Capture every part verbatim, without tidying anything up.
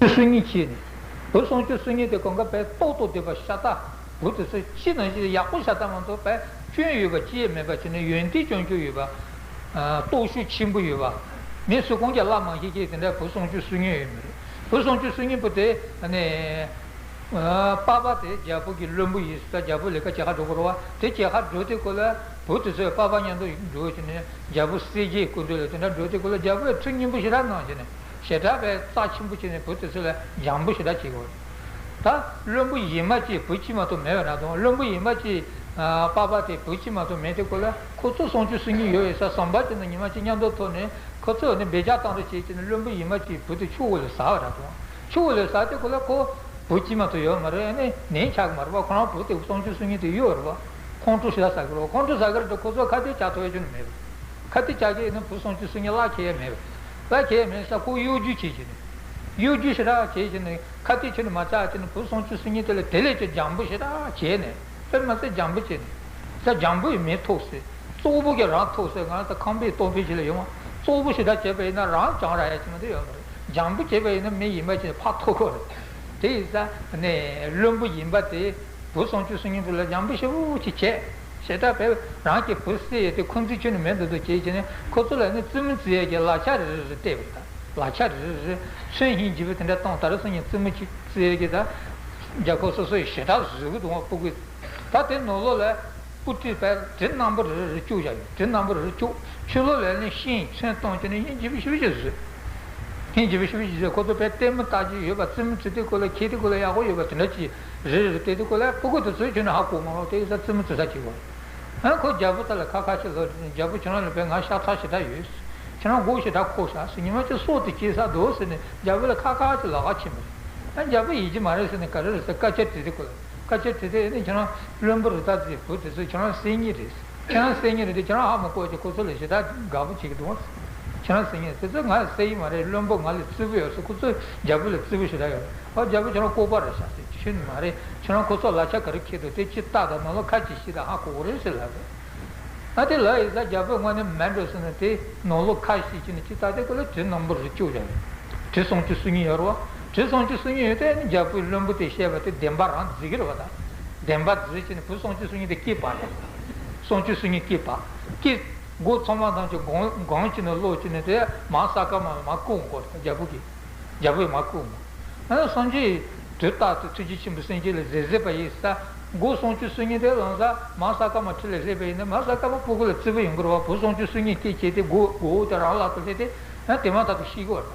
སུ་གཉིས་བྱས་ནས། བུ་སུམ་ཅུ་སོ་གཉིས་དེ་གང་ག་བས་ཏོག་ཏོ་བསྡད་པ་ཤ་སྟག་བུ་དེ་ཚོ་ཅི་ནང་བཞིན་ཡག་པོ་ཤ་སྟག་མ་གཏོགས་བས་སྐྱོན་ཡོད་པ་ཅི་ཡང་མེད་པ་བྱས་ནས་ཡོན་ཏན་སྐྱོན་སྐྱོན་ཡོད་པ། སྟོབས་ཤུགས་ཆེན་པོ་ཡོད་པ། མི་སུ་གང་གིས་བརླག་མ་ཤེས་ཀྱི་དེ་འདྲ་བུ་སུམ་ཅུ་སོ་གཉིས་ཡོད་མ་རེད། བུ་སུམ་ཅུ་སོ་གཉིས་པོ་དེ་ནས། པ་ཕ་དེ་རྒྱལ་པོ་གི་བློན་པོ་ཡིན་ཟེར། རྒྱལ་པོ་ལས་ཀ་བྱེད་ག་འགྲོ་དགོས་རེད་བ། དེ་བྱེད་ག་འགྲོ་དུས་སྐབས་ལ་བུ་དེ་ཚོས་པ་ཕ་མཉམ་དུ་འགྲོ་བྱས་ནས་རྒྱལ་པོ་གསལ་རྒྱལ་སྐུ་མདུན་ལ་དེ་འདྲ་འགྲོ་དུས་སྐབས་ལ་རྒྱལ་པོས་ཁྲིམས་སྙན་པོ་ཞེ་དྲག་གནང་བྱས་ནས་ཞེ་དྲག་པའི་རྩ་ཆེན་པོ་བྱས་ནས་བུ་དེ་ཚོ་ལ་སྦྱང་པོ་ཞེ་དྲག་བྱེད་དགོས། ད་བློན་པོ་ཡིན་མ་གཅིག་བུ་གཅིག་མ་གཏོགས་མེད་པ་ན་དང་། བློན་པོ་ཡིན་མ་གཅིག་པ་ཕ་དེ་བུ་གཅིག་མ་གཏོགས་མེད་དུས་སྐབས་ལ་ཁོ་ཚོ་སུམ་ཅུ་སོ་གཉིས་ཡོད་པའི་ས་ཟམ་པ་དེ་ནས་ཉི་མ་གཅིག་མཉམ་དུ་ཐོག་ནས་ཁོ་ཚོ་ནི་འབད་བརྩོན་བཏང་རོགས་བྱེད་ཀྱི་ནི་བློན་པོ་ཡིན་མ་གཅིག་བུ་དེ་ཆུ་བོ་ལ་ཟགས་པ་རེད་དང་། ཆུ་བོ་ལ་ཟགས་དུས་སྐབས་ལ་ཁོ་བུ་གཅིག་མ་གཏོགས་ཡོད་མ་རེད། ཨ་ནི་ནན་ཆགས་མ་རེད་པ། ཁོ་རང་བུ་དེ་སུམ་ཅུ་སོ་གཉིས་དེ་གཡོག་རེད་པ། ཁོང་ཁྲོ་ཞེ་དྲག་ཟ་གི་རེད། ཁོང་ཁྲོ་ཟ་གི་རེད་དེ་ཁོ་ཚོ་ཁ་གཏད་བཅག་ཐུབ་ཡ་ཁྱོན་ནས་མེད་པ། ཁ་གཏད་བཅག་གི་ཡིན་ན་བུ་སུམ་ཅུ་སོ་གཉིས་གླགས་ཁེལ་ཡ་མེད་པ། གླགས་ཁེལ་ཡ་མེད་ས་ཁོ་གཡོ་སྒྱུ་བྱེད་ཀྱི་ནི། གཡོ་སྒྱུ་ཞེ་དྲག་བྱེད་ཀྱི་ནི། ཁ་གཏད་ཁྱོན་ནས་མ་བཅག་ཀྱི་ནི་བུ་སུམ་ཅུ་སོ་གཉིས་དེ་ལ་དེ་ལས་ཀྱང་སྦྱང་པོ་ཞེ་དྲག་བྱས་ནས། དཔེར་ན་ཚེ་སྦྱང་པོ་བྱས་ནས། ས་སྦྱང་པོ་ཡི་མི་ཐོག་སེ། གཙོ་བོ་གི་རང་ཐོག་སེ་ང་ཚོ་ཁང་པའི་སྟོང་པའི་ཆེད་ལ་ཡོང་བ། གཙོ་བོ་ཞེ་དྲག་བྱས་པ་ཡིན་ན་རང་སྦྱང་རག་ཡ་ཅིག་མ་གཏོགས་ཡོད་མ་རེད། སྦྱང་པོ་བྱས་པ་ཡིན་ན་མི་ཡིན་པ་ཅིག་ཕར་ཐོགས་ཁོ་རེད། དེ་ཡིན་ས་ནས་བློན་པོ་ཡིན་པ་དེ། བུ་སུམ་ཅུ་སོ་གཉིས་པོ་ལ་སྦྱང་པོ་ཞེ་པོ་ཅིག་བྱས། ཞེ་དྲག་པས་རང་གི་བུ་བསད་ཡས་དེ་ཁོ་ཚོའི་ཁྱོན་ནས་མེད་འདུག་འདུག་བྱས་བྱས་ནས་ཁོ་ཚོ་ལ་ནི་བཙུན་མོ་བཙལ་ཡས་ཀྱི་ལག་ཆ་རེ་རེ་རེ་སྟེར་བ་དང་། ལག་ཆ་རེ་རེ་རེ་མཚོན་བྱེད་ཀྱི་བུ་དེ་འདྲ་བཏང་། ད་རེས་སང་ཉིན་བཙུན་མོ་གཅིག་བཙལ་ཡས་ཀྱི་ད་རྒྱ་ཁོ་སོ་སོ་ཡི་ཞེ་དྲག་བཟོས་གི་འདུག་བ། སྤུ་གུ་ད་དེ་ནང་ལོགས་ལ་སྤུ་གྲི་བས་གྲི་རྣམ་པ་རེ་རེ་རེ་བཅུག་བཞག་ཡོད། གྲི་རྣམ་པ་རེ་རེ་བཅུག་ཕྱི་ལོགས་ལ་ནི་ཤིང་མཚོན་བཏང་བྱས་ནས་སྙིང་རྗེ་པོ་ཞེ་པོ་ཅིག་བཟོས། སྙིང་རྗེ་པོ་ཞེ་པོ་ཅིག་བཟོས། ཁོ་ཚོ་བས་ལྟད་མོ་ལྟ་རྒྱུ་ཡོད་པ། བཙུན་མོ་བཙལ་དུས་སྐབས་ལ་འཁྱེར་དུས་སྐབས་ལ་ཡག་པོ་ཡོད་པ་དེ་འདྲ་ཅིག་རེ་རེ་བལྟས་དུས་སྐབས་ལ་སྤུ་གུ་དེ་ཚོའི་ཁྱོན་ནས་ཧ་གོ་མ་ལོག་དེ་ཡིན་ཙང་བཙུན་མོ་བཙལ་ས་ཅིག་བ། ཨ་ཁོ་རྒྱལ་པོ་ད་ལ་ཁ་ཁ་ཅིག་ལོག་རྒྱལ་པོ་ཁྱོད་རང་ལ་བས་ང་ཤ་ཚ་ཞེ་དྲག་ཡོད། ཁྱོད་རང་མགོ་ཞེ་དྲག་འཁོར་ཤག་ཟེར། ཉི་མ་གཅིག་སྲོག་དེ་སྐྱེལ་ས་འདུག་ཟེར་ནས་རྒྱལ་པོ་ལ་ཁ་ཁ་ཅིག་ལབ་ག་ཕྱིན་པ་རེད། ཨ་རྒྱལ་པོ་ཡིད་ཆེས་མ་རེད་ཟེར་ནས་ག་རེ་རེད་ཟེར་སྐད་ཆ་དྲིས་དུས་སྐབས་ལ། སྐད་ཆ་དྲིས་དུས་ཨ་ནི་ཁྱོད་རང་བློན་པོ་རེད། ད་དེ་བུ་དེ་ཚོ་ཁྱོད་རང་སེམས་ཉིད་རེད། ཁྱེད་རང་སེམས་ཉིད་རེད་དེ་ཁྱེད་རང་ཧ་མ་གོ་ཅིག་ཁོ་ཚོ་ལ་ཞེ་དྲག་དགའ་པོ་བྱེད་ཀྱི་འདུག་ཁྱེད་རང་སེམས་ཉིད་དེ་ཚོ་ང་ལ་སེམས་ཉིད་མ་རེད། བློན་པོ་ང་ལ་བརྩི་བོ་ཡོད་ཟེར། ཁོ་ཚོ་རྒྱལ་པོ་ལ་བརྩི་བོ་ཞེ་དྲག་ཡོད། ཨ་རྒྱལ་པོ་ཁྱེད་རང་ལྐུགས་པ་རེད་ཤག་ཟེར། ཁྱོད་ནི་མ་རེད། ཁྱེད་རང་ཁོ་ཚོ་ལག་ཆ་ག་རེ་འཁྱེར་འདུག་དེ་ཅི་ལྟ་དང་ནང་ལོགས་ཁ་ཅིག་ཤེས་དང་ཧ་གོ་གི་རེད་ཟེར་ལབ་རེད། ཨ་དེ་ལབ་ཡིན་ཙང་རྒྱལ་པོས་དངོས་གནས་མེད་འགྲོ་ཟེར་ནས་དེ་ནང་ལོགས་ཁ་ཤས་ཀྱིས་ནི་ཅི་ལྟ་དེ་ཁོ་ལ་གྲི་རྣམ་པ་རེ་བཅུག་བཞག་ཡོད། གྲི་སུམ་ཅུ་སོ་གཉིས་ཡོད་རེད་བ། གྲི་སུམ་ཅུ་སོ་གཉིས་ཡོད་དེ་ནི་རྒྱལ་པོའི་བློན་པོ་དེ་བཤད་པ་དེ་བདེན་པ་རང་བརྫིས་ཀྱི་རེད་བ། ད་བདེན་པ་བརྫིས་བྱས་ནས་བུ་སུམ་ཅུ་སོ་གཉིས་དེ་སྐྱེས་པ་རེད། སུམ་ཅུ་སོ་གཉིས་སྐྱེས་པ། སྐྱེས། མགོ་ཚང་མ་དང་ཅིག་སྒང་སྒང་གཅིག་ནས་སློག་བྱས་ནས་དེ་མ་ས་ཀ་མ་ལ་མ་བཀོད་འོང་གོ་རྒྱལ་པོ་གིས། རྒྱལ་པོས་མ་བཀོད་འོང་། ཨ་སངས་རྒྱས་དུས་རྟག་ཏུ་ཐུགས་རྗེ་ཆེན་པོའི་སེམས་བསྐྱེད་ལ་གཟིགས་གཟིགས་པ་ཡིན་ས། མགོ་སུམ་ཅུ་སོ་གཉིས་དེ་ལང་ས་མ་ས་ཀ་མ་ཁྲི་ལ་སླེབས་པ་ཡིན་ན་མ་ས་ཀ་མ་སྤུ་གུ་ལ་བརྩི་བ་ཡོང་གི་རེད་བ། བུ་སུམ་ཅུ་སོ་གཉིས་སྐྱེས་བྱས་ཏེ་མགོ་མགོ་བོ་དེ་རང་ལག་ཏུ་སླེབས་ཏེ་ཨ་དེ་མ་ཐག་ཏུ་ཤི་གི་རེད།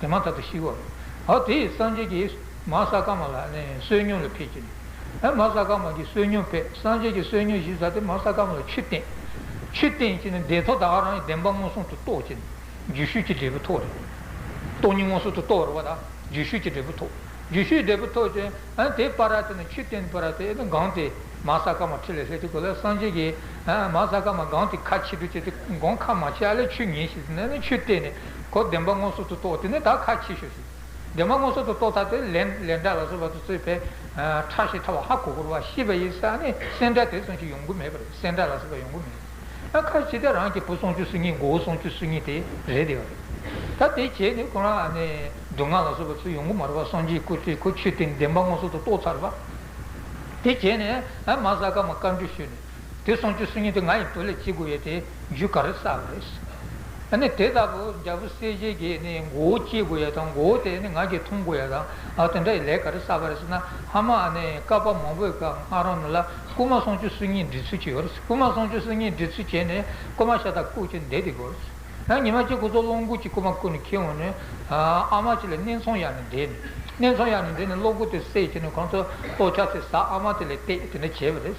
དེ་མ་ཐག་ཏུ་ཤི་གི་རེད། ཨ་དེ་ཡིས་སངས་རྒྱས་ཀྱིས་མ་ས་ཀ་མ་ལ་ནས་བསོད་སྙོམས་ལ་ཕེབས་ཀྱི་ནས། ཨ་མ་ས་ཀ་མ་གིས་བསོད་སྙོམས་ཕེབས། སངས་རྒྱས་ཀྱིས་བསོད་སྙོམས་ཞུས་ཚར་ཏེ་མ་ས་ཀ་མ་ལ་ཆོས་བསྟན། ཆོས་བསྟན་བྱས་ནས་བདེན་ཐོག་ད་ག་རང་གི་བདེན་པ་མངོན་སུམ་དུ་རྟོགས་བྱས་ནས། རྒྱུ་ཤུགས་ཀྱི་འབྲས་བུ་ཐོབ་རེད། སྟོང་ཉིད་མངོན་སུམ་དུ་རྟོགས་རེད་བ། ད་རྒྱུ་ཤུགས་ཀྱི་འབྲས་བུ་ཐོབ། རྒྱུ་ཤུགས་འབྲས་བུ་ཐོབ་ཅིང་ཨ་དེ་པར་དེ་ནི་ཆོས་བསྟན་པར་དེ་ནི་གང་དེ་མ་ས་ཀ་མ་ཁྲི་ལ་སླེབས་དུས་སྐབས་ལ་སངས་རྒྱས་ཀྱིས་ཨ་མ་ས་ཀ་མ་གང་དེ་ཁ་ཕྱེ་དུས་ཅི་དེ་གང་ཁ་མ་ཕྱེ་ཨ་ལས་ཆོས་ཉན་ཞིག་ཟེར་ནས་ནི་ཆོས་བསྟན་ནས་ཁོ་བདེན་པ་མངོན་སུམ་དུ་རྟོགས་དེ་ནི་ད་ཁ་ཕྱེ་ཤོག་ཟེར། བདེན་པ་མངོན་སུམ་དུ་རྟོགས་ཐལ་ཏེ་ལན་ལན་གྲངས་ལ་སོགས་པ་དེ་ཚོས་པའི་ཕྲ་ཞིང་ཕྲ་བ་ཧ་གོ་དགོས་རེད་བ། ཤེས་པ་ཡིན་ས་ནི་སེམས་ཁྲལ་དེ་ཙམ་ཞིག་ཡོང་གི་མེད་པ་རེད། སེམས་ཁྲལ་ལ་སོགས་པ་ཡོང་གི་མེད། ཨ་ཁ་ཅིག་དེ་རང་གི་བུ་སུམ་ཅུ་སོ་གཉིས་མགོ་བོ་སུམ་ཅུ་སོ་གཉིས་དེ་རེད་དེ་བ་རེད། ད་དེ་བྱས་ནས་ཁོ་རང་ནི་སྡུག་བསྔལ་ལ་སོགས་པ་ཚུར་ཡོང་གི་མ་རེད་བ། སངས་རྒྱས་སྐུ་དེ་ཁོ་ཆོས་དེ་བདེན་པ་མངོན་སུམ་དུ་རྟོགས་ཚར་བ། དེ་བྱས་ནས་ཨ་མ་ས་ཀ་མ་བཀའ་འདྲི་ཞུས་ནས། དེ་སུམ་ཅུ་སོ་གཉིས་དེ་ང་ཡི་བུ་ལ་སྐྱེ་དགོས་ཡ་དེ་རྒྱུ་ག་རེ་བསགས་པ་རེད། ཨ་ནི་དེ་ལྟ་བུ་རྒྱལ་པོ་གསལ་རྒྱལ་གྱི་ནི་མགོ་བོ་སྐྱེ་དགོས་ཡ་དང་མགོ་བོ་དེ་ནི་ང་གིས་འཐུང་དགོས་ཡ་དང་ཨ་དེ་འདྲ་ཡི་ལས་ག་རེ་བསགས་པ་རེད་ཟེར་ན། ཧ་མ་ཨ་ནི་བསྐལ་པ་མང་པོའི་སྐབས་སྔ་རོལ་ནས་ལ་རྐུན་མ་སུམ་ཅུ་སོ་གཉིས་འདྲི་ཚུལ་གྱི་ཡོད་རེད། རྐུན་མ་སུམ་ཅུ་སོ་གཉིས་འདྲི་ཚུལ་བྱས་ནས་རྐུན་མ་ཤ་སྟག་བཀུག་ཅིང་བསྡད་དེ་དགོས་རེད། ཡང་ཉི་མ་གཅིག་ཁོ་ཚོ་གླང་གོག་ཅིག་རྐུན་མ་བཀུག་ནས་ཁྱེར་འོང་ནས་ཨ་མ་ཅིག་ལ་སྣེ་ཚོང་གཡར་ནས་བསྡད་ནས། སྣེ་ཚོང་གཡར་ནས་བསྡད་ནས་གླང་གོག་དེ་བསད་ཀྱི་ནས་ཁོང་ཚོ་ལྟོ་ཆས་ཚེ་ཟ་ཨ་མ་དེ་ལ་གཏད་དེ་འདྲ་བྱས་པ་རེད།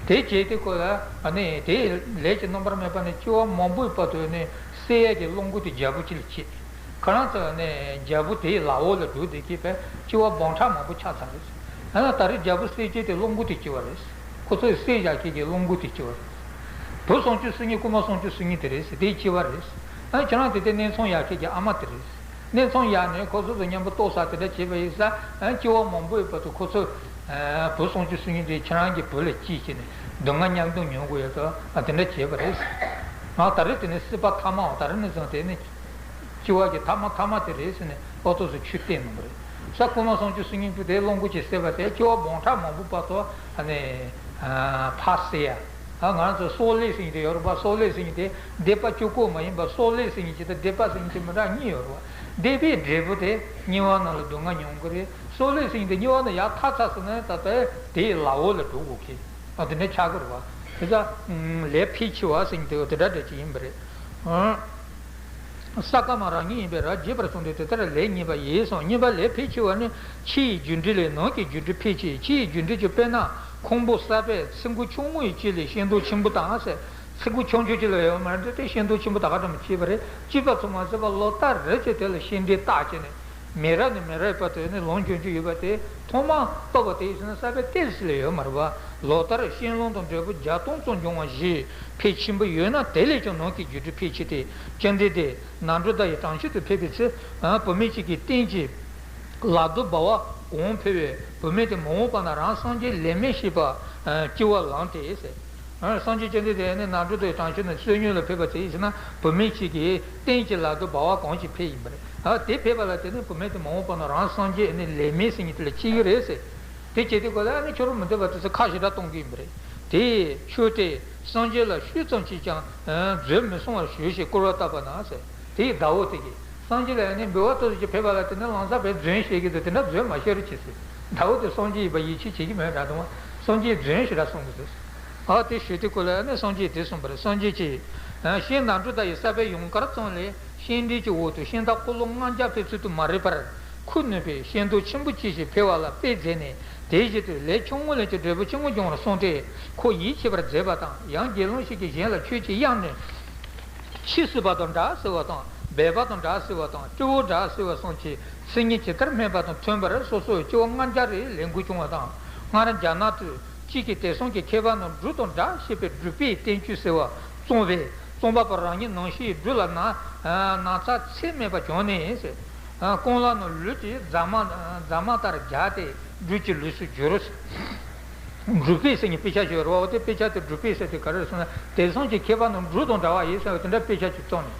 དེ་བྱས་ཏེ་ཁོ་ལ་ཨ་ནི་དེའི་ལས་ཀྱི་རྣམ་པར་སྨིན་པ་ནི་སྐྱེ་བ་མང་པོའི་བར་དུ་ནི་བསད་ཡས་ཀྱི་གླང་གོག་དེ་རྒྱལ་པོ་ཅིག་ལ་བྱེད། ཁོ་རང་ཚོ་ནི་རྒྱལ་པོ་དེའི་ལག་འོག་ལ་འགྲོ་བསྡད་ཀྱི་བས་སྐྱེ་བ་སྦོམ་ཕྲ་མང་པོ་ཆགས་ཚར་རེད། ཨ་ན་ད་རེས་རྒྱལ་པོ་གསལ་རྒྱལ་དེ་གླང་གོག་དེ་སྐྱེ་བ་རེད། ཁོ་ཚོས་བསད་བཞག་ཁྱེད་ཀྱི་གླང་གོག་དེ་སྐྱེ་བ་རེད། བུ་སུམ་ཅུ་སོ་གཉིས་རྐུན་མ་སུམ་ཅུ་སོ་གཉིས་དེ་རེད་ཟེར་དེ་སྐྱེ་བ་རེད། ཨ་ཁྱེད་རང་དེ་དེ་སྣེ་ཚོང་གཡར་ཁྱེད་ཀྱི་ཨ་མ་དེ་རེད། སྣེ་ཚོང་གཡར་ནས་ཁོ་ཚོ་དང་མཉམ་པོ་ལྟོ་ཟ་དེ་འདྲ་བྱས་པ་ཡིན་ས། ཨ་སྐྱེ་བ་མང་པོའི་བར་དུ་ཁོ་ཚོས་ཨ་བུ་སུམ་ཅུ་སོ་གཉིས་དེ་ཁྱེད་རང་གི་བུ་ལ་སྐྱེས་བྱས་ནས་སྡུག་བསྔལ་མཉམ་དུ་མྱོང་དགོས་ཡོད་དོ། ཨ་དེ་འདྲ་བྱས་པ་རེད། ང་ད་རེས་དེ་ནས་སྲིད་པ་ཐ་མའོ། ད་རེས་ནས་བཟུང་དེ་ནི། སྐྱེ་བ་གི་ཐ་མ་ཐ་མ་དེ་རེད་ཟེར་ནས་ཨོ་ཏོ་སུ་ཆོས་བསྟན་གནང་བ་རེད། ས་སྐུ་མ་སངས་རྒྱས་སུ་སྙིང་པོ་དེ་རླུང་སྐུ་གྱིས་བསད་པ་དེ་སྐྱེ་བ་སྦོམ་ཕྲ་མང་པོ་བར་དུ་ཨ་ནི་ཕར་བསད་ཡ། ཨ་ང་རང་ཚོ་སྲོག་ལས་ཟེར་མཁན་དེ་ཡོད་རེད་པ། སྲོག་ལས་ཟེར་མཁན་དེ་སྡིག་པ་བཅུ་སྐོར་མ་ཡིན་པ། སྲོག་ལས་ཟེར་མཁན་གྱི་དང་སྡིག་པ་ཟེར་མཁན་གྱི་མི་འདྲ་གཉིས་ཡོད་རེད་པ། སྡིག་པའི་འབྲས་བུ་དེ་དམྱལ་བ་ནང་ལ་སྡུག་བསྔལ་མྱོང་གི་རེད། སྲོག་ལས་ཟེར་མཁན་དེ་དམྱལ་བ་ནས་ཡར་ཐར་ཚར་སོང་ན་ད་ལྟ་དེའི་ལ་འོག་ལ་འགྲོ་དགོས་ཀྱི། ཨ་དེ་འདྲ་ཆགས་ཀྱི་རེད་པ། དེ་ཚོ་ལས་ཕལ་ཆེ་བ་ཟེར་མཁན་དེ་དེ་འདྲ་འདྲ་ཅིག་ཡིན་པ་རེད། ཨང་། ས་ཀ་མ་རང་ཉིད་ཡིན་པས་རབ་བརྗོད་པར་གསུངས་ཏེ། དེ་ལྟར་ལས་གཉིས་པ་ཡིན་གསུངས། གཉིས་པ་ལས་ཕལ་ཆེ་བ་ནི་ཕྱི་ཡི་རྒྱུ་འབྲས་ལས་ནང་གི་རྒྱུ་འབྲས་ཕལ་ཆེ། ཕྱི་ཡི་རྒྱུ་འབྲས་ཀྱི་དཔེར་ན་ཁང་བུ་གསར་པའི་ཚི་གུ་ཆུང་ངུ་ཡི་དཀྱིལ་ལས་ཤིང་སྡོང་ཆེན་པོ་དང་ཟེར། ཚི་གུ་ཆུང་ཆུང་ཅིག་ལ་ཡོད་མ་རེད་དེ། ཤིང་སྡོང་ཆེན་པོ་ད་ག་ཙམ་སྐྱེས་པ་རེད། སྐྱེས་པ་ཙམ་མ་ཟད་པར་ལོ་ལྟར་རེ་བྱས་དེ་ལ་ཤིང་འབྲས་བཏགས་བྱས་ནས། མི་རབས་ནས་མི་རབས་བར་དུ་ནི་ལོངས་སྤྱོད་རྒྱུ་ཡོད་པ་དེ་ཐོག་མར་བཏོག་པ་དེ་ཡིན་ཟེར་ན་ས་བོན་ཏོག་ཙམ་ལས་ཡོད་མ་རེད་པ། ལོ་ལྟར་ཤིང་སྡོང་དང་འབྲས་བུ་བརྒྱ་སྟོང་ཙམ་འབྱུང་བ་བཞིན་ཕལ་ཆེན་པོ་ཡོད་ན། དེ་ལས་ཀྱང་ནང་གི་རྒྱུ་འབྲས་ཕལ་ཆེ་སྟེ། ཅི་འདི་སྟེ། ནང་འགྲོ་ཟླ་ཡི་གྲངས་ཅན་དུ་ཕེབས་པའི་ཚེ། བུད་མེད་ཅིག་གིས་སྟན་གྱི་ལག་ཏུ་སྦ་བ་གང་ཕུལ་བས། བུད་མེད་དེ་མ་འོངས་པ་ན་རང་སངས་རྒྱས་ལས་མེད་ཤེས་པ་སྐྱེ་བ་ལེན་ཏེ་ཟེར། ཨ་སངས་རྒྱས་བཅོམ་ལྡན་འདས་ནི་ནང་འགྲོ་དེ་གྲངས་ཅན་ནི་བསོད་སྙོམས་ལ་ཕེབས་པ་དེ་ཡིན་ཟེར་ན། བུད་མེད་ཅིག་གིས་སྟན་གྱི་ལག་ཏུ་སྦ་བ་གང་ཞིག་ཕུལ་ཡིན་པ་རེད། ཨ་དེ་ཕུལ་བ་ལ་བརྟེན་ནས་བུད་མེད་དེ་མ་འོངས་པ་ན་རང་སངས་རྒྱས་ནི་ལས་མེད་ཟེར་མཁན་དེ་ལ་སྐྱེ་གི་རེད་ཟེར། དེ་བྱེད་དུས་སྐབས་ལ་ཨ་ནི་ཕྱི་རོལ་མི་འདོད་པ་དེ་ཚོ་ཁ་ཞེ་དྲག་གཏོང་གི་ཡིན་པ་རེད། དེས་ཁྱོད་དེ་སངས་རྒྱས་ལ་ཤུགས་ཙམ་གྱིས་ཀྱང་རྫུན་མི་གསུང་བར་ཞུས་ཞེས་སྐུར་བ་བཏབ་པ་ན་ཟེར། དེའི་ཟླ་འོག་དེ་གིས། སངས་རྒྱས་ལ་ནི་འབུལ་བ་ཏོག་ཙམ་ཅིག་ཕུལ་བ་ལ་དེ་ནི་ལམ་སང་བས་རྫུན་བཤད་ཀྱི་འདུག་དེ་འདྲ་རྫུན་མ་བཤད་རོགས་གྱིས་ཟེར། ཟླ་འོག་དེ་སངས་རྒྱས་ཡིན་པ་ཡིད་ཆེས་བྱེད་ཀྱི་མེད་འདྲ་དང་། སངས་རྒྱས་རྫུན་ཞེ་དྲག་གསུང་གི་འདུག་ཨ་དེ་ཞུས་དུས་སྐབས་ལ་ནི་སངས་རྒྱས་དེ་གསུངས་པ་རེད། སངས་རྒྱས་ཀྱིས། ཤིང་ནང་འགྲོ་ཟླ་ཡི་ས་བོན་ཡུངས་ཀར་ཙམ་ལས་ཤིང་འབྲས་ཀྱི་འོག་ཏུ་ཤིང་རྟ་འཁོར་ལོ་ལྔ་བརྒྱ་ཕེབས་ཚུལ་དུ་མ་རིག་པར། ཁུ་ནུས་པས་ཤིང་སྡོང་ཆེན་པོ་ཅི་ཞིག་ཕུལ་བ་ལ་དཔེ་མཛད་ནས། དེའི་རྗེས་སུ་ལས་ཆུང་ངུ་ལས་ཀྱང་འབྲས་བུ་ཆེན་པོ་འབྱུང་བར་གསུངས་ཏེ། ཁོ་ཡིད་ཆེས་པར་མཛད་པ་དང་། ཡང་དགེ་སློང་ཞིག་གིས་གཞན་ལ་ཁྱོད་ཀྱིས་གཡང་ནས། ཆུ་བསྲུབས་པ་དང་འདྲ་ཟེར་བ་དང་། སྦལ་པ་དང་འདྲ་ཟེར་བ་དང་། སྤྲེའུ་འདྲ་ཟེར་བ་སོགས་ཀྱི་མཚན་ཉིད་ཇི་ལྟར་སྨྲས་པ་དང་མཐུན་པར་སོ་སོར་སྐྱེ་བ་ལྔ་བརྒྱ་རེ་ལེན་དགོས་བྱུང་བ་དང་། སྔར་རྒྱ་ནག་ཏུ་གཅིག་གིས་དེང་སང་གི་མཁས་པ་རྣམས་འབྲུ་དང་འདྲ་ཞེས་པའི་སྒྲུབ་པའི་བསྟན་བཅོས་ཟེར་བ་བརྩམས་པས། རྩོམ་པ་པོ་རང་ཉིད་ནང་ཤེས་ཡིན་སྒྲུབ་ལ་ན་ན་ཚ་ཚད་མེད་པ་བྱུང་ནས་ཟེར། ཀུན་ལ་ནི་ལུས་ཀྱི་རྫ་མ་རྫ་མ་ལྟར་རྒྱས་ཏེ་སྒྲུབ་ཀྱི་ལུས་སུ་གྱུར། སྒྲུབ་པའི་ཟེར་ནས་དཔེ་ཆ་ཞིག་ཡོད་རེད་པ། དེ་དཔེ་ཆ་དེ་སྒྲུབ་པའི་ཟེར་དེ་ག་རེ་རེད་ཟེར་ན། དེང་སང་གི་མཁས་པ་རྣམས་འབྲུ་དང་འདྲ་བ་ཡིན་ཟེར་བ་དེ་འདྲ་དཔེ་ཆ་ཞིག་བརྩམས་ནས།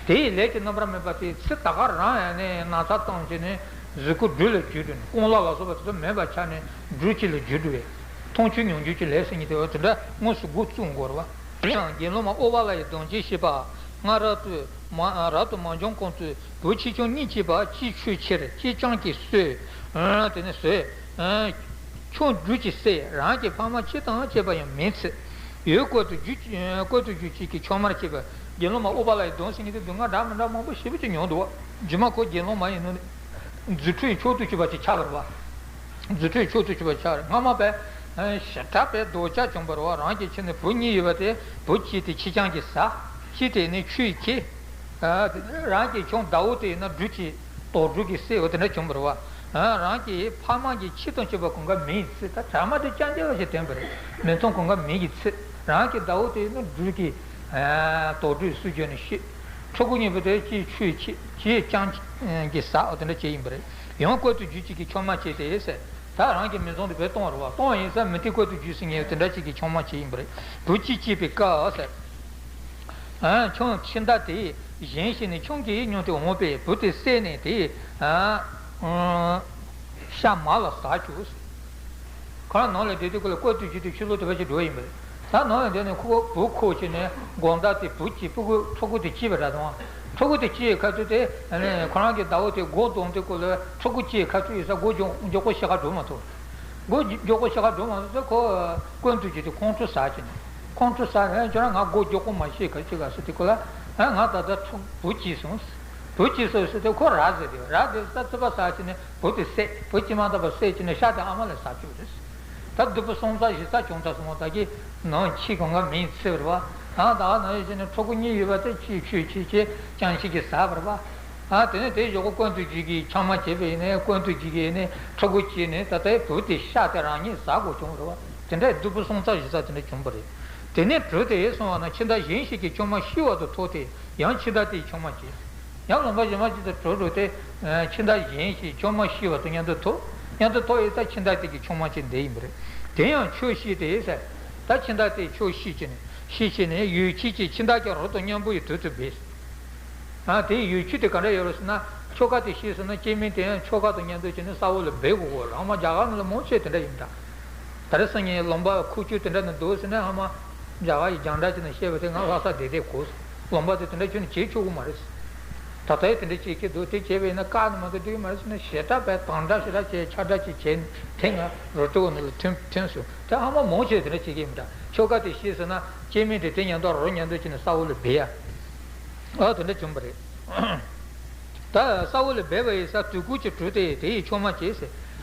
དེའི་ལས་ཀྱི་རྣམ་པར་སྨིན་པ་དེ་ཚེ་ད་ག་རང་ཡང་ནས་ན་ཚ་བཏང་བྱས་ནས་གཟུགས་སྐུ་སྦྲུལ་ལ་གྱུར་འགྲོ་ནས། རྐང་ལག་ལ་སོགས་པ་དེ་ཚོ་མེད་པ་ཆགས་ནས་སྦྲུལ་གྱི་ལུས་གྱུར་འགྲོ་བས། མཐོང་ཆོས་མྱོང་འགྱུར་གྱི་ལས་ཟེར་མཁན་དེ་བ་དེ་འདྲ་དངོས་སུ་འགོ་བཙུགས་འགོར་བ། དེ་ཡང་དགེ་སློང་མ་ཨུ་པ་ལ་ཡི་གདུང་བརྒྱུད་ཞེས་པ། སྔར་རབ་ཏུ་མ་རབ་ཏུ་མ་བྱོན་གོང་དུ་བུ་ཆེ་ཆུང་གཉིས་སྐྱེས་པ། གཅིག་ཆོས་ཕྱིར། གཅིག་སྤྱང་ཀྱིས་གསོས། དེ་ནས་གསོས། ཆུང་སྦྲུལ་གྱིས་བསད། རང་གི་ཕ་མ་ཁྱི་དང་བཅས་པ་ཡང་མིང་ཚིག་ཡུལ་བཀོད་དུ་རྒྱུ་བཀོད་དུ་རྒྱུ་གཅིག་གིས་ཆུང་མར་སྐྱེས་པ། དགེ་སློང་མ་ཨུ་པ་ལ་ཡི་གདུང་ཟེར་མཁན་དེ་སྡུག་བསྔལ་འདྲ་མི་འདྲ་མང་པོ་ཞེ་པོ་ཅིག་མྱོང་འདུག་བ། རྗེས་མ་ཁོ་དགེ་སློང་མ་ཡིན་ནོ། རྫུ་འཕྲུལ་མཆོག་ཏུ་གྱུར་པ་ཅིག་ཆགས་པ་རེད་བ། རྫུ་འཕྲུལ་མཆོག་ཏུ་གྱུར་པ་ཆགས་རེད། སྔ་མ་བས་ཞེ་དྲག་པའི་འདོད་ཆགས་བྱུང་བ་རེད་བ། རང་གི་ཁྱིམ་ནས་བུ་གཉིས་ཡོད་པ་དེ། བུ་གཅིག་དེ་ཁྱི་སྤྱང་གིས་ཟ། གཅིག་དེ་ནི་ཆུས་ཁྱེར། རང་གི་ཆུང་ཟླ་བོ་དེ་ཡིན་ན་སྦྲུལ་གྱིས། དོག་སྦྲུལ་གྱིས་བསད་པ་དེ་འདྲ་བྱུང་བ་རེད་བ། རང་གི་ཕ་མ་གི་ཁྱི་དང་བཅས་པ་གང་ག་མིང་གིས་བསད། ད་བྱ་མ་དེ་སྤྱང་ཀི་བ་ཞིག་དྲན་པ་རེད། མིང་ཚང་གང་ག་མིང་གིས་བསད། རང་གི་ཟླ་བོ་དེ་ཡིན་ན་སྦྲུལ་གྱིས། དོག་སྦྲུལ་གསོད་རྒྱུ་ནི་ཤི། ཕྲུ་གུ་གཉིས་པོ་དེ་གཅིག་ཆུས་ཁྱེར། གཅིག་སྤྱང་གིས་ཟ། འོ་དེ་འདྲ་བྱས་ཡིན་པ་རེད། ཡང་བཀོད་དུ་རྒྱུ་གཅིག་གིས་ཆུང་མ་བྱས་ཏེ་ཟེར། ད་རང་གི་མིང་ཚང་དེ་བས་གཏོང་བ་རེད་བ། གཏོང་བ་ཡིན་ཙང་མི་དེ་བཀོད་དུ་རྒྱུ་ཟེར་མཁན་དེ་འདྲ་གཅིག་གིས་ཆུང་མ་བྱས་ཡིན་པ་རེད། བུ་གཅིག་སྐྱེས་པའི་སྐབས་ཟེར། ཆུང་ཁྱི་ཟླ་དེས་གཞན་ཞིག་ནི་ཆུང་གིས་སྨྱོས་ཏེ་འོངས་པས། བུ་དེ་བསད་ནས་དེས་ཤ་མར་ལ་ཟག་བཅུག་ཟེར། ཁོ་རང་ནང་ལ་བསྡད་དུས་སྐབས་ལ་བཀོད་དུ་རྒྱུ་དེ་ཕྱི་ལོགས་དེ་བ་ཞིག་འགྲོ་བ་ཡིན་པ་རེད། ད་ནང་ལ་བསྡད་ནས་ཁོ་བུ་ཁོ་བྱས་ནས་དགོང་དག་དེ་བུ་གཅིག་ཕྲུ་གུ་ཕྲུ་གུ་དེ་སྐྱེས་པ་འདྲ་དང་། ཕྲུ་གུ་དེ་སྐྱེས་ཁ་ཐུག་དེ་ཁོ་རང་གི་ཟླ་བོ་དེ་སྒོ་བརྡུངས་དུས་སྐབས་ལ་ཕྲུ་གུ་སྐྱེས་ཁ་ཐུག་ཡིན་ས་སྒོ་མགྱོགས་མགྱོགས་པོ་ཕྱི་ཁ་འགྲོ་མ་ཐུབ། སྒོ་མགྱོགས་པོ་ཕྱི་ཁ་འགྲོ་མ་ཐུབ་ཚེ་ཁོ་བཀོད་དུ་རྒྱུ་དེ་ཁོང་ཁྲོ་ཟ་བྱས་ནས། ཁོང་ཁྲོ་ཟ་ནས་ཁྱོད་རང་ང་སྒོ་མགྱོགས་པོ་མ་ཕྱེ་ག་ཅི་ག་ཟེར་དུས་སྐབས་ལ། ང་ད་ལྟ་ཕྲུ་བུ་སྐྱེས་སོང་། བུ་སྐྱེས་སོང་ཟེར་དུས་ཁོ་ར་ཟེར་དུས་ར་དེ་ས་ཚིག་པ་ཟ་བྱས་ནས། བུ་དེ་བསད། བུ་སྐྱེས་མ་ཐག་པ་བསད་བྱས་ནས་ཤ་དེ་ཨ་མ་ལ་ཟ་བཅུག་རེད། ད་སྡུག་པོ་སོང་ཙང་ཞེ་ས་བྱུང་ཙང་སོང་ཙང་གི་ནང་ཁྱི་གང་ག་མིང་ཚིག་རེད་བ། ཨ་ད་ནང་བཞིན་ནས་ཕྲུ་གུ་གཉིས་ཡོད་པ་དེ་གཅིག་ཆུས་ཁྱེར། གཅིག་སྤྱང་ཀི་གིས་ཟ་བ་རེད་བ། ཨ་དེ་ནས་དེའི་གཞུག་གུ་བཀོད་དུ་རྒྱུ་གིས་ཆུང་མ་བྱས་པ་ཡིན་ནའི་བཀོད་དུ་རྒྱུ་གིས་ནི་ཕྲུ་གུ་སྐྱེས་ནས་ད་ལྟའི་བུ་དེ་ཤ་དེ་རང་ཉིད་ཟ་དགོས་བྱུང་རེད་བ། དེ་འདྲའི་སྡུག་པོ་སོང་ཙང་ཞེ་ས་དེ་འདྲ་བྱུང་བ་རེད། དེ་ནས་བྲོས་ཏེ་སོང་བ་ན་ཁྱི་ཟླ་གཞན་ཞིག་གིས་ཆུང་མ་ཤི་བར་དུ་ཐོགས་ཏེ་ཡང་ཁྱི་ཟླ་དེས་ཆུང་མ་བྱས། ཡང་ལུང་པ་གཞན་མ་ཅིག་ཏུ་བྲོས་འགྲོ་སྟེ། ཁྱི་ཟླ་གཞན་ཞིག་ཆུང་མ་ཤི་བར་དུ་མཉམ་དུ་ཐོགས། མཉམ་དུ་ཐོགས་ཡོད་ཙང་ཁྱི་ཟླ་དེ་གི་ཆུང་མ་ཅིག་འདས་ཡིན་པ་རེད། དེ་ཡང་ཁྱོ་ཤི་སྟེ་ཟེར། ད་ཁྱི་ཟླ་དེ་ཁྱོ་ཤི་བྱས་ནས་ཤི་བྱས་ནས་ཡུལ་ཁྱི་ཀྱི་ཁྱི་ཟླ་ཀྱི་རོ་དང་མཉམ་པོ་ཡི་དུས་སུ་སྦས། ཨ་དེའི་ཡུལ་ཆུ་དེ་ག་འདྲ་ཡོད་རེད་ཟེར་ན། ཆོལ་ཁ་དེ་ཤེས་ཟེར་ན་སྐྱེ་དམན་དེ་ཡང་ཆོལ་ཁ་དང་མཉམ་དུ་བྱས་ནས་ས་འོག་ལ་སྦས་དགོས་གོ། ཨ་མ་རྒྱ་གར་ནང་ལ་མང་ཆེ་དེ་འདྲ་ཡིན་འདྲ། ད་རེས་སང་ཉིན་ལུང་པ་ཁུག་ཀྱོག་དེ་འདྲ་ནས་འདུག་ཟེར་ན། ཨ་མ་རྒྱ་གར་ཡི་རྒྱང་འདྲ་བྱས་ནས་བཤད་པ་དེ་ང་ལྷ་ས་བསྡད་བསྡད་གོ། ལུང་པ་དེ་དེ་འདྲ་ཁྱོན་ནས་བྱེད་ཆོག་གི་མ་རེད། ད་ལྟ་ཡི་དེ་འདྲ་བྱེད་ཀྱི་འདུག་དེ་བྱས་པ་ཡིན་ན་བཀག་ནས་མ་གཏོགས་འགྲིག་གི་མ་རེད་ཟེར་ན། ཞེ་དྲག་པས་དམ་དྲག་ཞེ་དྲག་བྱས། ཁྱབ་བསྒྲགས་ཅིག་བྱས་ནས་དེ་ང་རོ་ཏྲི་འོ་ནི་ལ་ཐོན་ཐོན་སོང་། དེ་ཨ་མ་མང་ཆེ་དེ་འདྲ་བྱེད་ཀྱི་ཡིན་འདྲ། ཆོལ་ཁ་དེ་ཤེས་ཟེར་ན་སྐྱེ་དམན་དེ་དེ་མཉམ་དུ་རོ་མཉམ་དུ་བྱས་ནས་ས་འོག་ལ་སྦས་ཡ། ཨ་དེ་འདྲ་བྱུང་བ་རེད། ད་ས་འོག་ལ་སྦས་པ་ཡི་ས་དུས་འཁོར་གྱི་གྲུ་དེ་དེ་ཡི་ཆུང་མ་བྱས་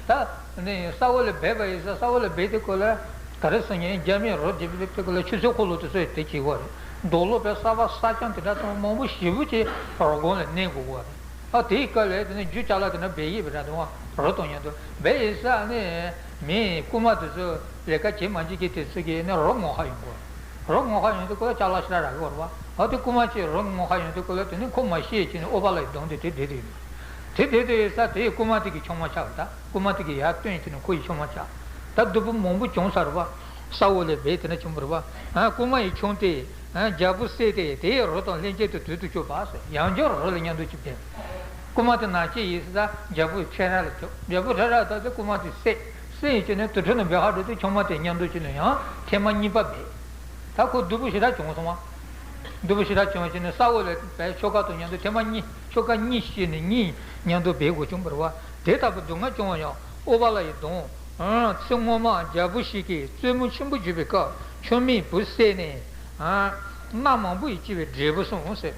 ཟེར། ད་ནི་ས་འོག་ལ་སྦས་པ་ཡི་ས་ས་འོག་ལ་སྦས་དེ་ཀོ་ལ། ད་རེས་སང་ཉིན་རྒྱ་མིས་རོ་དེ་བི་དེ་ཀོ་ལ་ཆུ་ཚོད་འཁོར་ལོ་དེ་ཚོ་ཡི་དེ་བྱེད་དགོས་རེད། རྡོ་ལོ་པའི་ས་བ་ས་ཆང་དེ་འདྲ་ཚང་མ་མང་པོ་ཞེ་པོ་ཅིག་རོ་སྒང་ལ་གནས་དགོས་གོ་རེད། ཨ་དེའི་སྐབས་ལ་དེ་ནི་རྒྱུ་ཅ་ལག་དེ་འདྲ་སྦས་ཡས་པའི་ར་དུང་བ་རོ་དང་མཉམ་དུ་སྦས་ཡི་ས་ནི་མི་རྐུན་མ་དེ་ཚོ་ལས་ཀ་བྱེད་མ་བྱེད་ཀྱི་དེ་ཚོ་གིས་ནི་རོ་ངོ་ཧ་ཡོང་གོ། རོ་ངོ་ཧ་ཡོང་དུས་ཀོ་ལ་ཅ་ལག་ཞེ་དྲག་རག་གི་ཡོད་རེད་བ། ཨ་དེ་རྐུན་མ་ཅིག་རོ་ངོ་ཧ་ཡོང་དུས་ཀོ་ལ་དེ་ནི་ཁོ་མ་ཤེས་བྱས་ནས་ཨོ་བ་ལ་ཡི་གདོང་དེ་དེ་བསྡད་དེ་ཡིན། དེ་བསྡད་དེ་ཡོད་ས་དེ་རྐུན་མ་དེ་གི་ཆུང་མ་ཆགས་པ། ད་རྐུན་མ་དེ་གི་ཡར་བཏོན་བྱས་ནས་ཁོ་ཡི་ཆུང་མ་ཆགས། ད་སྡུག་པོ་མང་པོ་བྱུང་ས་རེད་བ། ས་འོག་ལ་སྦས་དེ་འདྲ་བྱུང་བ་རེད་བ། ཨ་རྐུན་མ་ཡི་ཆུང་དེ་ཨ་རྒྱལ་པོ་བསད་དེ་དེ་ཡི་རོ་དང་ལྷན་ཅིག་ཏུ་དུར་དུ་བཅུག་པ་ཟེར། ཡང་བསྐྱར་རོ་ལ་མཉམ་དུ་ཅིག་སྦས། རྐུན་མ་དེ་ནག་ཅིག་ཡིན་ས་རྒྱལ་པོའི་ཁྲལ་ར་ལ་བཅུག་རྒྱལ་པོ་ཁྲལ་ར་ད་དེ་རྐུན་མ་དེ་བསད། སྲིད་ཡིན་བྱས་ནས་དུར་ཁྲོད་ནས་འབོད་ཧ་འགྲོ་དུས་ཆུང་མ་དེ་མཉམ་དུ་བྱས་ནས་ཡང་ཐེངས་མ་གཉིས་པ་སྦས། ད་ཁོ་སྡུག་པོ་ཞེ་དྲག་བྱུང་སོང་བ། སྡུག་པོ་ཞེ་དྲག་བྱུང་བྱས་ནས་ས་འོག་ལ་བས་ཆོལ་ཁ་དང་མཉམ་དུ་ཐེངས་མ་གཉིས་ཆོལ་ཁ་གཉིས་བྱས་ནས་གཉིས་མཉམ་དུ་སྦས་དགོས་བྱུང་བ་རེད་བ། དེ་ལྟ་བུ་སྡུག་བསྔལ་བྱུང་བ་ཡང་ཨོ་བ་ལ་ཡི་གདོང་། ཚེ་སྔོན་མ་རྒྱལ་པོ་ཞིག་གིས་བཙུན་མོ་ཆེན་པོ་བརྒྱུད་པའི་སྐབས་ཆུང་མའི་བུ་བསད་ནས། ཨ། མནའ་མང་པོ་ཡིས་སྐྱེས་པའི་འབྲས་བུ་སོང་ཟེར།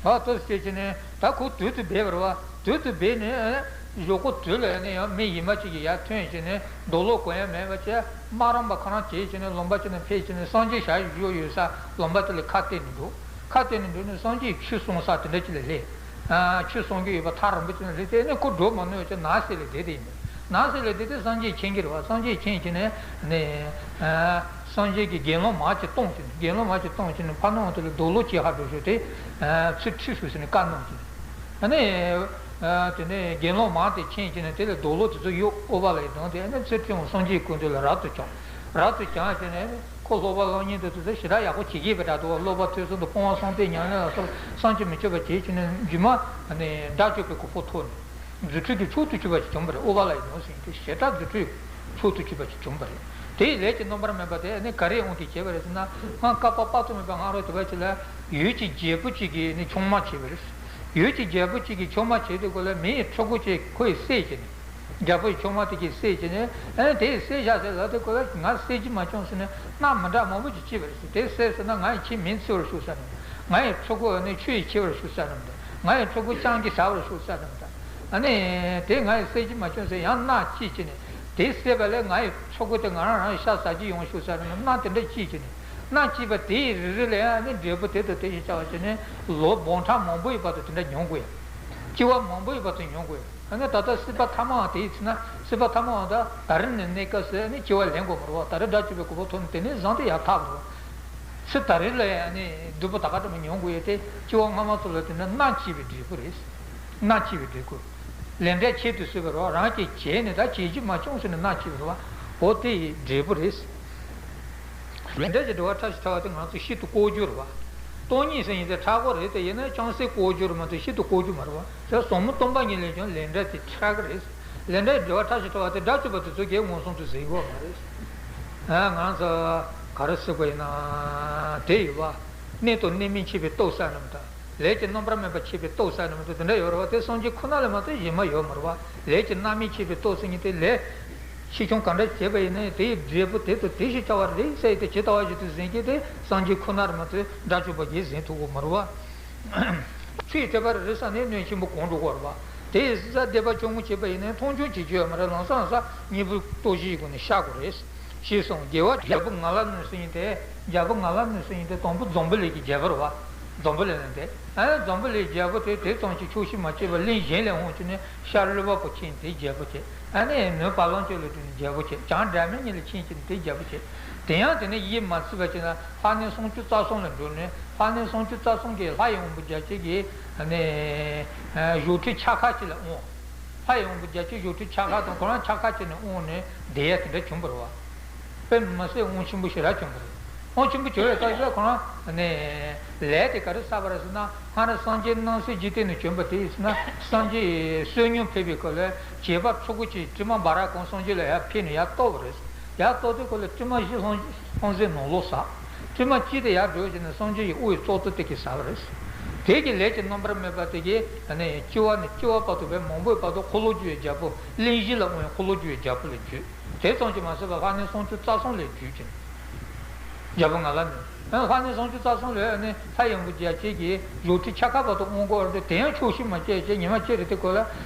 ཨ་ཏོ་སྐྱེས་ཀྱི་ནས་ད་ཁོ་དུར་དུ་སྦས་པ་རེད་བ། དུར་དུ་སྦས་ནས་གཞོགས་ཁོ་དུར་ལ་ནས་ཡང་མི་ཡི་མ་ཅིག་གིས་ཡར་ཐོན་བྱས་ནས་རྡོ་ལོ་གོན་ཡ་མེད་པ་བྱས། སྨ་རམས་པ་ཁོ་རང་བྱས་བྱས་ནས་ལུང་པ་ཅིག་ནས་ཕེབས་བྱས་ནས་སངས་རྒྱས་ཞལ་བཞུགས་ཡོད་ས་ལུང་པ་དེ་ལ་ཁ་གཏད་ནས་འདུག་ཁ་གཏད་ནས་འདུག་ནས་སངས་རྒྱས་ཆོས་གསུང་ས་དེ་འདྲ་ཅིག་ལ་སླེབས། ཨ། ཆོས་གསུང་རྒྱུ་ཡོད་པ་ཐག་རིང་པོ་ཅིག་ནས་སླེབས་ཏེ་ནས་ཁོ་འགྲོ་མ་ནུས་བྱས་ནགས་གསེབ་ལ་བསྡད་དེ་ཡིན། ནགས་གསེབ་ལ་བསྡད་དེ་སངས་རྒྱས་མཁྱེན་གྱི་རེད་བ། སངས་རྒྱས་མཁྱེན་བྱས་ནས་ནས། ཨ། སངས་རྒྱས་ཀྱིས་དགེ་སློང་མ་ཅིག་བཏང་བྱས་ནས། དགེ་སློང་མ་ཅིག་བཏང་བྱས་ནས་ཕར་ནང་དེ་ལ་རྡོ་ལོ་ཅིག་ཧ་འགྲོ་ཞོར་དེ། ཨ། ཚུར་ཁྲིད་ཤོག་ཟེར་ནས་བཀའ་གནང་བྱས། ཨ་ནི། ཨ། དེ་ནས་དགེ་སློང་མ་དེ་མཁྱེན་བྱས་ནས་དེ་ལ་རྡོ་ལོ་དེ་ཚོ་གཡུགས། ཨོ་བ་ལ་ཡི་གདོང་དེ་ཨ་ནི་ཚུར་ཁྲིད་འོང་། སངས་རྒྱས་སྐུ་མདུན་ལ་རབ་ཏུ་བྱུང་། རབ་ཏུ་བྱུང་བྱས་ནས་ཁོ་སློབ་པ་སློབ་གཉེར་དེ་ཚོ་ཞེ་དྲག་ཡག་པོ་བྱེད་ཀྱི་ཡོད་པའི་འདྲ་འདུག་སློབ་པ་ཐོས་བསམ་དང་སྤོང་བ་གསུམ་སྟེ་ཉམས་ལེན་ལ་སོགས་བསམ་གྱིས་མི་ཁྱབ་པ་བྱས་བྱས་ནས་རྗེས་མ་ནི་དགྲ་བཅོམ་པའི་གོ་འཕང་ཐོབ་ནས། རྫུ་འཕྲུལ་གྱི་མཆོག་ཏུ་གྱུར་པ་ཞིག་བྱུང་བ་རེད། ཨོ་བ་ལ་ཡི་གདོང་ཟེར་མཁན་དེ་ཞེ་དྲག་རྫུ་འཕྲུལ་མཆོག་ཏུ་གྱུར་པ་ཞིག་བྱུང་བ་རེད། དེའི་ལས་ཀྱི་རྣམ་པར་སྨིན་པ་དེ་ནི་ག་རེ་འོང་དེ་བྱས་པ་རེད་ཟེར་ན། སྔར་བསྐལ་པ་དཔག་ཏུ་མེད་པའི་སྔ་རོལ་དུ་བ་ཅིག་ལ་ཡུལ་གྱི་རྒྱལ་པོ་གཅིག་གིས་ནི་ཆུང་མ་བྱས་པ་རེད། ཡུལ་གྱི་རྒྱལ་པོ་གཅིག་གིས་ཆུང་མ་བྱས་དུས་ཀོ་ལ་མི་ཡི་ཕྲུ་གུ་གཅིག་ཁོ་ཡིས་བསད་བྱས་ནས། རྒྱལ་པོ་ཡི་ཆུང་མ་དེ་གིས་བསད་བྱས་ནས། ཨ་ནི་དེ་ཡིས་བསད་བཞག་ཟེར་ལབ་དུས་ཀོ་ལ་ང་བསད་རྒྱུ་མ་བྱུང་ཟེར་ནས་མནའ་མི་འདྲ་མང་པོ་ཅིག་བྱས་པ་རེད་ཟེར། དེ་བསད་ཟེར་ན་ང་ཡི་ཁྱེད་མིང་ཚིག་པར་ཞུ་ས་རེད། ང་ཡི་ཕྲུ་གུ་ནི་ཁྱོད་ཡིས་ཁྱེར་བར་ཞུ་ས་རེད་མི་འདུག་ང་ཡི་ཕྲུ་གུ་སྤྱང་ཀི་ཟ་བར་ཞུ་ས་རེད་མི་འདུག་ཨ་ནི་དེ་ང་ཡིས་བསད་རྒྱུ་མ་བྱུང་ཟེར་ཡང་མནའ་སྐྱེལ་བྱས་ནས། དེ་བསད་པ་ལས་ང་ཡི་ཕྲུ་གུ་དེ་ང་རང་རང་ཤ་ཟ་རྒྱུ་ཡོང་ཞུ་ས་རེད་མི་འདུག་མནའ་དེ་འདྲ་སྐྱེལ་བྱས་ནས། མནའ་སྐྱེལ་བ་དེའི་རིལ་རིལ་ལ་ཡང་ནི་འབྲས་བུ་དེ་དང་དེ་བཞིན་བྱ་བ་བྱས་ནས་ལོ་འབུམ་ཕྲག་མང་པོ་ཡི་བར་དུ་དེ་འདྲ་མྱོང་དགོས་ཡ། སྐྱེ་བ་མང་པོ་ཡི་བར་དུ་མྱོང་དགོས་ཡ། ཨ་ནི་ད་ལྟ་སྲིད་པ་ཐ་མའང་དེའི་ཚེ་ན། སྲིད་པ་ཐ་མའང་ད་ད་རེས་ནས་གནས་སྐབས་སུ་ནི་སྐྱེ་བ་ལེན་དགོས་མ་རེད་བ། ད་རེས་དགྲ་བཅོམ་པའི་གོ་འཕང་ཐོབ་ནས་དེ་ནས་བཟུང་སྟེ་ཡར་ཐར་དགོས། ཚེ་ད་རེས་ལ་ཡང་ནི་སྡུག་པོ་ད་ག་འདྲ་མོ་མྱོང་དགོས་ཡོད་དེ། སྐྱེ་བ་སྔ་མ་ཚོ་ལ་དེ་ནི་མནའ་སྐྱེལ་བའི་འབྲས་བུ་རེད། མནའ་སྐྱེལ་བའི་འབྲས་བུ། ལས་འབྲས་ཆེད་དུ་གསོལ་བ་རེད་བ། རང་གིས་བྱས་ནས་ད་བྱེད་རྒྱུ་མ་བྱུང་ཟེར་ནས་མནའ་སྐྱེལ་བ་རེད་བ། འོ་དེ་ཡི་འབྲས་བུ་རེད། ལས་འབྲས་ཀྱི་འབྲེལ་བ་ཕྲ་ཞིང་ཕྲ་བ་དེ་ང་ཚོས་ཤིན་ཏུ་བཀོལ་རྒྱུ་རེད་བ། སྟོང་ཉིད་ཟེར་མཁན་དེ་ཕྲ་བོ་རེད་དེ། ཡིན་ན་ཅུང་ཟད་བཀོལ་རྒྱུ་རེད་མ་གཏོགས་ཤིན་ཏུ་བཀོལ་རྒྱུ་མ་རེད་བ། དེ་ཟབ་མོ་སྟོང་པ་ཉིད་ལས་ཀྱང་ལས་འབྲས་དེ་ཕྲ་གི་རེད། ལས་འབྲས་འབྲེལ་བ་ཕྲ་ཞིང་ཕྲ་བ་དེ་དགྲ་བཅོམ་པ་དེ་ཚོ་གིས་མངོན་སུམ་དུ་གཟིགས་ཡོད་མ་རེད། ཨ། ང་ཚོ་ག་རེ་ཟེར་དགོས་ཡིན་ན། དེ་ཡོད་བ། གནས་དང་གནས་མིན་ཕྱེ་བའི་རྟོག་ཟེར་ནམ་ད། ལས་ཀྱི་རྣམ་པར་སྨིན་པ་ཕྱེ་བའི་རྟོག་ཟེར་ནམ་ད་དེ་འདྲ་ཡོད་རེད་བ། དེ་སངས་རྒྱས་ཁོ་ན་ལས་མ་གཏོགས་གཞན་མ་ཡོད་མ་རེད་བ། ལས་ཀྱི་རྣམ་སྨིན་ཕྱེ་བའི་རྟོག་ཟེར་མཁན་དེ་ལས། ཆེ་ཆུང་གང་འདྲ་བྱས་པ་ཡིན་ནའི་དེའི་འབྲས་བུ་དེ་དང་དེ་བཞིན་བྱ་བ་རེད་ཟེར་ཏེ་ཇི་ལྟ་བ་བཞིན་དུ་ཟིན་གྱི་དེ་སངས་རྒྱས་ཁོ་ན་རེད་མ་གཏོགས་དགྲ་བཅོམ་པ་གིས་ཟིན་ཐུབ་ཀྱི་མ་རེད་བ། ཆུ་ཡི་ཐོད་པ་རེ་རེ་ས་ནས་སྣོད་ཆེན་པོ་གང་འགྲོ་གི་རེད་བ། དེ་ཡི་ས་སྡེ་པ་ཆུང་ངུ་བྱས་པ་ཡིན་ནའི་མཐོང་ཆུང་བྱེད་རྒྱུ་ཡོད་མ་རེད། ལམ་སང་ས་གཉིས་པོ་རྟོག་ཞིབ་སྒོ་ནས་བཤགས་དགོས་རེད། ཞེས་གསུངས། རྒྱལ་བ་རྒྱལ་པོ་ང་ལ་གནོད་ཟེར་མཁན་དེ། རྒྱལ་པོ་ང་ལ་གནོད་ཟེར་མཁན་དེ་དང་པོ་འཛམ་བུ་གླིང་གི་རྒྱལ་པོ་རེད་བ། འཛམ་བུ་གླིང་ལ་དེ། ཨ་ནི་འཛམ་བུ་གླིང་རྒྱལ་པོ་དེ་དེ་ཙམ་གྱིས་ཆོག་ཤེས་མ་བྱས་པར་གླིང་གཞན་ལ་འོང་བྱས་ནས་ཤར་ཀླུ་པ་པོ་ཁྱེར་དེ་རྒྱལ་པོ་བྱས། ཨ་ནི་མོན་བ་ལང་སྤྱོད་ལ་འགྲོ་ནས་རྒྱལ་པོ་བྱས། བྱང་སྒྲ་མི་སྙན་ལ་ཁྱེར་བྱས་ནས་དེ་རྒྱལ་པོ་བྱས། དེ་ཡང་དེ་ནས་ཡིད་མ་ཚིམ་པ་བྱས་ན་ལྷ་གནས་སུམ་ཅུ་རྩ་གསུམ་ལ་འགྲོ་ནས། ལྷ་གནས་སུམ་ཅུ་རྩ་གསུམ་གྱི་ལྷ་ཡི་དབང་པོ་བརྒྱ་བྱིན་གྱིས་ཨ་ནི་བཞུགས་ཁྲི་ཆགས་ཁ་ཅིག་ལ་དབང་། ལྷ་ཡི་དབང་པོ་བརྒྱ་བྱིན་བཞུགས་ཁྲི་ཆགས་ཁ་དང་ཁོ་རང་ཆགས་ཁ་བྱས་ནས་དབང་ནས་བསྡད་ཡ་དེ་འདྲ་བྱུང་བ་རེད་བ། དཔེ་མི་སྲིད་དབང་ཆེན་པོ་ཞེ་དྲག་བྱུང་བ་རེད། ཁོང་ཆེན་པོ་བྱོས་ཡོད་ཙང་ཁོ་རང་ནས་ལས་དེ་ག་རེ་བསགས་པ་རེད་ཟེར་ན། སྔར་སངས་རྒྱས་སྣང་སྲིད་འཇིག་རྟེན་ནས་བྱོན་པ་དེ་ཡིན་ཟེར་ན། སངས་རྒྱས་བསོད་སྙོམས་ཕེབས་པའི་སྐབས་ལ་བྱེད་པ་ཕྲུ་གུ་གཅིག་སྲིད་མ་བྷ་ར་ཀ་སངས་རྒྱས་ལ་ཡར་ཕེབས་ནས་ཡར་གཏོར་བ་རེད། ཡར་གཏོར་དུས་སྐབས་ལ་སྲིད་མ་བཞི་ལྷུང་ལྷུང་བཟེད་ནང་ལོགས་ཟགས། སྲིད་མ་གཅིག་དེ་ཡར་བསྒྲོན་བྱས་ནས་སངས་རྒྱས་ཀྱི་དབུའི་གཙུག་ཏོར་དེ་གི་ཟགས་པ་རེད། དེ་གི་ལས་ཀྱི་རྣམ་པར་སྨིན་པ་དེ་གིས་ནི་སྤྱི་བ་ནས་སྤྱི་བ་བར་དུ་བས་མང་པོའི་བར་དུ་འཁོར་ལོ་བསྒྱུར་བའི་རྒྱལ་པོ། གླིང་བཞི་ལ་དབང་བའི་འཁོར་ལོ་བསྒྱུར་བའི་རྒྱལ་པོ་ལ་བརྒྱུད། དེ་ཙམ་གྱིས་མ་ཟད་པར་ལྷ་གནས་སུམ་ཅུ་རྩ་གསུམ་ལ་བརྒྱུད་ཅིང་། རྒྱལ་པོ་ང་ལ་ནི། ལྷ་གནས་སུམ་ཅུ་རྩ་གསུམ་ལས་ནི་ལྷ་ཡང་བུ་རྒྱལ་བྱེད་ཀྱི་བཞུགས་ཁྲི་ཆ་ཁ་བར་དུ་དབང་བསྐུར་བ་རེད། དེ་ཡང་ཆོག་ཤེས་མ་བྱས་བྱས་ཉི་མ་གཅིག་རེ་དེ་སྐོར་ལ་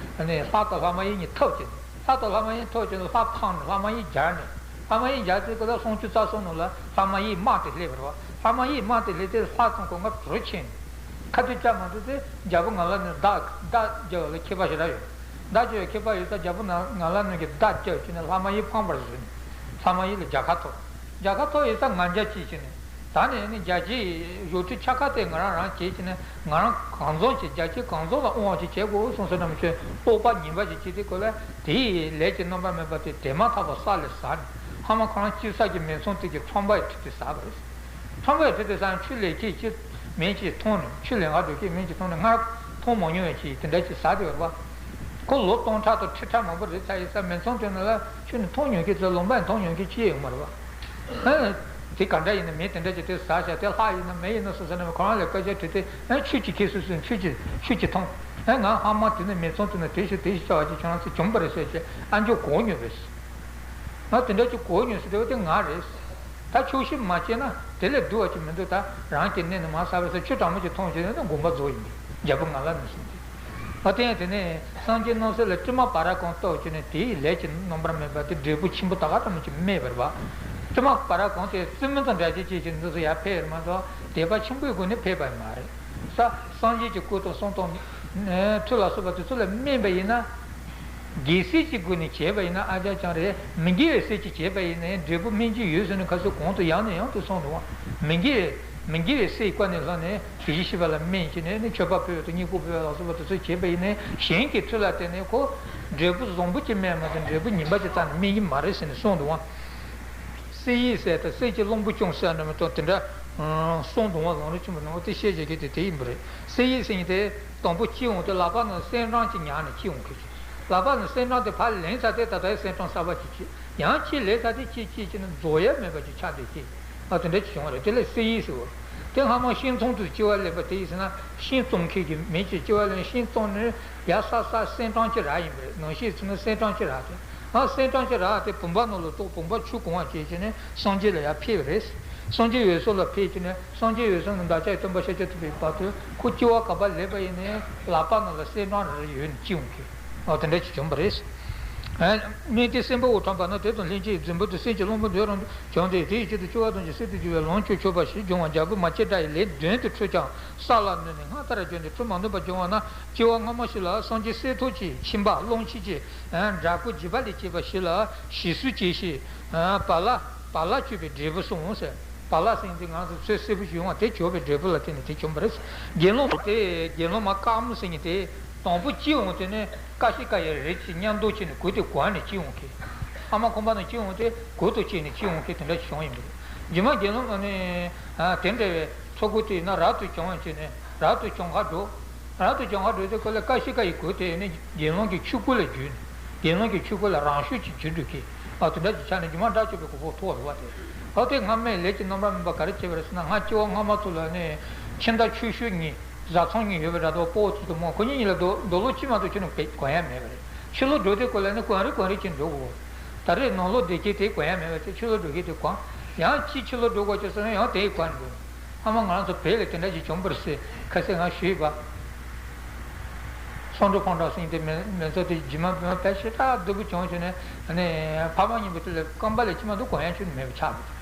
ནི་ལྷ་དང་ལྷ་མ་ཡིན་གཉིས་འཐབ་ཅིང་། ལྷ་དང་ལྷ་མ་ཡིན་འཐབ་ཅིང་ལྷ་འཕངས་ནས་ལྷ་མ་ཡིན་སྦྱར་ནས། ལྷ་མ་ཡིན་སྦྱར་དུས་སྐབས་ལ་སུམ་ཅུ་རྩ་གསུམ་ནང་ལ་ལྷ་མ་ཡིན་དམག་དེ་སླེབས་པ་རེད་བ། ལྷ་མ་ཡིན་དམག་དེ་སླེབས་དུས་ལྷ་ཚང་ཁོ་ང་གྲོལ་ཕྱིན། ཁ་ཐུག་བཅའ་མ་ཐུབ་ཚེ་རྒྱལ་པོ་ང་ལ་ནི་མདའ་མདའ་རྒྱབ་ལ་མཁས་པ་ཞེ་དྲག་ཡོད། མདའ་རྒྱབ་མཁས་པ་ཡོད་ཙང་རྒྱལ་པོ་ང་ལ་ནི་གི་མདའ་རྒྱབ་བྱས་ནས་ལྷ་མ་ཡིན་འཕངས་པར་བཟོས་ནས་ལྷ་མ་ཡིན་ལ་རྒྱལ་ཁ་ཐོབ། རྒྱལ་ཁ་ཐོབ་ཡོད་ཙང་ང་རྒྱལ་གཅིག་བྱས་ནས། ད་ནི་ནི་རྒྱལ་གཅེས་བཞུགས་ཁྲི་ཆ་ཁ་དེ་ང་རང་རང་བྱས་བྱས་ནས་ང་རང་གང་བཟང་ཞིག་རྒྱལ་གཅེས་གང་བཟང་ལ་དབང་བ་ཞིག་བྱེད་དགོས་གསུངས་ས་འདྲ་མི་ཆོས་སྤོབས་པ་ངན་པ་ཞིག་བྱེད་དུས་སྐབས་ལ་དེའི་ལས་ཀྱི་རྣམ་པར་སྨིན་པ་དེ་དེ་མ་ཐག་པ་ས་ལ་ཟགས་ནས་ཕ་མ་ཁོ་རང་གཅིག་ས་ཀྱི་མེ་ཚང་དེ་གི་ཁྲོན་པ་ཡི་ཁྲི་དེ་ཟགས་པ་རེད། ཁྲོན་པའི་ཁྲི་དེ་སང་ཆུ་ལེན་མཁན་གཅིག་མི་གཅིག་མཐོང་ནས། ཆུ་ལེན་ག་འགྲོ་མཁན་མི་གཅིག་མཐོང་ནས། སྔར་མཐོང་མ་མྱོང་བའི་ཆེད་དེ་འདྲ་ཅིག་ཟ་དེ་བར་བ། ཁོ་ལོ་སྟོང་ཕྲག་དང་ཁྲི་ཕྲག་མང་པོ་རེད་ཚར་ཡིན་ཙང་མི་ཚང་དོན་ལ་ཆུ་ནི་མཐོང་མྱོང་མཁན་ཚོ་ལུང་པ་ཡི་མཐོང་མྱོང་མཁན་ཅི་ཡང་ཡོད་མ་རེད་བ། ཨ། དེ་ག་འདྲ་ཡིན་ན་མི་དེ་འདྲ་ཅིག་དེ་ཟ་བྱ་དེ་ལྷ་ཡིན་ན་མི་ཡིན་ན་སོ་སོ་ནས་ཁོ་རང་ལ་སྐད་ཆ་དྲིས་ཏེ། ཨ། ཆུ་ཅིག་ཁྱེར་སོང་ཟེར་ཆུ་ཅིག་ཆུ་ཅིག་འཐུང་། ཨ། ང་ཧ་མ་དེ་ནི་མི་ཚང་དེ་ནི་དེ་ཞིག་དེ་ཞིག་བྱ་བ་ཅིག་ཁྱོད་རང་ཚོ་བྱུང་པ་རེད་ཟེར་བྱས་ཨ་མཆོག་གོ་མྱོང་བས། ང་དེ་འདྲ་ཅིག་གོ་མྱོང་ཟེར་དེ་བ་དེ་ང་རེད། ད་ཆོག་ཤེས་མ་བྱས་ན་དེ་ལས་སྡུག་པ་ཅིག་མི་འདུག་ད་རང་གི་གནས་ནས་མ་ཟ་བས་ཟེར་ཆུ་གྲང་མོ་ཅིག་འཐུང་བྱས་ན་དགོངས་པ་རྫོགས་ཡིན་པས། རྒྱལ་པོ་ང་ལ་ནི་གསུངས་ཏེ། ཨ། དེ་ཡང་དེ་ནས་སངས་རྒྱས་སྣང་སྲིད་ལ་སྲིད་མ་བྷ་ར་ཀ་གཏོར་བྱས་ནས་དེའི་ལས་ཀྱི་རྣམ་པར་སྨིན་པ་དེ་འབྲས་བུ་ཆེན་པོ་ད་ག་ཙམ་ཅིག་སྨིན་པ་རེད་བ། སྲིད་མ་བྷ་ར་ཀ་དེ་བཙུན་མོ་དང་འདྲ་ཅིག་བྱས་བྱས་འདི་ཚོ་ཡར་ཕེབས་རེད་མ་གཏོགས་དད་པ་ཆེན་པོའི་སྒོ་ནས་ཕེབས་པ་མ་རེད། ས་སངས་རྒྱས་ཀྱི་སྐུ་དང་གསུང་དང་ཐུགས་ལ་སོགས་པ་དེ་ཚོ་ལ་སྨིན་པ་ཡིན་ན། རྒྱལ་སྲིད་ཀྱི་སྒོ་ནས་བྱས་པ་ཡིན་ན་ཨ་ཅག་ཅང་རེད། མི་དགེ་བའི་སྲིད་ཀྱིས་བྱས་པ་ཡིན་ན་འབྲས་བུ་སྨིན་གྱི་ཡོད་ཟེར་ནས་ཁ་སང་གོང་དུ་ཡང་ནས་ཡང་དུ་གསུངས་འདུག་བ། མི་དགེ་བའི་མི་དགེ་བའི་སྲིད་ཀ་ནས་ལྷག་ནས་དེ་བཞིན་གཤེགས་པ་ལ་སྨིན་བྱས་ནས་ནི་མཆོད་པ་ཕུལ་བ་དང་བསྙེན་བཀུར་ཕུལ་བ་ལ་སོགས་པ་དེ་ཚོ་བྱས་པ་ཡིན་ན་གཞན་གྱི་མཐུ་ལ་བརྟེན་ནས་ཁོ་འབྲས་བུ་བཟང་པོ་ཅིག་སྨིན་མ་གཏོགས་འབྲས་བུ་ངན་པ་ཅིག་རྩ་ནས་སྨིན་གྱི་མ་རེད་ཟེར་ནས་གསུངས་འདུག་བ། གསེར་ཡིག་ཟེར་དང་གསེར་གྱི་གླང་པོ་སྐྱོང་ཟེར་འདྲ་མི་གཏོང་དེ་འདྲ། གསུང་དུང་བ་ལུང་རིགས་ཆེན་པོ་ནང་དེ་བཤད་བྱེད་ཀྱི་དེ་དེ་ཡིན་པ་རེད། གསེར་ཡིག་ཟེར་མཁན་དེ་དང་པོ་སྐྱེ་འོང་དེ་ལག་པ་ནང་སེམས་ཀྲང་གཅིག་ཉར་ནས་སྐྱེ་འོང་མཁན་ཞིག་ལག་པ་ནང་སེམས་ཀྲང་དེ་ཕར་ལེན་ཚར་དེ་ད་ལྟའི་སེམས་ཀྲང་གསར་པ་ཅིག་སྐྱེ། ཡང་གཅིག་ལེན་ཚར་དེ་གཅིག་གཅིག་བྱས་ནས་རྫོགས་ཡ་མེད་པ་ཅིག་ཆགས་བསྡད་ཀྱི། ཨ། དེ་འདྲ་ཅིག་བྱུང་བ་རེད། དེ་ལས་གསེར་ཡིག་ཟེར་བ། དེ་སྔ་མ་ཤིང་ཚང་དུ་སྐྱེ་བ་ལེན་པ་དེ་ཡིན་ཟེར་ན་ཤིང་བཙོང་མཁན་གྱི་མི་གཅིག་སྐྱེ་བ་ལེན་ཤིང་བཙོང་ནས་ཡར་ས་ས་སེམས་ཀྲང་གཅིག་རག་ཡིན་པ་རེད། ནང་བཤད་ཚུལ་ན་སེམས་ཀྲང་གཅིག་རག་དེ། ཨ། སེམས་ཀྲང་གཅིག་རག་དེ་བུམ་པ་ནང་ལ་གཏོགས་བུམ་པ་ཆུ་གང་བ་བྱས་བྱས་ནས་སངས་རྒྱས་ལ་ཡར་ཕེབས་པ་རེད། སངས་རྒྱས་འོད་སྲུང་ལ་ཕེབས་བྱས་ནས་སངས་རྒྱས་འོད་སྲུང་ནི་བདག་ཅག་སྟོན་པ་ཤཱཀྱ་ཐུབ་པའི་བར་དུ་ཁོ་སྐྱེ་བ་ག་པར་ལེན་པ་ཡིན་ནའི་ལག་པ་ནང་ལ་སེམས་ཀྲང་རེ་རེ་ཡོད་ནས་སྐྱེ་འོང་གི། ཨོ། དེ་འདྲ་ཅིག་བྱུང་བ་རེད། སྨན་དེ་སེམས་དཔའ་བོ་ཁྲམ་པ་ན་དེ་དང་ལྷན་ཅིག་རྫུན་པོ་དེ་སེམས་ཀྱི་གླང་པོ་འདོད་རུང་བྱུང་སྟེ་དེའི་ཆེད་དུ་སྐྱེ་བ་ཐམས་ཅད་གསེར་དུ་བསྒྱུར་བའི་ལོངས་སྤྱོད་མཆོད་པ་ཞིག་འབྱུང་བ་འཇའ་གུར་མ་སྐྱེས་དགྲ་ཡི་ལས་མདུན་དུ་ཁྲོས་ཀྱང་ས་ལ་ནོན་ནས་སྔར་ལྟར་བྱོན་ཏེ་ཁྲོ་མ་ནུབ་པར་འབྱུང་བ་ན་སྐྱེ་བ་སྔ་མ་ཞིག་ལ་སངས་རྒྱས་གསེར་ཐུབ་ཀྱི་ཁྱིམ་པ་གླང་ཆེན་གྱི་འདྲ་སྐུ་བརྗིད་པ་ལས་སྐྱེས་པ་ཞིག་ལ་ཞིག་གསོས་བྱས་ཤིང་བ་ལ་བ་ལ་སྤྱོད་པའི་འབྲས་བུ་སོང་ཟེར། བ་ལ་ཟེར་མཁན་དེ་ང་ཚོ་ཚོད་སེར་པོ་ཞིག་ཡོང་བ་དེ་བྱོག་པའི་འབྲས་བུ་ལ་བརྟེན་ནས་དེ་བྱུང་བ་རེད། དགེ་སློང་དེ་དགེ་སློང་མ་དཀར་མོ་ཟེར་མཁན་དེ་དང་པོ་སྐྱེ་འོང་དུས་ནས་ཀ་ཤི་ཀ་ཡི་རིགས་ཀྱི་མཉམ་དུ་བྱས་ནས་གོས་དེ་གོན་ནས་སྐྱེ་འོང་གི། ཨ་མ་ཁང་པ་ནང་སྐྱེ་འོང་དུས་གོས་དང་བཅས་ནས་སྐྱེ་འོང་གི་དེ་འདྲ་ཞིག་བྱུང་ཡིན་པ་རེད། རྗེས་མ་དགེ་སློང་ནི་དེ་འདྲ་བའི་ཚོགས་ཀུན་དེ་ཡིན་ན་རབ་ཏུ་བྱུང་བ་བྱས་ནས་རབ་ཏུ་བྱུང་ཁ་འགྲོ། རབ་ཏུ་བྱུང་ཁ་འགྲོ་དུས་ཁོ་ལ་ཀ་ཤི་ཀ་ཡི་གོས་དེ་ནི་དགེ་སློང་གི་ཆོས་སྐུ་ལ་བསྒྱུར་ནས་དགེ་སློང་གི་ཆོས་སྐུ་ལ་རང་ཤུགས་ཀྱིས་བསྒྱུར་འགྲོ་གི། ཨ། དེ་འདྲ་ཅིག་ཆགས་ནས་རྗེས་མ་དགྲ་བཅོམ་པའི་གོ་འཕང་ཐོབ་རེད་བ་དེ། ཨ། དེ་སྔ་མའི་ལས་ཀྱི་རྣམ་པར་སྨིན་པ་ག་རེ་བྱས་པ་རེད་ཟེར་ན། སྔ་སྐྱེ་བ་སྔ་མ་ཚོ་ལ་ནི་ཁྱིམ་བདག་ཆོས་ཞུ་གཉིས་བཟའ་ཚང་གཉིས་ཡོད་པའི་སྒྲ་དོ་སྤོ་བོ་ཚོ་དང་མོ་ཁོ་གཉིས་གཉིས་ལ་རྡོ་རྡོ་ལོ་གཅིག་མ་གཏོགས་ཁྱོན་ནས་གོན་ཡ་མེད་པ་རེད། ཕྱི་ལོགས་འགྲོ་དུས་སྐོར་ལ་ནི་གོན་རེ་གོན་རེ་ཅིག་འགྲོ་དགོས། ད་རེས་ནང་ལོགས་བསྡད་ཀྱི་དེ་གོན་ཡ་མེད་པ་ཅིག་ཕྱི་ལོགས་འགྲོ་གི་དེ་གོན། ཡང་ཅིག་ཕྱི་ལོགས་འགྲོ་དགོས་ཀྱི་སོང་ན་ཡང་དེ་གོན་དགོས། ཨ་མ་ང་རང་ཚོ་བོད་ལ་དེ་འདྲ་ཞིག་བྱུང་བ་རེད་ཟེར་ཁ་སང་ང་ཞུས་པ། སོང་འགྲོ་ཕོང་འགྲོ་ཟེར་དེ་མི་མི་ཚོ་དེ་རྗེས་མ་བོད་པ་ཞེ་དྲག་སྡུག་པོ་བྱུང་བྱུང་ནས་ནས་ཕ་མ་གཉིས་པོ་དེ་ལ་རྐང་པ་ལ་ཅི་མ་འདུག་གོན་ཡ་ཁྱོན་ནས་མེད་པ་ཆགས་པ་དེ་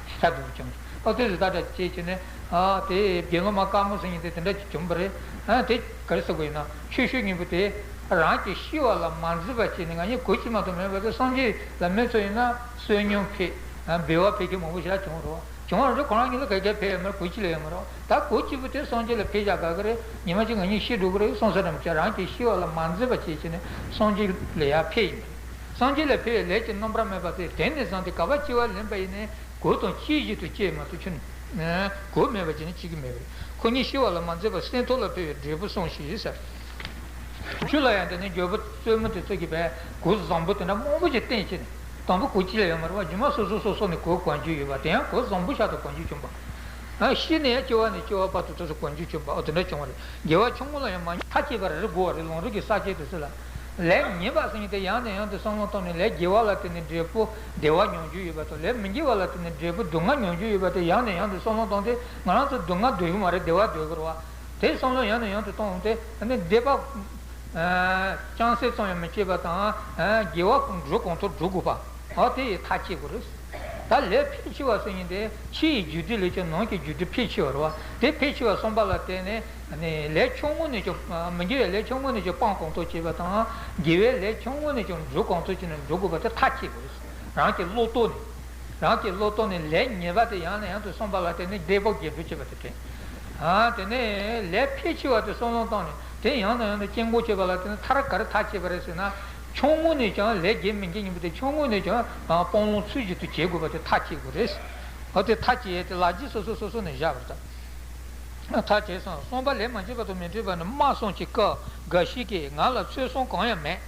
ཞེ་དྲག་སྡུག་པོ་བྱུང་། ཨོ་དེ་ཟེར་ད་འདྲ་བྱས་བྱས་ནས། ཨ། དེ་དགེ་སློང་མ་དཀར་མོ་ཟེར་མཁན་དེ་དེ་འདྲ་ཅིག་བྱུང་བ་རེད། ཨ། དེ་ག་རེ་ཟེར་དགོས་ཡིན་ན་ཆོས་ཞུ་མཁན་པོ་དེ་རང་གི་ཤི་བ་ལ་མ་འཛེམ་པ་བྱས་ནས་ང་གཉིས་གོས་ཅི་མ་གཏོགས་མེད་པ་དེ་སངས་རྒྱས་ལ་མི་ཚོ་ཡིན་ན་བསོད་སྙོམས་ཕེབས། ཨ། འབུལ་བ་ཕེབས་མཁན་མང་པོ་ཞེ་དྲག་བྱུང་བ་རེད། བྱུང་བ་རེད། ཁོ་རང་གཉིས་ལ་ག་གེ་ཕེབས་ཡོད་མ་རེད། གོས་གཅིག་ལས་ཡོད་མ་རེད། ད་གོས་གཅིག་པུ་དེ་སངས་རྒྱས་ལ་ཕེབས་བཞག་ག་གི་རེད། ཉི་མ་གཅིག་ང་གཉིས་ཤི་འགྲོ་གི་རེད་གསུངས་ས་འདྲ་མི་བྱེད། རང་གི་ཤི་བ་ལ་མ་འཛེམ་པ་བྱས་བྱས་ནས་སངས་རྒྱས་ལ་ཡར་ཕེབས་ཡིན་པ་རེད། སངས་རྒྱས་ལ་ཕན་པའི་ལས་ཀྱི་རྣམ་པར་སྨིན་པ་དེ་དེང་ནས་བཟུང་སྟེ་ག་པར་སྐྱེ་བ་ལེན་པ་ཡིན་ནའི་གོས་དང་ཕྱིའི་གཞི་དུ་སྐྱེས་མ་གཏོགས་ཁྱོད་ནི་གོས་མེད་པ་ཅིག་ནི་སྐྱེ་གི་མེད་པ་རེད། ཁོ་གཉིས་ཤི་བ་ལ་མ་འཛེམས་པར་སེམས་ཐོག་ལ་ཕན་པའི་འབྲས་བུ་བསམས་ཤིག་ཟེར། ཆོས་ལ་ཡང་དེ་ནི་འཇོན་པོ་རྩེད་མོ་དེ་ཚོ་གིས་པའི་གོས་བཟང་པོ་དེ་འདྲ་མང་པོ་ཞིག་བསྟན་བྱས་ནས། དང་པོ་གོས་གཅིག་ལས་ཡོད་མ་རེད་བ། རྗེས་མ་སོ་སོ་སོ་སོ་ནས་གོས་གོན་རྒྱུ་ཡོད་པ་དེ་ཡང་གོས་བཟང་པོ་ཞིག་ཏུ་གོན་རྒྱུ་བྱུང་བ། ཨ། ཤི་ནས་ཡང་སྐྱེ་བ་ནས་སྐྱེ་བ་བར་དུ་དུས་སུ་གོན་རྒྱུ་བྱུང་བ། འོ་དེ་འདྲ་བྱུང་བ་རེད། དགེ་བ་ཆུང་ངུ་ལ་ཡང་མ་མཐའ་སྐྱེལ་བ་རེ་རེ་དགོས་པ་རེད། ལམ་རིམ་གྱི་ས་བཅད་དུ་ཚུལ་ལ། ལས་ངན་པ་ཟེར་མཁན་དེ་ཡང་ནས་ཡང་དུ་བསམ་བློ་བཏང་ནས། ལས་དགེ་བ་ལ་བརྟེན་ནས་འབྲས་བུ་བདེ་བ་མྱོང་རྒྱུ་ཡོད་པ་དང་། ལས་མི་དགེ་བ་ལ་བརྟེན་ནས་འབྲས་བུ་སྡུག་བསྔལ་མྱོང་རྒྱུ་ཡོད་པ་དེ་ཡང་ནས་ཡང་དུ་བསམ་བློ་བཏང་སྟེ། ང་རང་ཚོ་སྡུག་བསྔལ་འདོད་ཀྱི་མ་རེད། བདེ་བ་འདོད་ཀྱི་རེད་བ། དེ་བསམ་བློ་ཡང་ནས་ཡང་དུ་བཏང་སྟེ། ཨ་ནི་བདེ་བ་ཨ་ཅུང་ཟད་ཙམ་ཡང་མི་སྐྱེད་པ་དང་། ཨ། དགེ་བ་འགྲོ་གང་ཐུབ་འགྲོ་དགོས་པ། འོ་དེ་ཡི་མཐའ་སྐྱེལ་དགོས་རེད། ད་ལས་ཕལ་ཆེ་བ་ཟེར་མཁན་དེ་ཕྱི་ཡི་རྒྱུ་འབྲས་ལས་ཀྱང་ནང་གི་རྒྱུ་འབྲས་ཕལ་ཆེ་བ་རེད་བ། དེ་ཕལ་ཆེ་བ་བསམ་པ་ལ་བརྟེན་ནས། ཨ་ནི་ལས་ཆུང་ངུ་ནས་ཀྱང་། མི་དགེ་བའི་ལས་ཆུང་ངུ་ནས་ཀྱང་སྤང་གང་ཐུབ་བྱེད་པ་དང་། དགེ་བའི་ལས་ཆུང་ངུ་ནས་ཀྱང་འགྲོ་གང་ཐུབ་བྱས་ནས་འགྲོ་དགོས་པ་དེ་མཐའ་སྐྱེལ་དགོས་རེད། རང་གི་བློ་རྟོག་ནས། རང་གི་བློ་རྟོག་ནས་ལས་ཉེས་པ་དེ་ཡང་ནས་ཡང་དུ་བསམ་པ་ལ་བརྟེན་ནས་བདེ་བ་སྐྱེལ་འགྲོ་བྱེད་པ་དེ་དྲན། ཨ། དེ་ནས་ལས་ཕལ་ཆེ་བ་དེ་བསམ་བློ་བཏང་ནས། དེ་ཡང་ནས་ཡང་དུ་སྐྱེལ་འགོ་བྱེད་པ་ལ་བརྟེན་ནས་མཐར་ག་རེ་མཐའ་སྐྱེལ་བ་རེད་ཟེར་ན། ཆུང་ངུ་ནས་ཀྱང་ལས་དགེ་མི་དགེ་གཉིས་པོ་དེ་ཆུང་ངུ་ནས་ཀྱང་སྤང་བླང་ཚུལ་བཞིན་དུ་བྱེད་དགོས་པ་དེ་མཐའ་སྐྱེལ་དགོས་རེད། འོ་དེ་མཐའ་སྐྱེལ་ཡས་དེ་ལག་རྗེས་སོ་སོ་སོ་སོ་ནས་བཞག་པ་རེད། མཐའ་སྐྱེལ་སོང་། གསུམ་པ་ལས་མ་བྱས་པ་དང་མི་འཕྲད་པ་ནི། སྨྲ་གསུམ་གྱི་སྐབས་འགའ་ཞིག་གིས། ང་ལ་ཚོད་བསྲུང་གང་ཡང་མེད།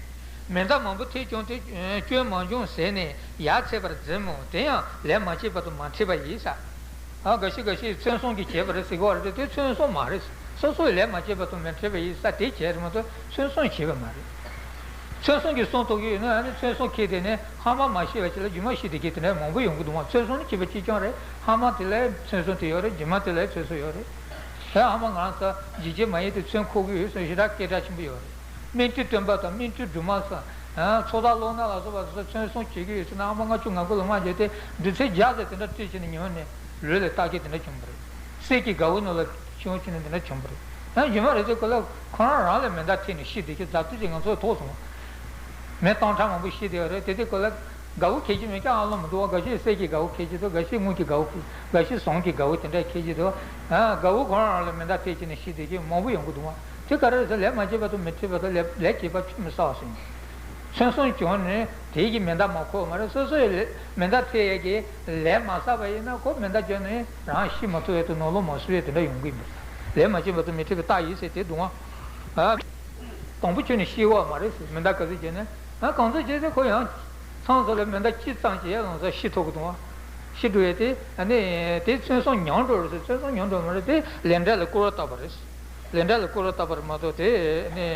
མེ་མདའ་མང་པོ་ཐེབས་ཀྱང་དེ་སྐྱོན་མང་ཆུང་ཟད་ནས་ཡར་ཚེས་པར་འཛེམ་མོ། དེ་ཡང་ལས་མ་བྱས་པ་དང་མ་འཕྲད་པ་ཡིན་ས། ཨ། འགའ་ཞིག་འགའ་ཞིག་ཚོད་བསྲུང་གིས་བྱས་པ་རེད་ཟེར་གི་བ་རེད་དེ། དེ་ཚོད་བསྲུང་མ་རེད། སོ་སོའི་ལས་མ་བྱས་པ་དང་མི་འཕྲད་པ་ཡིན་ས་དེ་བྱས་རེད་མ་གཏོགས་ཚོད་བསྲུང་བྱས་པ་མ་རེད། ཚོད་བསྲུང་གིས་བསྲུང་ཐུབ་ཀྱི་ཡོད་ན། ཨ་ནི་ཚོད་བསྲུང་ཁེལ་དེ་ནས་ཧ་མ་མ་ཤེས་པ་ཅིག་ལ་རྒྱུ་མ་ཤེས་དེ་གི་དེ་འདྲ་མང་པོ་ཡོང་གི་འདུག་མ། ཚོད་བསྲུང་ནི་བྱས་པ་གཅིག་རྐྱང་རེད། ཧ་མ་དེ་ལ་ཚོད་བསྲུང་དེ་ཡོད་རེད། རྒྱུ་མ་དེ་ལ་ཚོད་བསྲུང་ཡོད་རེད། དེ་ཧ་མ་ང་རང་ཚོ་འཇིགས་བྱེད་མ་ཡིན་ཏེ་ཚོད་འཁོར་གྱི་ཡོད་ཟེར་ཞེ་དྲག་སྐད་གྲགས་ཆེན་པོ་ཡོད་རེད། སྨིན་གྲོལ་སྟོན་པ་དང་སྨིན་གྲོལ་སྒྲོལ་མ་སོགས། ཚོགས་བདག་བློ་སྣ་ལ་སོགས་པ་ཚོ་ཚོད་བསྲུང་བྱེད་ཀྱི་ཡོད་ཟེར་ན། ཨ་མ་ལྔ་བཅུ་ང་དགུ་ལ་མ་བརྗེད་དེ་བདུན་ཚིགས་བརྒྱ་ཙམ་དེ་འདྲ་བྲིས་བྱས་ནས་ཉོས་ནས་ལུས་ལ་བཏགས་ཀྱི་དེ་འདྲ་བྱུང་བ་རེད། གསེར་གྱི་གའུ་ནང་ལ་ཤོང་བྱས་ནས་དེ་འདྲ་བྱུང་བ་རེད། ཡང་རྒྱུ་མ་རེད་དེ་ཁོ་ལ་ཁོ་རང་རང་ལ་མེ་མདའ་ཐེབས་ནས་ཤི་བསྡད་ཀྱི་རྫབ་ཏུ་ཅིག་ང་ཚོ་ཐོག་སོང་བ། མི་སྟོང་ཕྲག་མང་པོ་ཤི་བསྡད་པ་རེད། དེ་དུས་སྐབས་ལ་གའུ་འཁྱེར་གྱི་མེད་ཀྱང་ཨ་ལོ་མི་འདུག་བ། འགའ་ཤས་གསེར་གྱི་གའུ་འཁྱེར་གྱི་འདུག་འགའ་ཤས་དངུལ་གྱི་གའུ་འཁྱེར། འགའ་ཤས་ཟངས་ཀྱི་གའུ་དེ་འདྲ་འཁྱེར་གྱི་འདུག་ཨ། གའུ་ཁོ་རང་རང་ལ་མེ་མདའ་ཐེབས་བྱས་ནས་ཤི་བསྡད་ཀྱི་མང་པོ་ཡོང་གི་འདུག་བ། དེ་ག་རེ་ཟེར། ལས་མ་བྱས་པ་དང་མི་འཕྲད་པ་དང་། ལས་ལས་བྱས་པ་ཆུད་མི་ཟ་བ་ཟེར། ཚོད་བསྲུང་བྱུང་ནས་དེ་གི་མེ་མདའ་མ་ཁོག་མ་རེད། སོ་སོ་ཡི་ལས་མེ་མདའ་ཐེབས་ཡས་ཀྱི་ལས་མ་བསགས་པ་ཡིན་ན་ཁོ་མེ་མདའ་བརྒྱབ་ནས་རང་ཤི་མ་ཐུབ་ཡས་དང་ནོར་ལུག་མ་གསོད་ཡས་དེ་འདྲ་ཡོང་གི་ཡིན་པ་རེད། ལས་མ་བྱས་པ་དང་མི་འཕྲད་པའི་རྟགས་ཡིན་ཟེར་དེ་འདུག་ཨ། དང་པོ་ཁྱོན་ནས་ཤི་བ་མ་རེད་ཟེར། མེ་མདའ་ག་ཚོད་བརྒྱབ་ནས། ཨ། གང་ཚོད་བརྒྱབ་ཚེ་ཁོ་ཡང་མཚམས་སུ་ལ་མེ་མདའ་གཅིག་བརྩམས་བྱས་ཡང་ལང་ཚོ་ཤི་ཐུབ་ཀྱི་འདུག་ཨ། ཤི་འགྲོ་ཡས་དེ། ཨ་ནི་དེ་ཚོད་བསྲུང་ཉམས་འགྲོ་རེད་ཟེར། ཚོད་བསྲུང་ཉམས་འགྲོ་མ་རེད། དེ་ལས་འབྲས་ལ་སྐུར་བ་བཏབ་པ་རེད། ལས་འབྲས་ལ་སྐུར་བ་བཏབ་པ་རེད་མ་གཏོགས་དེ་ནི་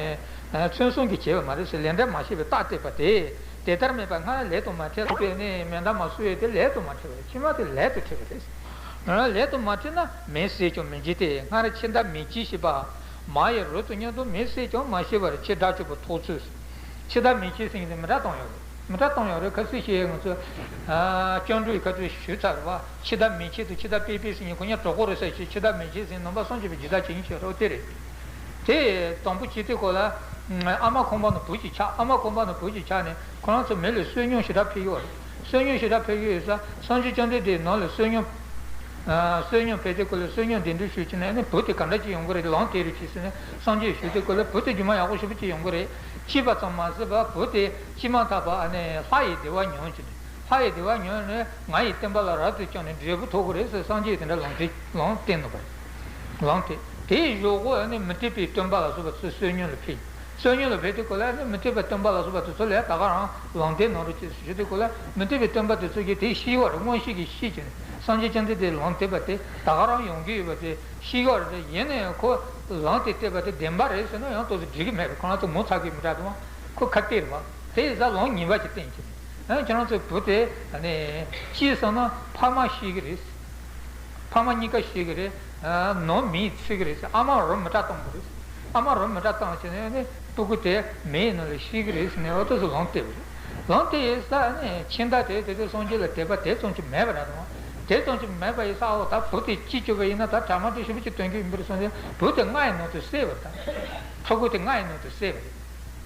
ཚོད་བསྲུང་གིས་བྱས་པ་མ་རེད་ཟེར། ལས་འབྲས་མ་ཤེས་པའི་རྟགས་བསྟན་པ་དེ། དེ་ལྟར་མེད་པ་སྔར་ལས་དང་མ་འཕྲད་པས་ནི། མེ་མདའ་མ་གསོད་ཡས་དེ་ལས་དང་མ་འཕྲད་པ་རེད། ཕྱི་མ་དེ་ལས་དང་འཕྲད་པ་རེད། ལས་དང་མ་འཕྲད་ན་མེས་བསད་ཀྱང་མི་འཇིགས་ཏེ། སྔར་འཆི་བདག་མེས་འཁྱིལ་ཞེས་པ། མ་ཡི་རོ་དང་མཉམ་དུ་མེས་བསད་ཀྱང་མ་ཤི་བར་འཆི་བདག་གཅིག་པུ་ཐོབ་ཚུལ། འཆི་བདག་མེས་འཁྱིལ་ཟེར་མཁན་དེ་མེ་མདའ་བཏང་ཡོད་རེད། མེ་མདའ་བཏང་ཡོད་རེད། ཁ་སང་ཞིག་ང་ཚོ་ཨ་སྐྱབས་འགྲོའི་ཁ་ཐུག་ཞུས་ཚར་བ། འཆི་བདག་མེས་འཁྱིལ་དང་འཆི་བདག་དཔེ་དཔེ་ཟེར་མཁན་ཁོ་གཉིས་གྲོགས་པོ་རེད་ཟེར་ཞིག་འཆི་བདག་མེས་འཁྱིལ་ཟེར་མཁན་ནང་པ་སངས་རྒྱས་པའི་རྒྱུད་དག་བྱེད་མཁན་ཞིག་ཡོད་རེད། དེ་རེད། དེ་དང་པོ་བྱས་དུས་སྐབས་ལ་ཨ་མ་ཁང་པ་ནང་བུ་ཅིག་ཆགས། ཨ་མ་ཁང་པ་ནང་བུ་ཅིག་ཆགས་ནས་ཁོ་རང་ཚོ་མི་ལ་བསོད་སྙོམས་ཞེ་དྲག་ཕུལ་གྱི་ཡོད་རེད། བསོད་སྙོམས་ཞེ་དྲག་ཕུལ་གྱི་ཡོད་ས། སངས་རྒྱས་བཅོམ་ལྡན་འདས་ནང་ལ་བསོད་སྙོམས། ཨ། བསོད་སྙོམས་ཕུལ་དུས་སྐབས་ལ་བསོད་སྙོམས་འདི་འདྲ་ཞུས་བྱས་ནས་ནི་བུ་དེ་ག་འདྲ་ཅིག་ཡོང་གི་རེད། ལམ་དེ་རུ་ཅིག་ཟེར་ནས་སངས་རྒྱས་ཞུས་དུས་སྐབས་ལ་བུ་དེ་རྒྱུ་མ་ཡག་པོ་ཞེ་པོ་ཅིག་ཡོང་གི་རེད། ཅེས་པ་ཙམ་མ་ཟད་པར་བུ་དེ་སྐྱེས་མ་ཐག་པར་ཨ་ནི་ལྷ་ཡི་བདེ་བ་མྱོང་བྱས་ནས། ལྷ་ཡི་བདེ་བ་མྱོང་ནས་ང་ཡི་བསྟན་པ་ལ་རབ་ཏུ་བརྩོན་ནས་འབྲས་བུ་ཐོབ་ཀྱི་རེད་ཟེར་སངས་རྒྱས་དེ་འདྲ་ལམ་དེ་ལམ་བསྟན་ནུས་པ་རེད། ལམ་དེ་དེའི་གཞུག་གུ་ཨ་ནི་མུ་སྟེགས་པའི་སྟོན་པ་ལ་སོགས་པ་ཚོས་བསོད་སྙོམས་ལ་ཕུལ། བསོད་སྙོམས་ལ་ཕུལ་དུས་སྐབས་ལ་ཨ་ནི་མུ་སྟེགས་པའི་སྟོན་པ་ལ་སོགས་པ་དེ་ཚོ་ལས་ད་ག་རང་ལམ་བསྟན་གནང་རོགས་ཅེས་ཞུས་དུས་སྐབས་ལ་མུ་སྟེགས་པའི་སྟོན་པ་དེ་ཚོ་གིས་དེ་ཤེས་ཀྱི་ཡོད་རེད། མངོན་ཤེས་ཀྱིས་ཤེས་བྱས་ནས་སངས་རྒྱས་བཅོམ་ལྡན་འདས་ལམ་བསྟན་པ་དེ་ད་ག་རང་ཡོང་གི་ཡོད་པ་དེ་ཤེས་ཀྱི་ཡོད་རེད། ཡིན་ནའང་ཁོ་ལམ་དེ་བསྟན་པ་དེ་བདེན་པ་རེད་ཟེར་ན་ཡང་ཏོག་ཙམ་འགྲིག་གི་མེད་རེད། ཁོ་རང་ཚོ་ངོ་ཚ་གི་མི་འདྲ་འདུག་ཁོ་ཁ་གཏད་རེད་བ། དེ་ཡིན་ཙང་ལམ་ངན་པ་ཅིག་བསྟན་བྱས་ནས། ཨ། ཁྱེད་རང་ཚོའི་བུ་དེ་ནི་སྐྱེས་སོང་ན་ཕ་མ་ཤི་གི་རེད། ཕ་མ་གཉིས་ཀ་ཤི་གི་རེད། ཨ། ནང་མི་ཚེ་གི་རེད། ཨ་མ་རོ་མི་ཏྲ་བཏང་གི་རེད། ཨ་མ་རོ་མི་ཏྲ་བཏང་བྱས་ནས་ནི་སྤུ་གུ་དེ་མིའི་ནང་ལ་ཤི་གི་རེད་ཟེར་ནས་འོ་དེ་ཚོ་ལམ་སྟེར་བ་རེད། ལམ་སྟེར་ཡས་ས་ནི་ཁྱིམ་བདག་དེ་དེ་ཚོ་སངས་རྒྱས་ལ་དད་པ་དེ་ཙམ་ཅིག་མེད་པ་རེད་དང་། དེ་ཙམ་ཅིག་མེད་པ་ཡིན་ས། འོ་ད་བུ་དེ་སྐྱེ་བཅུག་པ་ཡིན་ན་ད་དྲ་མ་དེ་ཞེ་པོ་ཅིག་སྟོན་རྒྱུ་ཡིན་པ་རེད་བསམ་ནས་བུ་དེ་རྔ་ཡི་ནང་དུ་བསྲེགས་པ་རེད། ད་ཕྲུ་གུ་དེ་རྔ་ཡི་ནང་དུ་བསྲེགས་པ་རེད།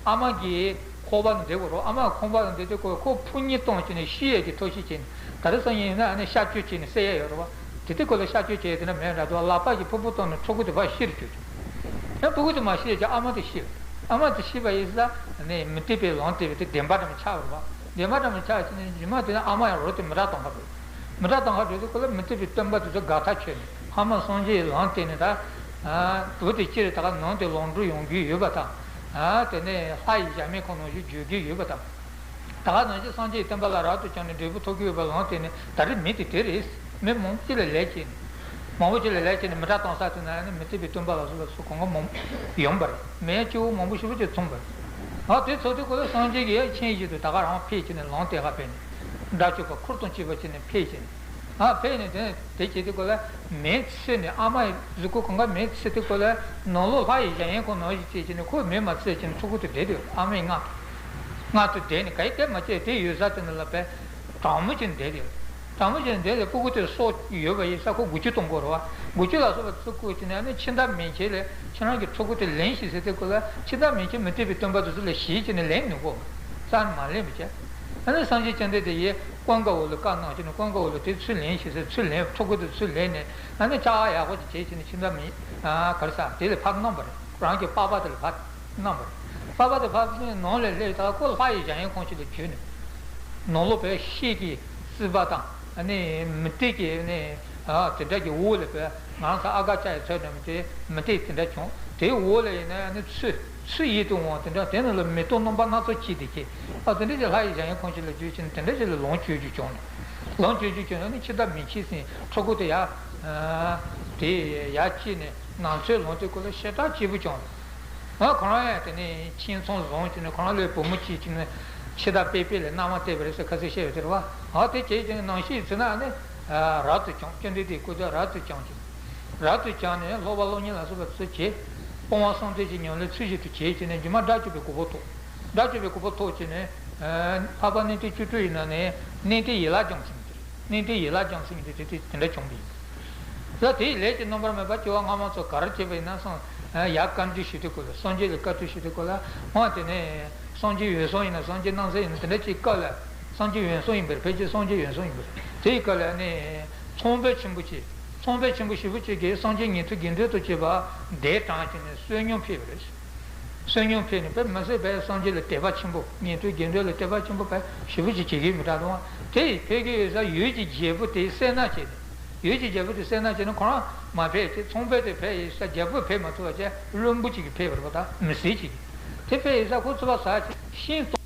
ཨ་མ་གི་ཁང་པ་ནང་བསྡད་དགོས་རེད། ཨ་མ་ཁང་པ་ནང་བསྡད་དུས་ཁོ་ཁོ་ཕོ་ཉ་བཏང་བྱས་ནས་ཤི་ཡས་ཀྱི་ཐབས་ཤེས་བྱས་ནས། ད་རེས་སང་ཉིན་ཡིན་ན་ཨ་ནི་གཤག་བཅོས་བྱས་ནས་བསད་ཡས་ཡོད་རེད་བ། དེ་དུས་ཁོ་ལ་གཤག་བཅོས་བྱས་དེ་འདྲ་མེད་འདྲ་འདུག་ལག་པ་གིས་ཕུར་བུ་བཏང་ནས་ཕྲུ་གུ་དེ་ཕར་ཤི་རུ་བཅུག་བྱུང་། ཡང་ཕྲུ་གུ་དེ་མ་ཤི་ཡས་ཀྱི་ཨ་མ་དེ་ཤི་བ། ཨ་མ་དེ་ཤི་བ་ཡིན་ཙང་ནི་མུ་སྟེགས་པའི་ལམ་སྟེར་བ་དེ་བདེན་པ་འདྲ་མི་ཆགས་པ་རེད་བ། འདས་མ་ཐག་ཏུ་ཆགས་ཕྱིན་ནས་རྗེས་མ་དེ་ནས་ཨ་མ་ཡང་རོ་དེ་མི་དྲག་གཏོང་ག་འགྲོ། མི་དྲག་གཏོང་ག་འགྲོ་དུས་ཁོ་ལ་མི་བཏུབ་པའི་སྟོན་པ་དེ་ཚོ་དགའ་ཐག་ཆོད་ནས་ཕ་མ་སངས་རྒྱས་ལམ་བསྟན་ནས་ད། བུ་དེ་སྤྱིར་ད་ག་ནང་དེ་ལོག་འགྲོ་ཡོང་གི་ཡོད་པ་དང་། དེ་ནས་ལྷ་ཡི་ཞལ་མའི་ཁོངས་ནང་བཞིན་བརྗོད་ཀྱི་ཡོད་པ་དང་། ད་ག་ནང་བཞིན་སངས་རྒྱས་བསྟན་པ་ལ་རབ་ཏུ་བྱུང་ནས་འབྲས་བུ་ཐོབ་ཀྱི་ཡོད་པ་ལམ་བསྟན་ནས་ད་རེས་མི་དེ་དེ་རེད། མི་མང་པོ་ཅིག་ལ་ལས་བྱས་ནས། མང་པོ་ཅིག་ལ་ལས་བྱས་ནས་མི་དྲག་གཏོང་ས་དེ་ན་ནི་མི་བཏུབ་པའི་སྟོན་པ་ལ་སོགས་པ་ཚོ་གང་ག་མང་པོ་ཡོང་པ་རེད། མི་སྐྱེ་བོ་མང་པོ་ཞེ་པོ་ཅིག་འཚོགས་པ་རེད། ཨ་དེ་ཚོ་དེ་ཁོ་ལ་སངས་རྒྱས་ཀྱིས་ཡང་ཆེས་ཞིབ་ཏུ་ད་ག་རང་ཕེབས་བྱས་ནས་ལམ་དེ་ག་ཕེབས་ནས། དགྲ་བཅོམ་པ་འཁོར་དང་བཅས་པ་བྱས་ནས་ཕེབས་བྱས་ནས། ཨ་ཕེབས་ནས་དེ་ནས་དེ་བྱས་དུས་ཁོ་ལ་མེ་ཚིག་ནས་ཨ་མ་ཡི་གཟུགས་པོ་གང་ག་མེ་ཚིག་དུས་ཁོ་ལ་ནང་ལོགས་ལྷ་ཡི་གཞལ་ཡས་ཁང་ནང་བཞིན་བྱས་བྱས་ནས་ཁོ་མེ་མ་ཚིག་བྱས་ནས་ཕྲུ་གུ་དེ་བསྡད་དུས་ཨ་མའི་མངལ་དུ། མངལ་དུ་བསྡད་ནས་ག་ཡི་སྐད་མ་བྱས་དེ་ཡོད་ས་དེ་ནས་ལ་བས་གྲང་མོ་ཅིག་བསྡད་དུས། གྲང་མོ་ཅིག་བསྡད་དུས་ཕྲུ་གུ་དེ་སྲོག་ཡོད་པ་ཡིན་ས་ཁོ་འགུལ་སྐྱོད་གཏོང་དགོས་རེད་བ། འགུལ་སྐྱོད་ལ་སོགས་པ་ཚུར་བཀོལ་བྱས་ནས་ཨ་ནི་འཆི་བདག་མན་ཆད་ལས་ཁྱེད་རང་གི་ཕྲུ་གུ་དེ་ལེན་ཤིག་ཟེར་དུས་ཁོ་ལ་འཆི་བདག་མན་ཆད་མི་བཏུབ་པའི་སྟོན་པ་དེ་ཚོ་ལ་ཞེད་བྱས་ནས་ལེན་མི་དགོས། རྩ་ནས་མ་ལེན་པ་བྱས། ཨ་ནི་སངས་རྒྱས་བཅོམ་ལྡན་འདས་ཡིས་ཀུན་དགའ་བོ་ལ་བཀའ་གནང་བྱས་ནས་ཀུན་དགའ་བོ་ལ་དེ་ཚུར་ལེན་ཤིག་ཟེར་ཚུར་ལེན་ཕྲུ་གུ་དེ་ཚུར་ལེན་ནས་ཨ་ནི་ལྕགས་ཡག་པོ་ཅིག་བྱས་བྱས་ནས་འཆི་བདག་མི་ག་རེ་ཟ་དེ་ལ་ཕར་གནང་བ་རེད། རང་གི་པགས་པ་དེ་ལ་ཕར་གནང་བ་རེད། པགས་པ་དེ་ཕར་ནང་ལ་སླེབས་ད་ཁོ་ལྷ་ཡི་གཞལ་ཡས་ཁང་ཞིག་ལ་འཛུལ་ནས། ནང་ལོགས་པའི་ཤེལ་གྱི་རྩིག་པ་དང་ཨ་ནི་མུ་ཏིག་གི་ཨ་ནི་དེ་འདྲ་གི་འོག་ལ་བས་ང་རང་ཚོ་ཨ་ག་ཅག་ཡི་ཚོད་འདྲ་མི་དེ་མུ་ཏིག་དེ་འདྲ་བྱུང་། དེའི་འོག་ལ་ཡིན་ན་ཨ་ནི་ཆུ་ཆུ་ཡིད་དུ་འོང་དེ་འདྲ། དེ་ནང་ལ་མེ་ཏོག་རྣམ་པ་སྣ་ཚོགས་སྐྱེས་དེ་ཁྱེད་ཨ་དེ་འདྲ་གི་ལྷ་ཡི་གཞལ་ཡས་ཁང་ཞིག་ལ་འཛུལ་ཕྱིན་དེ་འདྲ་ཞིག་ལ་ལོངས་སྤྱོད་རྒྱུ་བྱུང་ནས། ལོངས་སྤྱོད་རྒྱུ་བྱུང་ན་ནི་འཆི་བདག་མི་འཆི་ཟིན་ཕྲུ་གུ་དེ་ཡ། དེ་ཡ་སྐྱེས་ནས་ནང་ཚོད་ལོངས་དེ་ཁོ་ལ་ཞེ་དྲག་སྐྱིད་པོ་བྱུང་། ཨ་ཁོ་རང་ཡང་དེ་ནས་ཁྱིམ་ཚང་བཟུང་བྱས་ནས་ཁོ་རང་ལོའི་བུ་མོ་གཅིག་བྱས་ནས་འཆི་བདག་དཔེ་དཔེ་ལ་མནའ་མ་སྟེར་བ་རེད་ཟེར་ཁ་ཚིག་བཤད་ཡོད་དེ་རེད་བ། ཨ་དེ་བྱས་ཀྱང་ནང་ཤེས་ཚུལ་ན་ནི་རབ་ཏུ་བྱུང་བཅོམ་ལྡན་འདས་སྐུ་ཚེ་རབ་ཏུ་བྱུང་ཅིང་། རབ་ཏུ་བྱུང་ནས་སློབ་པ་སློབ་གཉེར་ལ་སོགས་པ་ཚུལ་བྱས། སྤོང་བ་གསུམ་ལྡན་གྱི་ཉམས་ལེན་ཚུལ་བཞིན་དུ་བྱས་བྱས་ནས་རྗེས་མ་དགྲ་བཅོམ་པའི་གོ་འཕང་ཐོབ། དགྲ་བཅོམ་པའི་གོ་འཕང་ཐོབ་བྱས་ནས། འཕགས་པ་གནས་བརྟན་བཅུ་དྲུག་ཡི་ནང་ནས་གནས་བརྟན་ཡན་ལག་སྦྱངས་ཟིན་གྱི་རེད། གནས་བརྟན་ཡན་ལག་སྦྱངས་ཟིན་གྱི་རེད། དེ་དེ་དེ་འདྲ་བྱུང་བ་ཡིན། ད་དེའི་ལས་ཀྱི་རྣམ་པར་སྨིན་པ་སྐྱེ་བ་སྔ་མ་ཚོ་ག་རེ་བྱས་པ་ཡིན་ན་སོང་། ཡར་བཀའ་འདྲི་ཞུ་དུས་སྐོར་ལ་སངས་རྒྱས་ལ་བཀའ་འདྲི་ཞུ་དུས་སྐོར་ལ་འོང་དེ་ནས་སངས་རྒྱས་འོད་སྲུང་ཡིན་ན་སངས་རྒྱས་སྣང་གསལ་ཡིན་ན་དེ་འདྲ་ཅིག་སྐབས་ལ་སངས་རྒྱས་འོད་སྲུང་ཡིན་པར་ཕལ་ཆེར་སངས་རྒྱས་འོད་སྲུང་ཡིན་པར་དེའི་སྐབས་ལ་ནི་ཚངས་པའི་ཆེན་པོ་ཆེ། ཚངས་པའི་ཆེན་པོ་ཞེ་པོ་ཅིག་གིས་སངས་རྒྱས་ཉན་ཐོས་དགེ་འདུན་དང་བཅས་པ་གདན་དྲངས་བྱས་ནས་བསོད་སྙོམས་ཕུལ་བ་རེད། བསོད་སྙོམས་ཕུལ་ནས་དཔེ་མི་སྲིད་པའི་སངས་རྒྱས་ལ་དད་པ་ཆེན་པོ་ཉན་ཐོས་དགེ་འདུན་ལ་དད་པ་ཆེན་པོ་དཔེ་ཞེ་པོ་ཅིག་བྱེད་ཀྱི་མི་དྲག་འདུག་དེ་ཕེབས་ཀྱི་ཡོད་ས་ཡུལ་གྱི་རྒྱལ་པོ་དེ་སེར་སྣ་བྱས་ནས་ཡུལ་གྱི་རྒྱལ་པོ་དེ་སེར་སྣ་བྱས་ནས་ཁོ་རང་མ་ཕེབས་ཚེ་ཚངས་པས་དེ་ཕེབས་ཡོད་ས་རྒྱལ་པོས་ཕེབས་མ་ཐུབ་པ་བྱས་བློན་པོ་ཅིག་གིས་ཕེབས་པ་རེད་པ། ད་མི་སེར་ཅིག་གིས་དེ་ཕེབས་ཡོད་ས་ཁོ་ཚོ་བ་ཟ་ཆེ་ཤིང་བཙོང་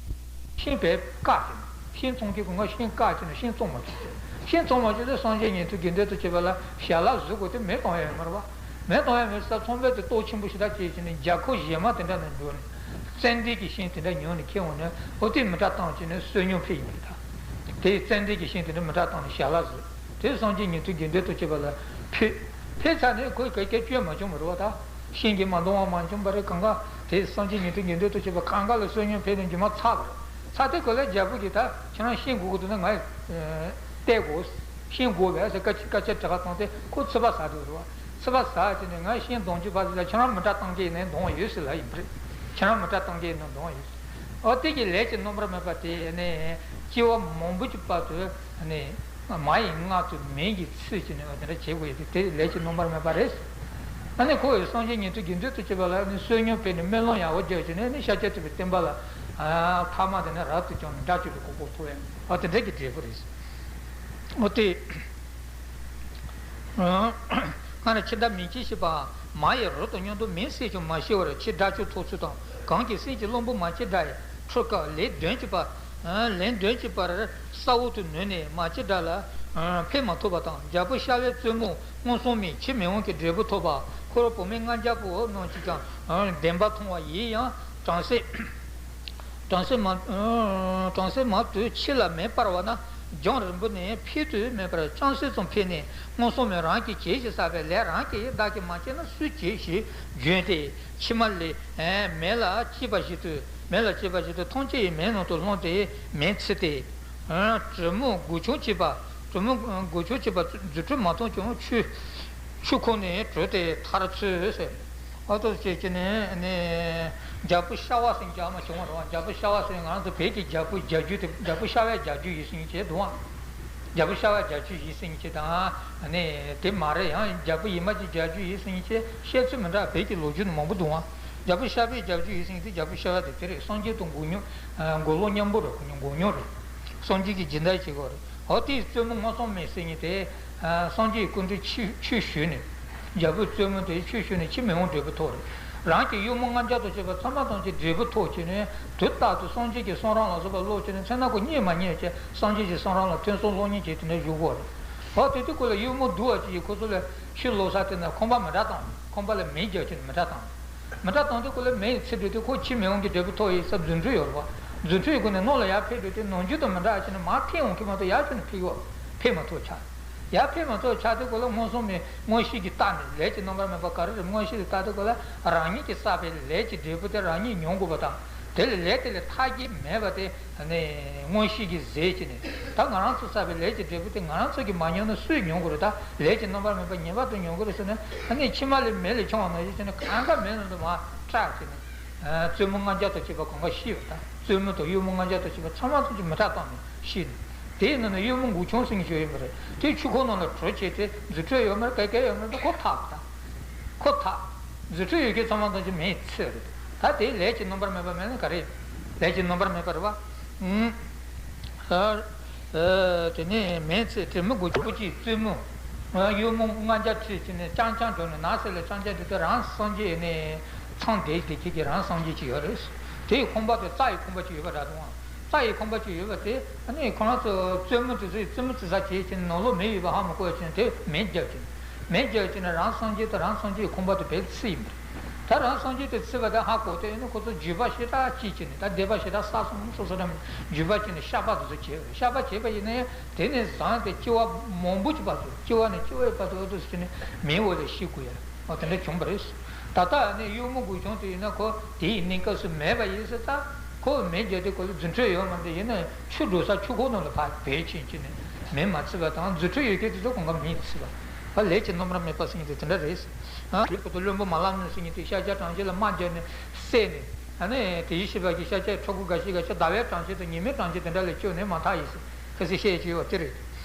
ཤིང་བས་བཀག་ཅིང་། ཤིང་བཙོང་གི་གོང་ཁ་ཤིང་བཀག་ཅིང་ཤིང་བཙོང་མ་བཅུག་ཅིང་། ཤིང་བཙོང་མ་བཅུག་ཚེ་སངས་རྒྱས་ཉན་ཐོས་དགེ་འདུན་དུ་བཅས་པ་ལ་ཞལ་ལག་བཟོ་དགོས་ཏེ་མེ་གཏོང་ཡ་ཡོད་མ་རེད་པ། མེ་གཏོང་ཡ་མེད་ས་ཚོང་དཔོན་དེ་ལྟོ་ཆེན་པོ་ཞེ་དྲག་སྐྱེས་ཀྱིན་ནས་རྒྱ་ཁོག་བཞེས་མ་དེ་འདྲ་ནས་འགྲོ་ནས་ཙན་དན་གྱི་ཤིང་དེ་འདྲ་ཉོ་ནས་ཁྱེར་འོང་ནས་ཨོ་དེ་མི་དྲག་བཏང་ཀྱིན་ནས་བསོད་སྙོམས་ཕུལ་ཡིན་པ་རེད་ད། དེ་ཙན་དན་གྱི་ཤིང་དེ་འདྲ་མི་དྲག་བཏང་ནས་ཞལ་ལག་བཟོས། དེ་སངས་རྒྱས་ཉན་ཐོས་དགེ་འདུན་དུ་བཅས་པ་ལ་ཕུལ། ཕུལ་ཚར་ནས་ཁོས་ག་གེ་སྐྱོན་མ་བྱུང་བ་རེད་པ་ད། ཤིང་གིས་མ་གདུང་བ་མ་བྱུང་བ་རེད། གང་ག་དེ་སངས་རྒྱས་ཉན་ཐོས་དགེ་འདུན་དུ་བཅས་པ་གང་ག་ལ་བསོད་སྙོམས་ཕུལ་ནས་རྗེས་མ་ཚར་བ་རེད། ཚར་དེ་ཁོ་ལ་རྒྱལ་པོ་གིས་ད་ཁྱེད་རང་ཤིང་དགོས་ཀྱི་འདུག་ན་ང་ཡི་སྟེར་དགོས། ཤིང་དགོས་པས་ཟེར་སྐད་ཆ་སྐད་ཆ་དྲི་བ་བཏང་སྟེ་ཁོ་ཚིག་པ་ཟ་འདུག་རེད་པ། ཚིག་པ་ཟ་བྱས་ནས་ང་ཤིང་གདུང་རྒྱུ་ཕར་ཟེར་ལ་ཁྱེད་རང་མི་དྲག་བཏང་གི་ཡིན་ན་གདུང་བ་ཡོད་ཟེར་ལབ་ཡིན་པ་རེད། ཁྱེད་རང་མི་དྲག་བཏང་གི་ཡིན་ན་གདུང་བ་ཡོད་ཟེར། ཨོ་དེ་གི་ལས་ཀྱི་རྣམ་པར་སྨིན་པ་དེ་ནི་སྐྱེ་བ་མང་པོ་ཅིག་བར་དུ་ནི་མ་ཡི་མངལ་དུ་མིང་གིས་ཚིག་བྱས་ནས་དེ་འདྲ་བྱེད་དགོས་ཡོད་དེ་དེ་ལས་ཀྱི་རྣམ་པར་སྨིན་པ་རེད། ཨ་ནི་ཁོ་ཡི་སངས་རྒྱས་ཉན་ཐོས་དགེ་འདུན་དུ་བཅས་པ་ལ་ནི་བསོད་སྙོམས་ཕུལ་ནས་སྨོན་ལམ་ཡག་པོ་རྒྱག་བྱས་ནས་ནི་ཤཱཀྱ་ཐུབ་པའི་བསྟན་པ་ལ་ཐ་མ་དེ་ནི་རབ་ཏུ་བྱུང་ནས་དགྲ་བཅོམ་པའི་གོ་འཕང་ཐོབ་ཡ་ཨ་དེ་འདྲ་གི་འབྲས་བུ་རེད། ཨོ་དེ། སྔར་འཆི་བདག་མིང་ཅན་ཞེས་པ། མ་ཡི་རོ་དང་མཉམ་དུ་མིང་གསལ་ཀྱང་མ་ཤེས་པར་ཕྱིས་དགྲ་བཅོམ་ཐོབ་ཚུལ་དང་། གང་གི་སེམས་ཀྱི་བློན་པོ་མ་སྐྱེས་དགྲ་ཡི་ཁྲོད་སྐབས་ལན་བདུན་གྱི་བར། ལན་བདུན་གྱི་བར་ས་འོག་ཏུ་ནུབ་ནས་མ་སྐྱེས་དགྲ་ལ་ཕན་མ་ཐོགས་པ་དང་། རྒྱལ་པོ་ཤ་བའི་བཙུན་མོ་མངོན་སུམ་མས་ཕྱིས་མི་འོང་གི་འབྲས་བུ་ཐོབ་པ། འཁོར་བུད་མེད་ལྔ་བརྒྱ་པོ་རྣམས་ཀྱིས་ཀྱང་བདེན་པ་མཐོང་བ་ཡིན་ཡང་། བྲམ་ཟེ། བྲམ་ཟེ་མ། བྲམ་ཟེ་མ་དུས་ཕྱི་ལ་མེ་སྤར་བ་ན་རྒྱང་རིང་པོ་ནས་ཕེབས་དུས་མེ་སྤར་ཅུང་ཟད་ཙམ་ཕེབས་ནས་མངོན་སུམ་མས་རང་གིས་བྱས་ཞེས་བསགས་པའི་ལས་རང་གིས་བདག་གིས་མ་བྱས་ན་སུས་བྱེད་ཞེས་བརྗོད་དེ་ཕྱི་མ་ལས་མེ་ལ་སྐྱེས་པ་བཞིན་དུ་མེ་ལ་སྐྱེས་པ་བཞིན་དུ་ཐམས་ཅད་ཀྱིས་མེའི་ནང་དུ་ལྷུང་སྟེ་མེས་ཚིག་སྟེ། གྲི་མོ་སྒོ་ཆུང་བྱས་པ། གྲི་མོ་སྒོ་ཆུང་བྱས་པ་རྫུ་འཕྲུལ་མ་མཐོང་ཀྱང་ཆུ། ཆུ་ཁོང་ནས་བྲོས་ཏེ་མཐར་ཚུད་ཟེར། ཨ་ཏོ་ཅེས་ཀྱི་ནི་ནི་རྒྱལ་པོ་ཤ་བ་ཟེར་མཁན་ཅིག་ཨ་མ་བྱུང་བ་རེད་བ། རྒྱལ་པོ་ཤ་བ་ཟེར་ང་རང་ཚོ་བོད་ཀྱི་རྒྱལ་པོ་བརྒྱད་ཅུ་དེ་རྒྱལ་པོ་ཤ་བའི་བརྒྱད་ཅུ་ཡིན་ཟེར་མཁན་ཅིག་འདུག་ཨ། རྒྱལ་པོ་ཤ་བའི་བརྒྱད་ཅུ་ཡིན་ཟེར་མཁན་ཅིག་དང་ནི་དེ་མ་རེད། ཡང་རྒྱལ་པོ་ཡིན་མ་ཅིག་བརྒྱད་ཅུ་ཡིན་ཟེར་མཁན་ཅིག་བཤད་ཚུལ་མི་འདྲ་བོད་ཀྱི་ལོ་རྒྱུས་ནང་མང་པོ་འདུག་ཨ། རྒྱལ་པོ་ཤར་པའི་རྒྱལ་པོ་ཡོད་ཟེར་མཁན་དེ། རྒྱལ་པོ་ཤར་པ་དེ་དེ་རེད། སངས་རྒྱས་དང་མགོ་མྱོང་། མགོ་ལོག་མཉམ་པོ་རེད། མགོ་མྱོང་རེད། སངས་རྒྱས་ཀྱི་སྦྱིན་བདག་བྱེད་དགོས་རེད། འོ་དེའི་བཙུན་མོ་མངོན་སུམ་མེད་ཟེར་མཁན་དེ། སངས་རྒྱས་ཀྱི་སྐུ་མདུན་ཆོས་ཆོས་ཞུས་ནས། རྒྱལ་པོའི་བཙུན་མོ་དེ་ཆོས་ཞུས་ནས་ཕྱིར་མི་འོང་འབྲས་བུ་ཐོབ་རེད། རང་གི་གཡོག་མོ་ལྔ་བརྒྱ་དང་བཅས་པ་ཚང་མ་ཐམས་ཅད་འབྲས་བུ་ཐོབ་བྱས་ནས། དུས་རྟག་ཏུ་སངས་རྒྱས་ཀྱི་གསུང་རབ་ལ་སོགས་པ་ཀློག་བྱས་ནས། མཚན་ནག་ཁོ་གཉིད་མ་ཉལ་བྱས། སངས་རྒྱས་ཀྱི་གསུང་རབ་ལ་ཐོས་བསམ་སློབ་གཉེར་བྱས། དེ་འདྲ་བཞུགས་དགོས་རེད། འོ་དེ་དུས་ཁོ་ལ་གཡོག་མོ་བསྡུ་བ་ཅིག་གིས་ཁོ་ཚོ་ལ་ཕྱིར་ལོག་ས་དེ་ན་ཁང་པ་མི་འདྲ་བཏང་། ཁང་པ་ལ་མེ་བརྒྱབ་བྱས་ནས་མི་འདྲ་བཏང་། མི་འདྲ་བཏང་དུས་ཁོ་ལ་མེ་ཡིས་ཚིག་འགྲོ་དུས། ཁོ་ཕྱིར་མི་འོང་གི་འབྲས་བུ་ཐོབ་ཡིན་ས། རྫུ་འཕྲུལ་ཡོད་རེད་བ། རྫུ་འཕྲུལ་ཡོད་དགོས་ནས་ནང་ལ་ཡར་ཕེབས་འགྲོ་དུས། ནམ་རྒྱུན་དང་མི་འདྲ་བ་བྱས་ནས་མར་ཐེངས་འོང་གི་མ་གཏོགས། ཡར་ཕྱིན་ནས་ཕེབས་ཡོད། ཕེབས་མ་ཐུབ་ཆགས། ཡར་ཕེབས་མ་ཐུབ་ཆགས་དུས་ཁོ་ལ་མངོན་སུམ་མེད། མངོན་ཤེས་ཀྱིས་བལྟས་ནས། ལས་ཀྱི་རྣམ་པར་སྨིན་པ་ག་རེ་རེད། མངོན་ཤེས་ཀྱིས་བལྟས་དུས་ཁོ་ལ་རང་ཉིད་ཀྱིས་བསགས་པའི་ལས་ཀྱི་འབྲས་བུ་དེ་རང་ཉིད་མྱོང་དགོས་པ་དང་། དེ་ལས་ལས་དེ་ལས་ཐར་གྱི་མེད་པ་དེ། ནས་མངོན་ཤེས་ཀྱིས་ཟད་བྱས་ནས། ད་ང་རང་ཚོ་བསགས་པའི་ལས་ཀྱི་འབྲས་བུ་དེ་ང་རང་ཚོ་གིས་མ་མྱོང་ན་སུས་མྱོང་དགོས་རེད། ད་ལས་ཀྱི་རྣམ་པར་སྨིན་པ་ངེས་པར་དུ་མྱོང་དགོས་རེད་ཟེར་ནས། ཨ་ནི་ཕྱེ་མ་ལེབ་མེ་ལ་མཆོངས་པ་ནང་བཞིན་བྱས་ནས། གང་ག་མེ་ནང་དུ་མར་བཀྲག་བྱས་ནས། བཙུན་མོ་ལྔ་བརྒྱ་དང་བཅས་པ་གང་ག་ཤི་བ་དང་། བཙུན་མོ་དང་གཡོག་མོ་ལྔ་བརྒྱ་དང་བཅས་པ་ཚང་མ་ཚང་གཅིག་མི་ཁྲག་བཏང་ནས་ཤི་ནས། དེའི་ནང་ནས་གཡོག་མོ་མགོ་ཆུང་ཟེར་མཁན་ཞིག་ཡོད་པ་རེད། དེ་ཆུ་ཁོལ་ནང་ལ་བྲོས་བྱས་ཏེ། རྫུ་འཕྲུལ་ཡོད་མ་རེད། ག་གེ་ཡོད་མ་རེད། ཁོ་ཐག་པ་དང་། ཁོ་ཐག་རྫུ་འཕྲུལ་ཡོད་མཁན་ཚང་མ་ཐམས་ཅད་མེ་ཡིས་ཚིག་རེད། ད་དེ་ལས་ཀྱི་རྣམ་པར་སྨིན་པ་མེད་ན་ག་རེ། ལས་ཀྱི་རྣམ་པར་སྨིན་པ་རེད་བ། ཨུམ། ཨ། ཨ། དེ་ནས་མེ་ཡིས་ཚིག་དེ་མི་མགོ་ཆུང་པོ་གཅིག་བཙུན་མོ། ཨ། གཡོག་མོ་ལྔ་བརྒྱ་ཁྲིད་བྱས་ནས་རྐྱང་རྐྱང་འགྲོ་ནས། ནགས་གསེབ་ལ་རྐྱང་རྐྱང་འགྲོ་དུས། རང་སངས་རྒྱས་ནས་ཚངས་འདས་བདེ་ཁྱེད་ཀྱི་རང་སངས་རྒྱས་ཅིག་ཡོད་རེད། དེའི་ཁང་པ་དེ་རྩྭ་ཡི་ཁང་པ་ཅིག་ཡོད་པ་འདྲ་འདུག་ཨང་། རྩྭ་ཡི་ཁང་པ་ཅིག་ཡོད་པ་དེ། ཨ་ནི་ཁོ་རང་ཚོ་བཙུན་མོ་དེ་ཚོས་བཙུན་མོ་བརྩི་ས་བྱས་བྱས་ནས། ནང་ལོགས་མེ་ཡོད་པ་ཧ་མ་གོ་བ་བྱས་ནས། དེ་མེ་བརྒྱབ་བྱས་ནས། མེ་བརྒྱབ་བྱས་ནས་རང་སངས་རྒྱས་དེ། རང་སངས་རྒྱས་ཀྱི་ཁང་པ་དེ་བེད་ཚིག་ཡིན་པ་རེད། ད་རང་སངས་རྒྱས་དེ་ཚིག་པ་དེ་ཧ་གོ་དུས། ཨ་ནི་ཁོ་ཚོ་འགྱོད་པ་ཞེ་དྲག་སྐྱེས་བྱས་ནས། ད་སྡིག་པ་ཞེ་དྲག་བསགས་སོང་སོ་སོ་འདྲ་མི་འགྱོད་པ་བྱས་ནས་བཤགས་པ་དེ་ཚོ་བྱས་པ་རེད། བཤགས་པ་བྱས་པ་ཡིན་ན་ཡང་། དེ་ནས་བཟུང་སྟེ་སྐྱེ་བ་མང་པོ་ཅིག་བར་དུ། སྐྱེ་བ་ནས་སྐྱེ་བའི་བར་དུ་འོ་དེ་ཚོ་བྱས་ནས་མེའི་འོག་ལ་ཤི་དགོས་ཡ། འོ་དེ་འདྲ་བྱུང་བ་རེད། ད་ལྟ་ནི་གཡོག་མོ་མགོ་ཆུང་དེ་ཡིན་ན། ཁོ་དེའི་གནས་སྐབས་སུ་མེད་པ་ཡིན་ཟེར། ད་ཁོ་མེ་བརྒྱབ་དུས་ཁོ་ལ་རྫུ་འཕྲུལ་ཡོད་མ་རེད། ཡིན་ན་ཆུ་འགྲོ་ས་ཆུ་ཁོལ་ནང་ལ་ཕར་བེད་ཕྱིན་བྱས་ནས་མེ་མ་ཚིག་པ་དང་། རྫུ་འཕྲུལ་ཡོད་མཁན་དེ་ཚོ་གང་ག་མེ་ཡིས་ཚིག་པ། ད་ལས་ཀྱི་རྣམ་པར་སྨིན་པ་ཟེར་མཁན་དེ་དེ་འདྲ་རེད། ཨ། དེ་ཁོ་ཚོ་བློན་པོ་མ་ལག་གནོན་ཟེར་མཁན་དེ་ཤཱཀྱ་གྲགས་ཆེན་ལ་དམག་བརྒྱབ་ནས་བསད་ནས། ཨ་ནི་དེ་བཞིན་གཤེགས་པ་གི་ཤཱཀྱའི་ཕྲུ་གུ་འགའ་ཤས་འགའ་ཤས། ཟླ་བའི་གྲགས་ཆེན་དང་ཉི་མའི་གྲགས་ཆེན་དེ་འདྲ་ལ་སྐྱོན་ནས་མ་ཐག་ཡིན་ཟེར། ཁ་སང་བཤད་ཀྱི་ཡོད་དེ་རེད།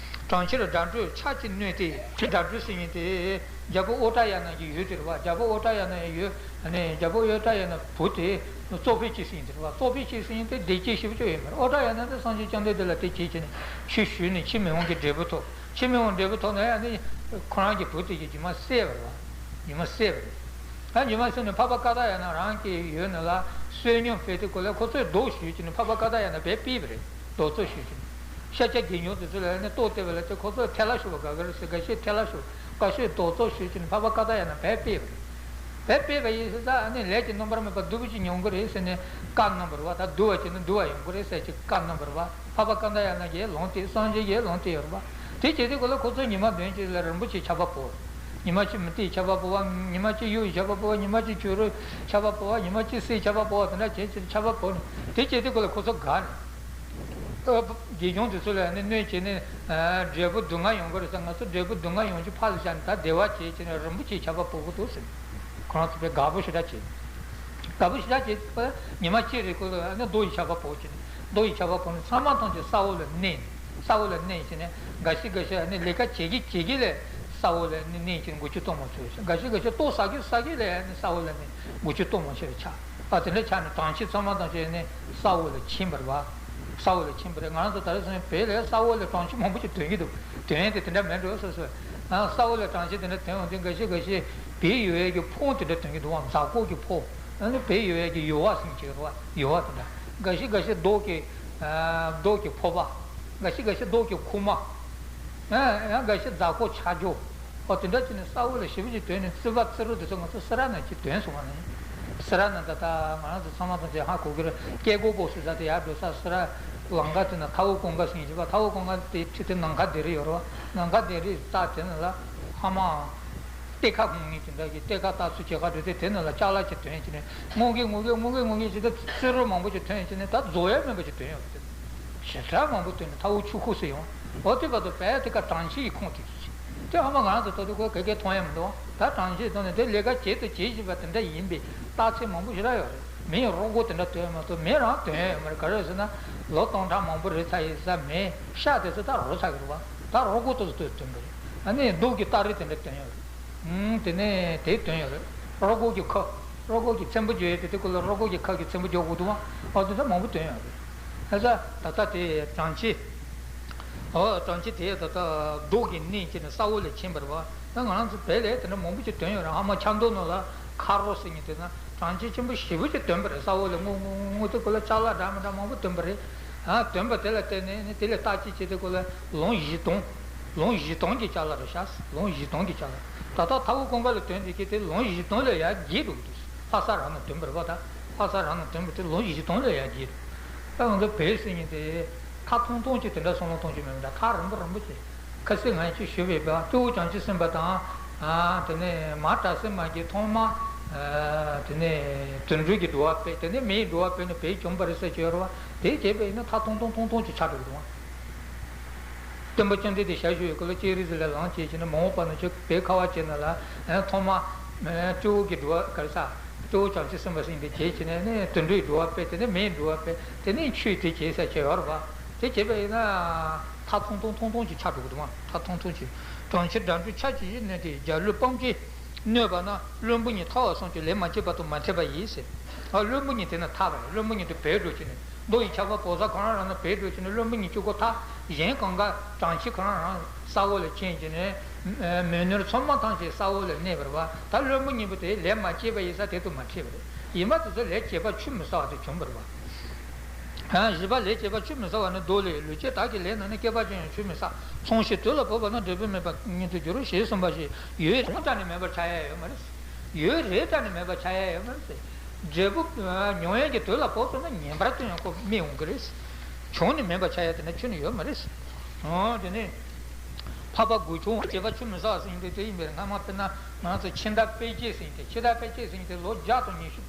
གྲོང་ཁྱེར་སྒྲ་སྒྲོགས་ཕྱག་གཅིག་བསྣོལ་ཏེ། ཁྱེད་སྒྲ་སྒྲོགས་ཟེར་མཁན་དེ་རྒྱལ་པོ་ཨོ་ཏྲ་ཡ་ན་གི་ཡུལ་དེ་རེད་བ། རྒྱལ་པོ་ཨོ་ཏྲ་ཡ་ན་ཡི་ཡུལ། ཨ་ནི་རྒྱལ་པོ་ཨོ་ཏྲ་ཡ་ན་བུ་དེ་བཙོག་པའི་སྐྱེས་ཟེར་མཁན་དེ་རེད་བ། བཙོག་པའི་སྐྱེས་ཟེར་མཁན་དེ་བདེ་སྐྱིད་ཞེ་པོ་ཅིག་ཡོད་མ་རེད། ཨོ་ཏྲ་ཡ་ན་དེ་སངས་རྒྱས་བཅོམ་ལྡན་འདས་ལ་དེ་བྱས་བྱས་ནས་ཆོས་ཞུས་ནས་ཕྱིར་མི་འོང་གི་འབྲས་བུ་ཐོབ། ཕྱིར་མི་འོང་འབྲས་བུ་ཐོབ་ནས། ཨ་ནི་ཁོ་རང་གི་བུ་དེ་གི་རྗེས་མ་བསད་པ་རེད་བ། རྗེས་མ་བསད་པ་རེད། ཨ། རྗེས་མ་བསད་ནས་འཕགས་པ་ཀ་ཏ་ཡ་ན་རང་གི་ཡུལ་ནང་ལ་བསོད་སྙོམས་སྤེལ་དུས་སྐབས་ལ། ཁོ་ཚོས་མདོག་ཞུས་བྱས་ནས་འཕགས་པ་ཀ་ཏ་ཡ་ན་བེད་སྤེལ་བ་རེད། མདོག་བཙོག་ཞུས་བྱས་ནས། ཤཱཀྱ་དགེ་སློང་དེ་ཚོ་ལ་ནི་ལྟོ་སྟེར་བ་ལ་དེ། ཁོ་ཚོས་ཐལ་བ་ཞུགས་པ་དགའ་གི་རེད་ཟེར། འགའ་ཤས་ཐལ་བ་ཞུགས། འགའ་ཤས་མདོག་བཙོག་ཞུས་བྱས་ནས་འཕགས་པ་ཀ་ཏ་ཡ་ན་བེད་སྤེལ་བ་རེད། བེད་སྤེལ་བ་ཡིན་ཟེར། ད་ཨ་ནི་ལས་ཀྱི་རྣམ་པར་སྨིན་པ་སྡུག་པོ་ཅིག་མྱོང་གི་རེད་ཟེར་ནས་བཀའ་གནང་བ་རེད་བ། ད་སྡུག་པ་བྱས་ན་སྡུག་པ་ཡོང་གི་རེད་ཟེར་གྱི་བཀའ་གནང་བ་རེད་བ། འཕགས་པ་ཀ་ཏ་ཡ་ན་གིས་ལན་བཏབ། སངས་རྒྱས་ཀྱིས་ལན་བཏབ་ཡོད་རེད་བ། དེ་བྱས་དུས་སྐབས་ལ་ཁོ་ཚོ་ཉི་མ་བདུན་ཅིག་ལ་རིན་པོ་ཆེའི་ཆར་པ་བབས། ཉི་མ་གཅིག་མུ་ཏིག་ཆར་པ་བབས་པ། ཉི་མ་གཅིག་གཡུ་ཡི་ཆར་པ་བབས་པ། ཉི་མ་གཅིག་བྱུ་རུའི་ཆར་པ་བབས་པ། ཉི་མ་གཅིག་གསེར་ཆར་པ་བབས་པ། དེ་འདྲ་བྱས་བྱས་ཆར་པ་བབས་ནས། དེ་བྱས་དུས་སྐབས་ལ་ཁོ་ཚོ་དགའ་ནས། ཨ། དགེ་སློང་དེ་ཚོ་ལ་ནི་གནོད་བྱས་ནས། ཨ། འབྲས་བུ་སྡུག་བསྔལ་ཡོང་གི་རེད་ཟེར། ང་ཚོ་འབྲས་བུ་སྡུག་བསྔལ་ཡོང་རྒྱུ་ཕར་ལ་བཞག་ནས། ད་བདེ་བ་བྱས་བྱས་ནས་རིན་པོ་ཆེའི་ཆར་པ་བབས་ཀྱི་འདུག་ཟེར། ཁོ་རང་ཚོ་དཔེ་དགའ་པོ་ཞེ་དྲག་བྱས། དགའ་པོ་ཞེ་དྲག་བྱས་པ། ཉི་མ་གཅིག་རེ་སྐོར་ལ་ནི་རྡོ་ཡི་ཆར་པ་བབས་བྱས་ནས། རྡོ་ཡི་ཆར་པ་བབས་ནས་ཚང་མ་ཐམས་ཅད་ས་འོག་ལ་མནན། ས་འོག་ལ་མནན་བྱས་ནས། འགའ་ཤས་འགའ་ཤས་ནི་ལས་ཀ་བྱེད་ཀྱི་བྱེད་ཀྱི་ལས་ས་འོག་ལ་ནི་མནན་བྱས་ནས་མགོ་ཆུ་གཏོར་མ་ཆོད། འགའ་ཤས་འགའ་ཤས་ལྟོ་ཟ་གི་ཟ་གི་ལས་ནི་ས་འོག་ལ་ནི་མགོ་ཆུ་གཏོར་མ་ཆོད་ཆགས། ཨ། དེ་འདྲ་ཆགས་ནས་གྲོང་ཁྱེར་ཚང་མ་ཐམས་ཅད་ནི་ས་འོག་ལ་ཕྱིན་པ་རེད་བ། ས་འོག་ལ་ཕྱིན་པ་རེད། ང་རང་ཚོ་ད་རེས་སོང་བོད་ལ་ས་འོག་ལ་གྲོང་ཁྱེར་མང་པོ་ཅིག་ཐོན་གྱི་འདུག། ཐོན་ཡས་དེ་དེ་འདྲ་མེད་འགྲོ་སོ་སོ། ཨ། ས་འོག་ལ་གྲོང་ཁྱེར་དེ་འདྲ་ཐོན་འོང་དུས། འགའ་ཤས་འགའ་ཤས་བལ་ཡོད་ཡས་ཀྱི་ཕོ་དེ་འདྲ་ཐོན་གྱི་འདུག་བ། རྫ་ཁོག་གི་ཕོ། ཨ་ནི་བལ་ཡོད་ཡས་ཀྱི་ཡོལ་བ་ཟེར་གྱི་རེད་བ། ཡོལ་བ་དེ་འདྲ། འགའ་ཤས་འགའ་ཤས་རྡོ་གི། ཨ། རྡོ་གི་ཕོར་པ། འགའ་ཤས་འགའ་ཤས་རྡོ་གི་ཁུག་མ། ཨ། ཡང་འགའ་ཤས་རྫ་ཁོག་ཆག་ཇོ། ཨོ། དེ་འདྲ་བྱས་ནས་ས་འོག་ལ་ཞེ་པོ་ཅིག་ཐོན་ནས། རྩི་བ་རྩི་རུ་དེ་ཚོ་ང་ཚོ་སེ་ར་ནང་ཅིག་ཐོན་སོང་བ་ནི། སེ་ར་ནང་ད་ལྟ་ང་རང་ཚོ་ཚང་མ་ཚང་ཅིག་ཧ་གོ་གི་རེད། སྐྱེ་སྒོ་པོ་ཟེར་ས་དེ་ཡར་འགྲོ་ས། སེ་ར་ལམ་ཁ་དེ་ན་མཐའ་འོག་ཀུན་དགའ་ཟེར་གྱི་བ། མཐའ་འོག་ཀུན་དགའ་དེ་ཁྲིད་དེ་ནམ་མཁའ་ལྡིང་རི་ཡོད་རེད་བ། ནམ་མཁའ་ལྡིང་རི་ལྟ་དེ་ནང་ལ་ཕ་མ་གཏེར་ཁ་གོན་མཁན་དེ་འདྲ་གི་གཏེར་ཁ་ལྟ་ཚུལ་བྱེད་ག་འགྲོ་དུས། དེ་ནང་ལ་ཅ་ལག་ཅིག་ཐོན་བྱས་ནས། སྔོན་གྱི་སྔོན་གྱི་སྔོན་གྱི་སྔོན་གྱི་ཅིག་ད་རྩི་རུ་མང་པོ་ཅིག་ཐོན་བྱས་ནས། ད་རྫོགས་ཡ་མེད་པ་ཅིག་ཐོན་ཡོད་རེད། ཞེ་དྲག་མང་པོ་ཐོན་ནས་མཐའ་འོག་ཆུ་ཁོལ་ཟེར་ཡོང་། འོ་དེ་བར་དུ་བལ་དེ་ག་གྲོང་ཁྱེར་གྱི་ཁོངས་དེ་ཅིག་ཅིག་དེ་ཧ་མ་ང་རང་ཚོ་ཐོག་དེ་ཁོ་ག་གེ་མཐོང་ཡ་མི་འདུག། ད་གྲོང་ཁྱེར་ཐོག་ནས་དེ་ལས་ཀ་བྱེད་དུ་བྱེད་བཞིན་པ་དེ་འདྲ་ཡིན་པའི་རྟགས་མཚན་མང་པོ་ཞེ་དྲག་ཡོད་རེད། མི་ཡི་རོགས་མགོ་དེ་འདྲ་ཐོན་ཡོད་མ་གཏོགས། མི་རང་ཐོན་ཡོད་མ་རེད། ག་རེ་ཟེར་ན། ལོ་སྟོང་ཕྲག་མང་པོ་རེད་ཚར་ཡིན་ས། མི་ཤ་དེ་ཚོ་ད་རུལ་ཚར་གི་རེད་བ། ད་རོགས་མགོ་དེ་ཚོ་ཐོན་གི་རེད། ཨ་ནི་རྡོ་གི་སྟ་རེ་དེ་འདྲ་ཐོན་ཡོད་རེད། ཨུམ། དེ་ནས་དེ་ཐོན་ཡོད་རེད། རོགས་མགོ་གི་ཁུ། རོ་ཁོག་གི་ཚེམ་བུ་རྒྱག་ཡས་དེ་དེ་ཀོ་ལ་རོ་ཁོག་གི་ཁ་གི་ཚེམ་བུ་རྒྱག་དགོས་འདུག་བ། ཨོ་དེ་ཚོ་མང་པོ་ཐོན་ཡོད་རེད། ཨ་ཙ་ད་ལྟ་དེ་གྲང་ཁྱེར། ཨོ་གྲང་ཁྱེར་དེ་ད་ལྟ་རྡོ་གི་སྣེ་ཅིག་ནས་ས་འོག་ལ་ཕྱིན་པ་རེད་བ། ད་ང་རང་ཚོ་བོད་ལ་དེ་འདྲ་མང་པོ་ཅིག་ཐོན་ཡོད་རེད། ཧ་མ་ཆབ་མདོ་ནང་ལ་མཁར་རོ་ཟེར་མཁན་དེ་ན་གྲང་ཁྱེར་ཆེན་པོ་ཞེ་པོ་ཅིག་ཐོན་པ་རེད། ས་འོག་ལ་སྔོན་སྔོན་སྔོན་དེ་ཀོ་ལ་ཅ་ལག་འདྲ་མི་འདྲ་མང་པོ་ཐོན་པ་རེད། ཨ་ཐོན་པ་དེ་ལ་བརྟེན་ནས་དེ་ལ་བརྟག་དཔྱད་བྱས་ཏེ་ཀོ་ལ་ལོངས་བཞེས་སྟངས། ལོངས་བཞེས་སྟངས་ཀྱི་ཅ་ལག་རེད་ཤག་ལོངས་བཞེས་སྟངས་ཀྱི་ཅ་ལག་ད་ལྟ་མཐའ་འཁོར་ཀུན་དགའ་ལ་ཐོན་དེ་གི་དེ་ལོངས་བཞེས་སྟངས་ལས་ཡར་རྒྱས་འགྲོ་གི་འདུག་ལྷ་ས་རང་ནས་ཐོན་པ་རེད་པ། ད་ལྷ་ས་རང་ནས་ཐོན་པ་དེ་ལོངས་བཞེས་སྟངས་ལས་ཡར་རྒྱས་འགྲོ། ད་ང་ཚོ་བོད་ཟེར་མཁན་དེ་ཐག་ཐུང་ཐུང་ཅིག་དེ་འདྲ་བསམ་བློ་གཏོང་རྒྱུ་མེད་མི་འདྲ། ཐག་རིང་པོ་རིང་པོ་ཅིག་ཁ་སང་ང་ཅིག་ཞུས་པའི་བར་སྤྲེའུ་བྱང་ཆུབ་སེམས་དཔའ་དང་། ཨ་དེ་ནས་མ་བྲག་སྲིན་མ་གིས་ཐོག་མ། ཨ་དེ་ནས་དུད་འགྲོ་གི་འགྲོ་བ་སྤེལ། དེ་ནས་མིའི་འགྲོ་བ་སྤེལ་ནས་བོད་བྱུང་བ་རེད་ཟེར་གྱི་ཡོད་རེད་བ། དེ་བྱས་པ་ཡིན་ན་ཐག་ཐུང་ཐུང་ཐུང་ཐུང་ཅིག་ཆགས་འགྲོ་གི་འདུག་བ། སྟོན་པ་བཅོམ་ལྡན་འདས་ཞལ་བཞུགས་ཡོད་སྐབས་ལ་ལྕགས་རི་ཟིལ་ལ་ལངས་བྱས་བྱས་ནས་མ་འོངས་པ་ན་ཁྱོད་བོད་ཁ་བ་བྱས་ན་ལ། ཨ་ཐོག་མ། ཨ་སྤྲེའུ་གི་འགྲོ་བ་ག་རེ་ཟ། སྤྲེའུ་བྱང་ཆུབ་སེམས་དཔའ་ཟེར་མཁན་དེ་བྱས་བྱས་ནས་ནི་དུད་འགྲོའི་འགྲོ་བ་སྤེལ། དེ་ནས་མིའི་འགྲོ་བ་སྤེལ། དེ་ནས་ཆོས་དེ་བྱས་ཟེར་བྱས་ཡོད་རེད་བ། དེ་བྱས་པ་ཡིན་ན། ཐག་ཐུང་ཐུང་ཐུང་ཐུང་ཅིག་ཆགས་འགྲོ་གི་འདུག་བ། ཐག་ཐུང་ཐུང་ཅིག་གྲང་ཁྱེར་འགྲན་བསྡུར་ཆ་ཅི་ཡིན་ནས་དེ་རྒྱལ་བློན་སྤང་གིས། གནོད་པ་ན་བློན་པོ་ཉིད་ཐར་བར་བསམ་ཀྱང་ལས་མ་བྱས་པ་དང་མ་འཕྲད་པ་ཡིན་ཟེར། ཨ་བློན་པོ་ཉིད་དེ་ན་ཐར་བ་རེད། བློན་པོ་ཉིད་དེ་བོད་འགྲོ་བྱས་ནས་མདོ་ཡི་ཆར་པ་བབས་ས་ཁོ་རང་རང་ན་བོད་འགྲོ་བྱས་ནས་བློན་པོ་ཉིད་གཅིག་པོ་ཐར། གཞན་གང་ག་གྲང་ཁྱེར་ཁོ་རང་རང་ས་འོག་ལ་ཕྱིན་བྱས་ནས། མོས་ནོར་ཚང་མ་ཐམས་ཅད་ས་འོག་ལ་གནས་པ་རེད་བ། ད་བློན་པོ་ཉིད་པོ་དེ་ལས་མ་བྱས་པ་ཡིན་ས་དེ་དུ་མ་འཕྲད་པ་རེད། ཡིན་པ་དེ་ཚོ་ལས་བྱས་པ་ཆུད་མི་ཟ་བ་དེ་བྱུང་བ་རེད་བ། ཨ་བཞི་པ་ལས་བྱས་པ་ཆུད་མི་ཟ་བ་ནི་མདོ་ལས། ལུས་ཅན་དག་གི་ལས་རྣམས་ནི། བསྐལ་པ་ཅི་ཡང་ཆུད་མི་ཟ། ཚོང་ཤེས་དུས་ལ་བབ་པ་ན། འབྲས་བུ་སྨིན་པ་ཉིད་དུ་འགྱུར། ཞེས་གསུངས་པ་བཞིན་ཡོད་རེད་ད་ནི་མེད་པར་ཆགས་ཡ་ཡོད་མ་རེད། ཡོད་རེད་ད་ནི་མེད་པར་ཆགས་ཡ་ཡོད་མ་རེད། འབྲས་བུ་མྱོང་ཡས་ཀྱི་དུས་ལ་བབ་སོང་ན་ངེས་པར་དུ་ཡང་ཁོ་སྨིན་འོང་གི་རེད། བྱུང་ནས་མེད་པར་ཆགས་ཡ་དེ་འདྲ་ཁྱོན་ནས་ཡོད་མ་རེད། འོ་དེ་ནས། འཕགས་པ་དགུ་བྱུང་བྱས་པ་ཆུད་མི་ཟ་ཟེར་མཁན་དེ་དེ་ཡིན་པས། སྔ་མ་དཔེར་ན་ང་ཚོ་འཆི་བདག་དཔེ་བྱད་ཟེར་མཁན་དེ། འཆི་བདག་དཔེ་བྱད་ཟེར་མཁན་དེ་ལོ་བརྒྱ་དང་ཉི་ཤུ།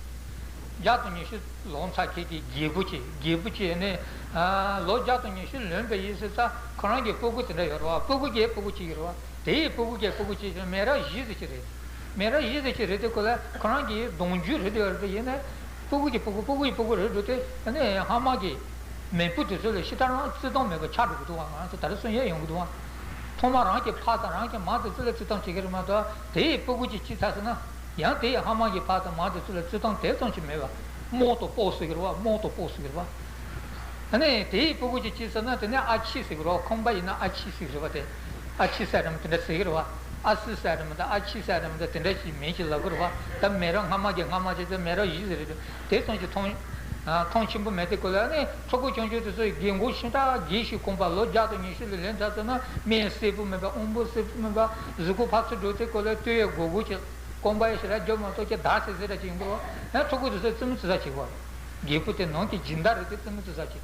བརྒྱ་དང་ཉི་ཤུ་ལོན་ཚར་མཁན་གྱི་རྒད་པོ་ཅིག་རྒད་པོ་ཅིག་ནས། ཨ་ལོ་བརྒྱ་དང་ཉི་ཤུ་ལོན་པའི་ཡིན་ཟེར་ཙང་ཁོ་རང་གི་སྤུ་གུ་དེ་འདྲ་ཡོད་རེད་བ། སྤུ་གུ་གི་སྤུ་གུ་ཅིག་ཡོད་རེད་བ། དེའི་སྤུ་གུ་གི་སྤུ་གུ་ཅིག་མི་རབས་བཞི་ཟེར་གྱི་རེད། མི་རབས་བཞི་ཟེར་གྱི་རེད་དེ་ཁོ་ལ་ཁོ་རང་གི་གདུང་རྒྱུད་རེད་དེ་ཡོད་རེད་དེ། ཡིན་ནའི་སྤུ་གུ་གི་སྤུ་གུ་སྤུ་གུ་ཡི་སྤུ་གུ་རེད་འགྲོ་དེ། ཨ་ནི་ཧ་མ་གི་མེས་པོ་དེ་ཚོ་ལ་ཕྱི་ལྟར་རང་བརྩི་མཐོང་མེད་པ་ཆགས་འགྲོ་གི་འདུག་བ། ང་རང་ཚོ་ད་རེས་སོང་ཡས་ཡོང་གི་འདུག་བ། ཐོག་མ་རང་གི་ཕ་དང་རང་གི་མ་དེ་ཚོ་ལ་བརྩི་མཐོང་བྱེད་ཀྱི་རེད་མ་གཏོགས། དེ་ཡི་སྤུ་གུ་ཅིག་སྐྱེས་ཚར་སོང་ན། ཡང་དེ་ཡི་ཧ་མ་གི་ཕ་དང་མ་དེ་ཚོ་ལ་བརྩི་མཐོང་དེ་ཙམ་ཅིག་མེད་པ། རྨོག་ཏུ་ཕོག་ཟེར་གི་རེད་བ། རྨོག་ཏུ་ཕོག་ཟེར་གི་རེད་བ། ཨ་ནི་དེ་ཡི་སྤུ་གུ་ཅིག་སྐྱེས་སོང་ན་དེ་ནས་ཨ་ཕྱི་ཟེར་གི་རེད་བ། ཁང་པ་ཡིན་ན་ཨ་ཕྱི་ཟེར་གི་རེད་བ། དེ་ཨ་ཕྱི་ཟེར་རམ་དེ་འདྲ་ཟེར་གི་རེད་བ། ཨ་སི་ཟེར་རམ་དང་ཨ་ཕྱི་ཟེར་རམ་དང་དེ་འདྲ་ཞིག་མིང་ཞིག་ལབ་གི་རེད་བ། ད་མི་རབས་སྔ་མ་གི་སྔ་མ་ཅིག་ད་མི་རབས་བཞི་ཟེར་རེད། དེ་ཙམ་ཞིག་མཐོང་། ཨ་མཐོང་ཆེན་པོ་མེད་དེ་ཁོ་ལ་ནི་ཕྲུ་གུ་ཆུང་ཆུང་དེ་ཚོ་ཡི་རྒན་གོག་ཤིང་རྟ་རྒས་ཤིང་གོམས་པ་ལོ་བརྒྱ་དང་ཉི་ཤུ་ལ་ལོན་ཚར་སོང་ན། སྨན་གསལ་པོ་མེད་པ། དབང་པོ་གསལ་པོ་མེད་པ། གཟུགས་པོ་ཕར་ཚུར་འགྲོ་དུས་ཁོ་ལ་ལྟོས་ཡས་སྒོར་སྒོར་གྱི་རྐང་པ་ཡི་ཞེ་དྲག་རྒྱབ་མ་གཏོགས་ཀྱི་འདར་སིག་སིག་འདྲ་ཅིག་ཡོང་གི་རེད་བ། ཡང་ཕྲུ་གུ་དེ་ཚོ་བཙུན་མོ་བཙུན་ས་བྱེད་དགོས་རེད། རྒད་པོ་དེ་ནང་གི་སྦྱིན་བདག་རེད་དེ། བཙུན་མོ་བཙུན་ས་བྱེད།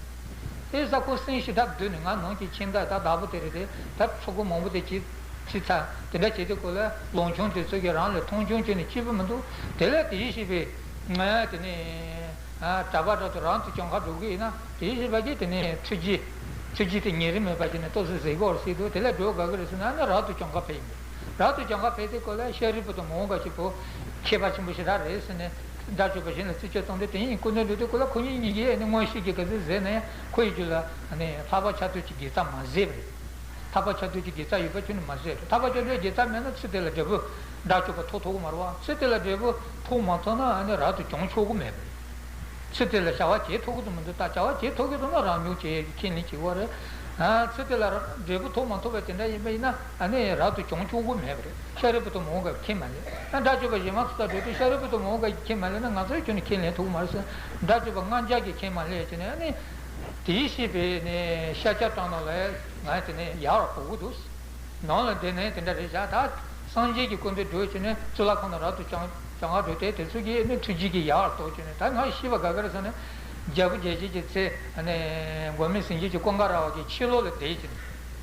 དེ་ས་ཁོ་སེམས་ཞེ་དྲག་སྡུག་ནས། ང་ནང་གི་ཁྱིམ་བདག་ད་བདག་པོ་དེ་རེད་དེ། ད་ཕྲུ་གུ་མང་པོ་དེ་ཅིག་ཁྲིད་ཚར། དེ་འདྲ་བྱེད་དུས་ཁོ་ལ་ལོང་ཆུང་དེ་ཚོ་གིས་རང་ལ་མཐོང་ཆུང་བྱས་ནས་སྐྱིད་པོ་མི་འདུག་དེ་ལས་དེ་བྱས་པས་ང་དེ་ནས་གྲྭ་པ་འདྲ་དུ་རང་དུ་གྱོང་ཁ་འགྲོ་གི་ཡིན་ན། དེ་བྱས་པ་གིས་དེ་ནས་ཐུགས་རྗེ། ཐུགས་རྗེ་དེ་ཉིན་རེ་མེད་པ་བྱས་ནས་ཏོག་ཙམ་ཟེར་དགོས་རེད་ཟེར་འདུག་དེ་ལས་འགྲོ་དགའ་གི་རེད་ཟེར་ན། ཨ་ནི་རབ་ཏུ་གྱོང་ཁ་ཕེབས་ཡིན་པས། རབ་ཏུ་གྱོང་ཁ་ཕེབས་དུས་ཁོ་ལ་ཤཱ་རིའི་བུ་དང་མོའུ་འགལ་གྱི་བུ་མཁས་པ་ཆེན་པོ་ཞེ་དྲག་རེད་ཟེར་ནས་དགྲ་བཅོམ་པ་གཞན་ལ་རྩིས་སྤྱོད་བཏང་དུས། དེ་ཡིན་སྐུ་མདུན་འགྲོ་དུས་ཁོ་ལ་ཁོ་གཉིས་གཉིས་ཀྱིས་ནི་མངོན་ཤེས་ཀྱིས་ག་ཚོད་བཟོས་ན་ཡང་ཁོ་ཡི་རྒྱུད་ལ་ནི་ལྷག་པ་ཆགས་ཚུལ་གྱི་དགེ་རྩ་མ་བཟོས་པ་རེད། ལྷག་པ་ཆགས་ཚུལ་གྱི་དགེ་རྩ་ཡོད་པ་ཁྱོན་ནས་མ་བཟོས་རེད། ལྷག་པ་ཆགས་ཚུལ་གྱི་དགེ་རྩ་མེད་ན་ཚེ་དེ་ལ་འབྲས་བུ་དགྲ་བཅོམ་པ་ཐོབ་ཐུབ་ཀྱི་མ་རེད་བ། ཚེ་དེ་ལ་འབྲས་བུ་ཐོབ་མ་ཐུབ་ན་ཨ་ནི་རབ་ཏུ་གྱོང་ཆོག་གི་མེད་པ་རེད། ཚེ་དེ་ལ་བྱ་བ་བྱེད་ཐུབ་ཀྱི་འདུག་མི་འདུག་ད་བྱ་བ་བྱེད་ཐུབ་ཀྱི་འདུག་ན་རང་སྦྱོང་བྱེད་ཁས་ལེན་བྱེད་དགོས་རེད། ཨ་ཚེ་དེ་ལ་འབྲས་བུ་ཐོབ་མ་ཐུབ་པ་དེ་འདྲ་ཡིན་པ་ཡིན་ན། ཨ་ནི་རབ་ཏུ་གྱོང་ཆོག་གི་མེད་པ་རེད། ཤཱ་རིའི་བུ་དང་མོའུ་འགལ་ཁས་མ་ལེན། ཨ་དགྲ་བཅོམ་པ་གཞན་མ་ཚོ་དང་འགྲོ་དུས་ཤཱ་རིའི་བུ་དང་མོའུ་འགལ་གྱིས་ཁས་མ་ལེན་ན་ང་ཚོས་ཁྱོན་ནས་ཁས་ལེན་ཐུབ་ཀྱི་མ་རེད་ཟེར། དགྲ་བཅོམ་པ་ལྔ་བརྒྱ་གིས་ཁས་མ་ལེན་བྱས་ནས། ཨ་ནི་དེ་བྱས་པས་ནི་ཤཱཀྱ་བྲག་ནང་ལ་ང་དེ་ནས་ཡར་བབས་ཀྱི་འདུག་ནང་ལ་བསྡད་ནས་དེ་འདྲ་རེད་བཞག་ད་སངས་རྒྱས་ཀྱི་སྐུ་མདུན་འགྲོ་བྱས་ནས་གཙུག་ལག་ཁང་ནང་རབ་ཏུ་བྱུང་བྱུང་བ་འགྲོ་དེ། དེ་ཚོ་གིས་ནི་ཐུགས་རྗེ་གིས་ཡར་གཏོར་བྱས་ནས། ད་ང་ཤི་བ་དགའ་གི་རེད་ཟེར་ནས། རྒྱལ་པོ་རྒྱལ་བྱེད་ཀྱི་ཚེ་ཨ་ནི་མགོན་མེད་ཟས་སྦྱིན་གྱིས་ཀུན་དགའ་ར་བ་གི་ཕྱི་ལོགས་ལ་བསྡད་བྱས་ནས།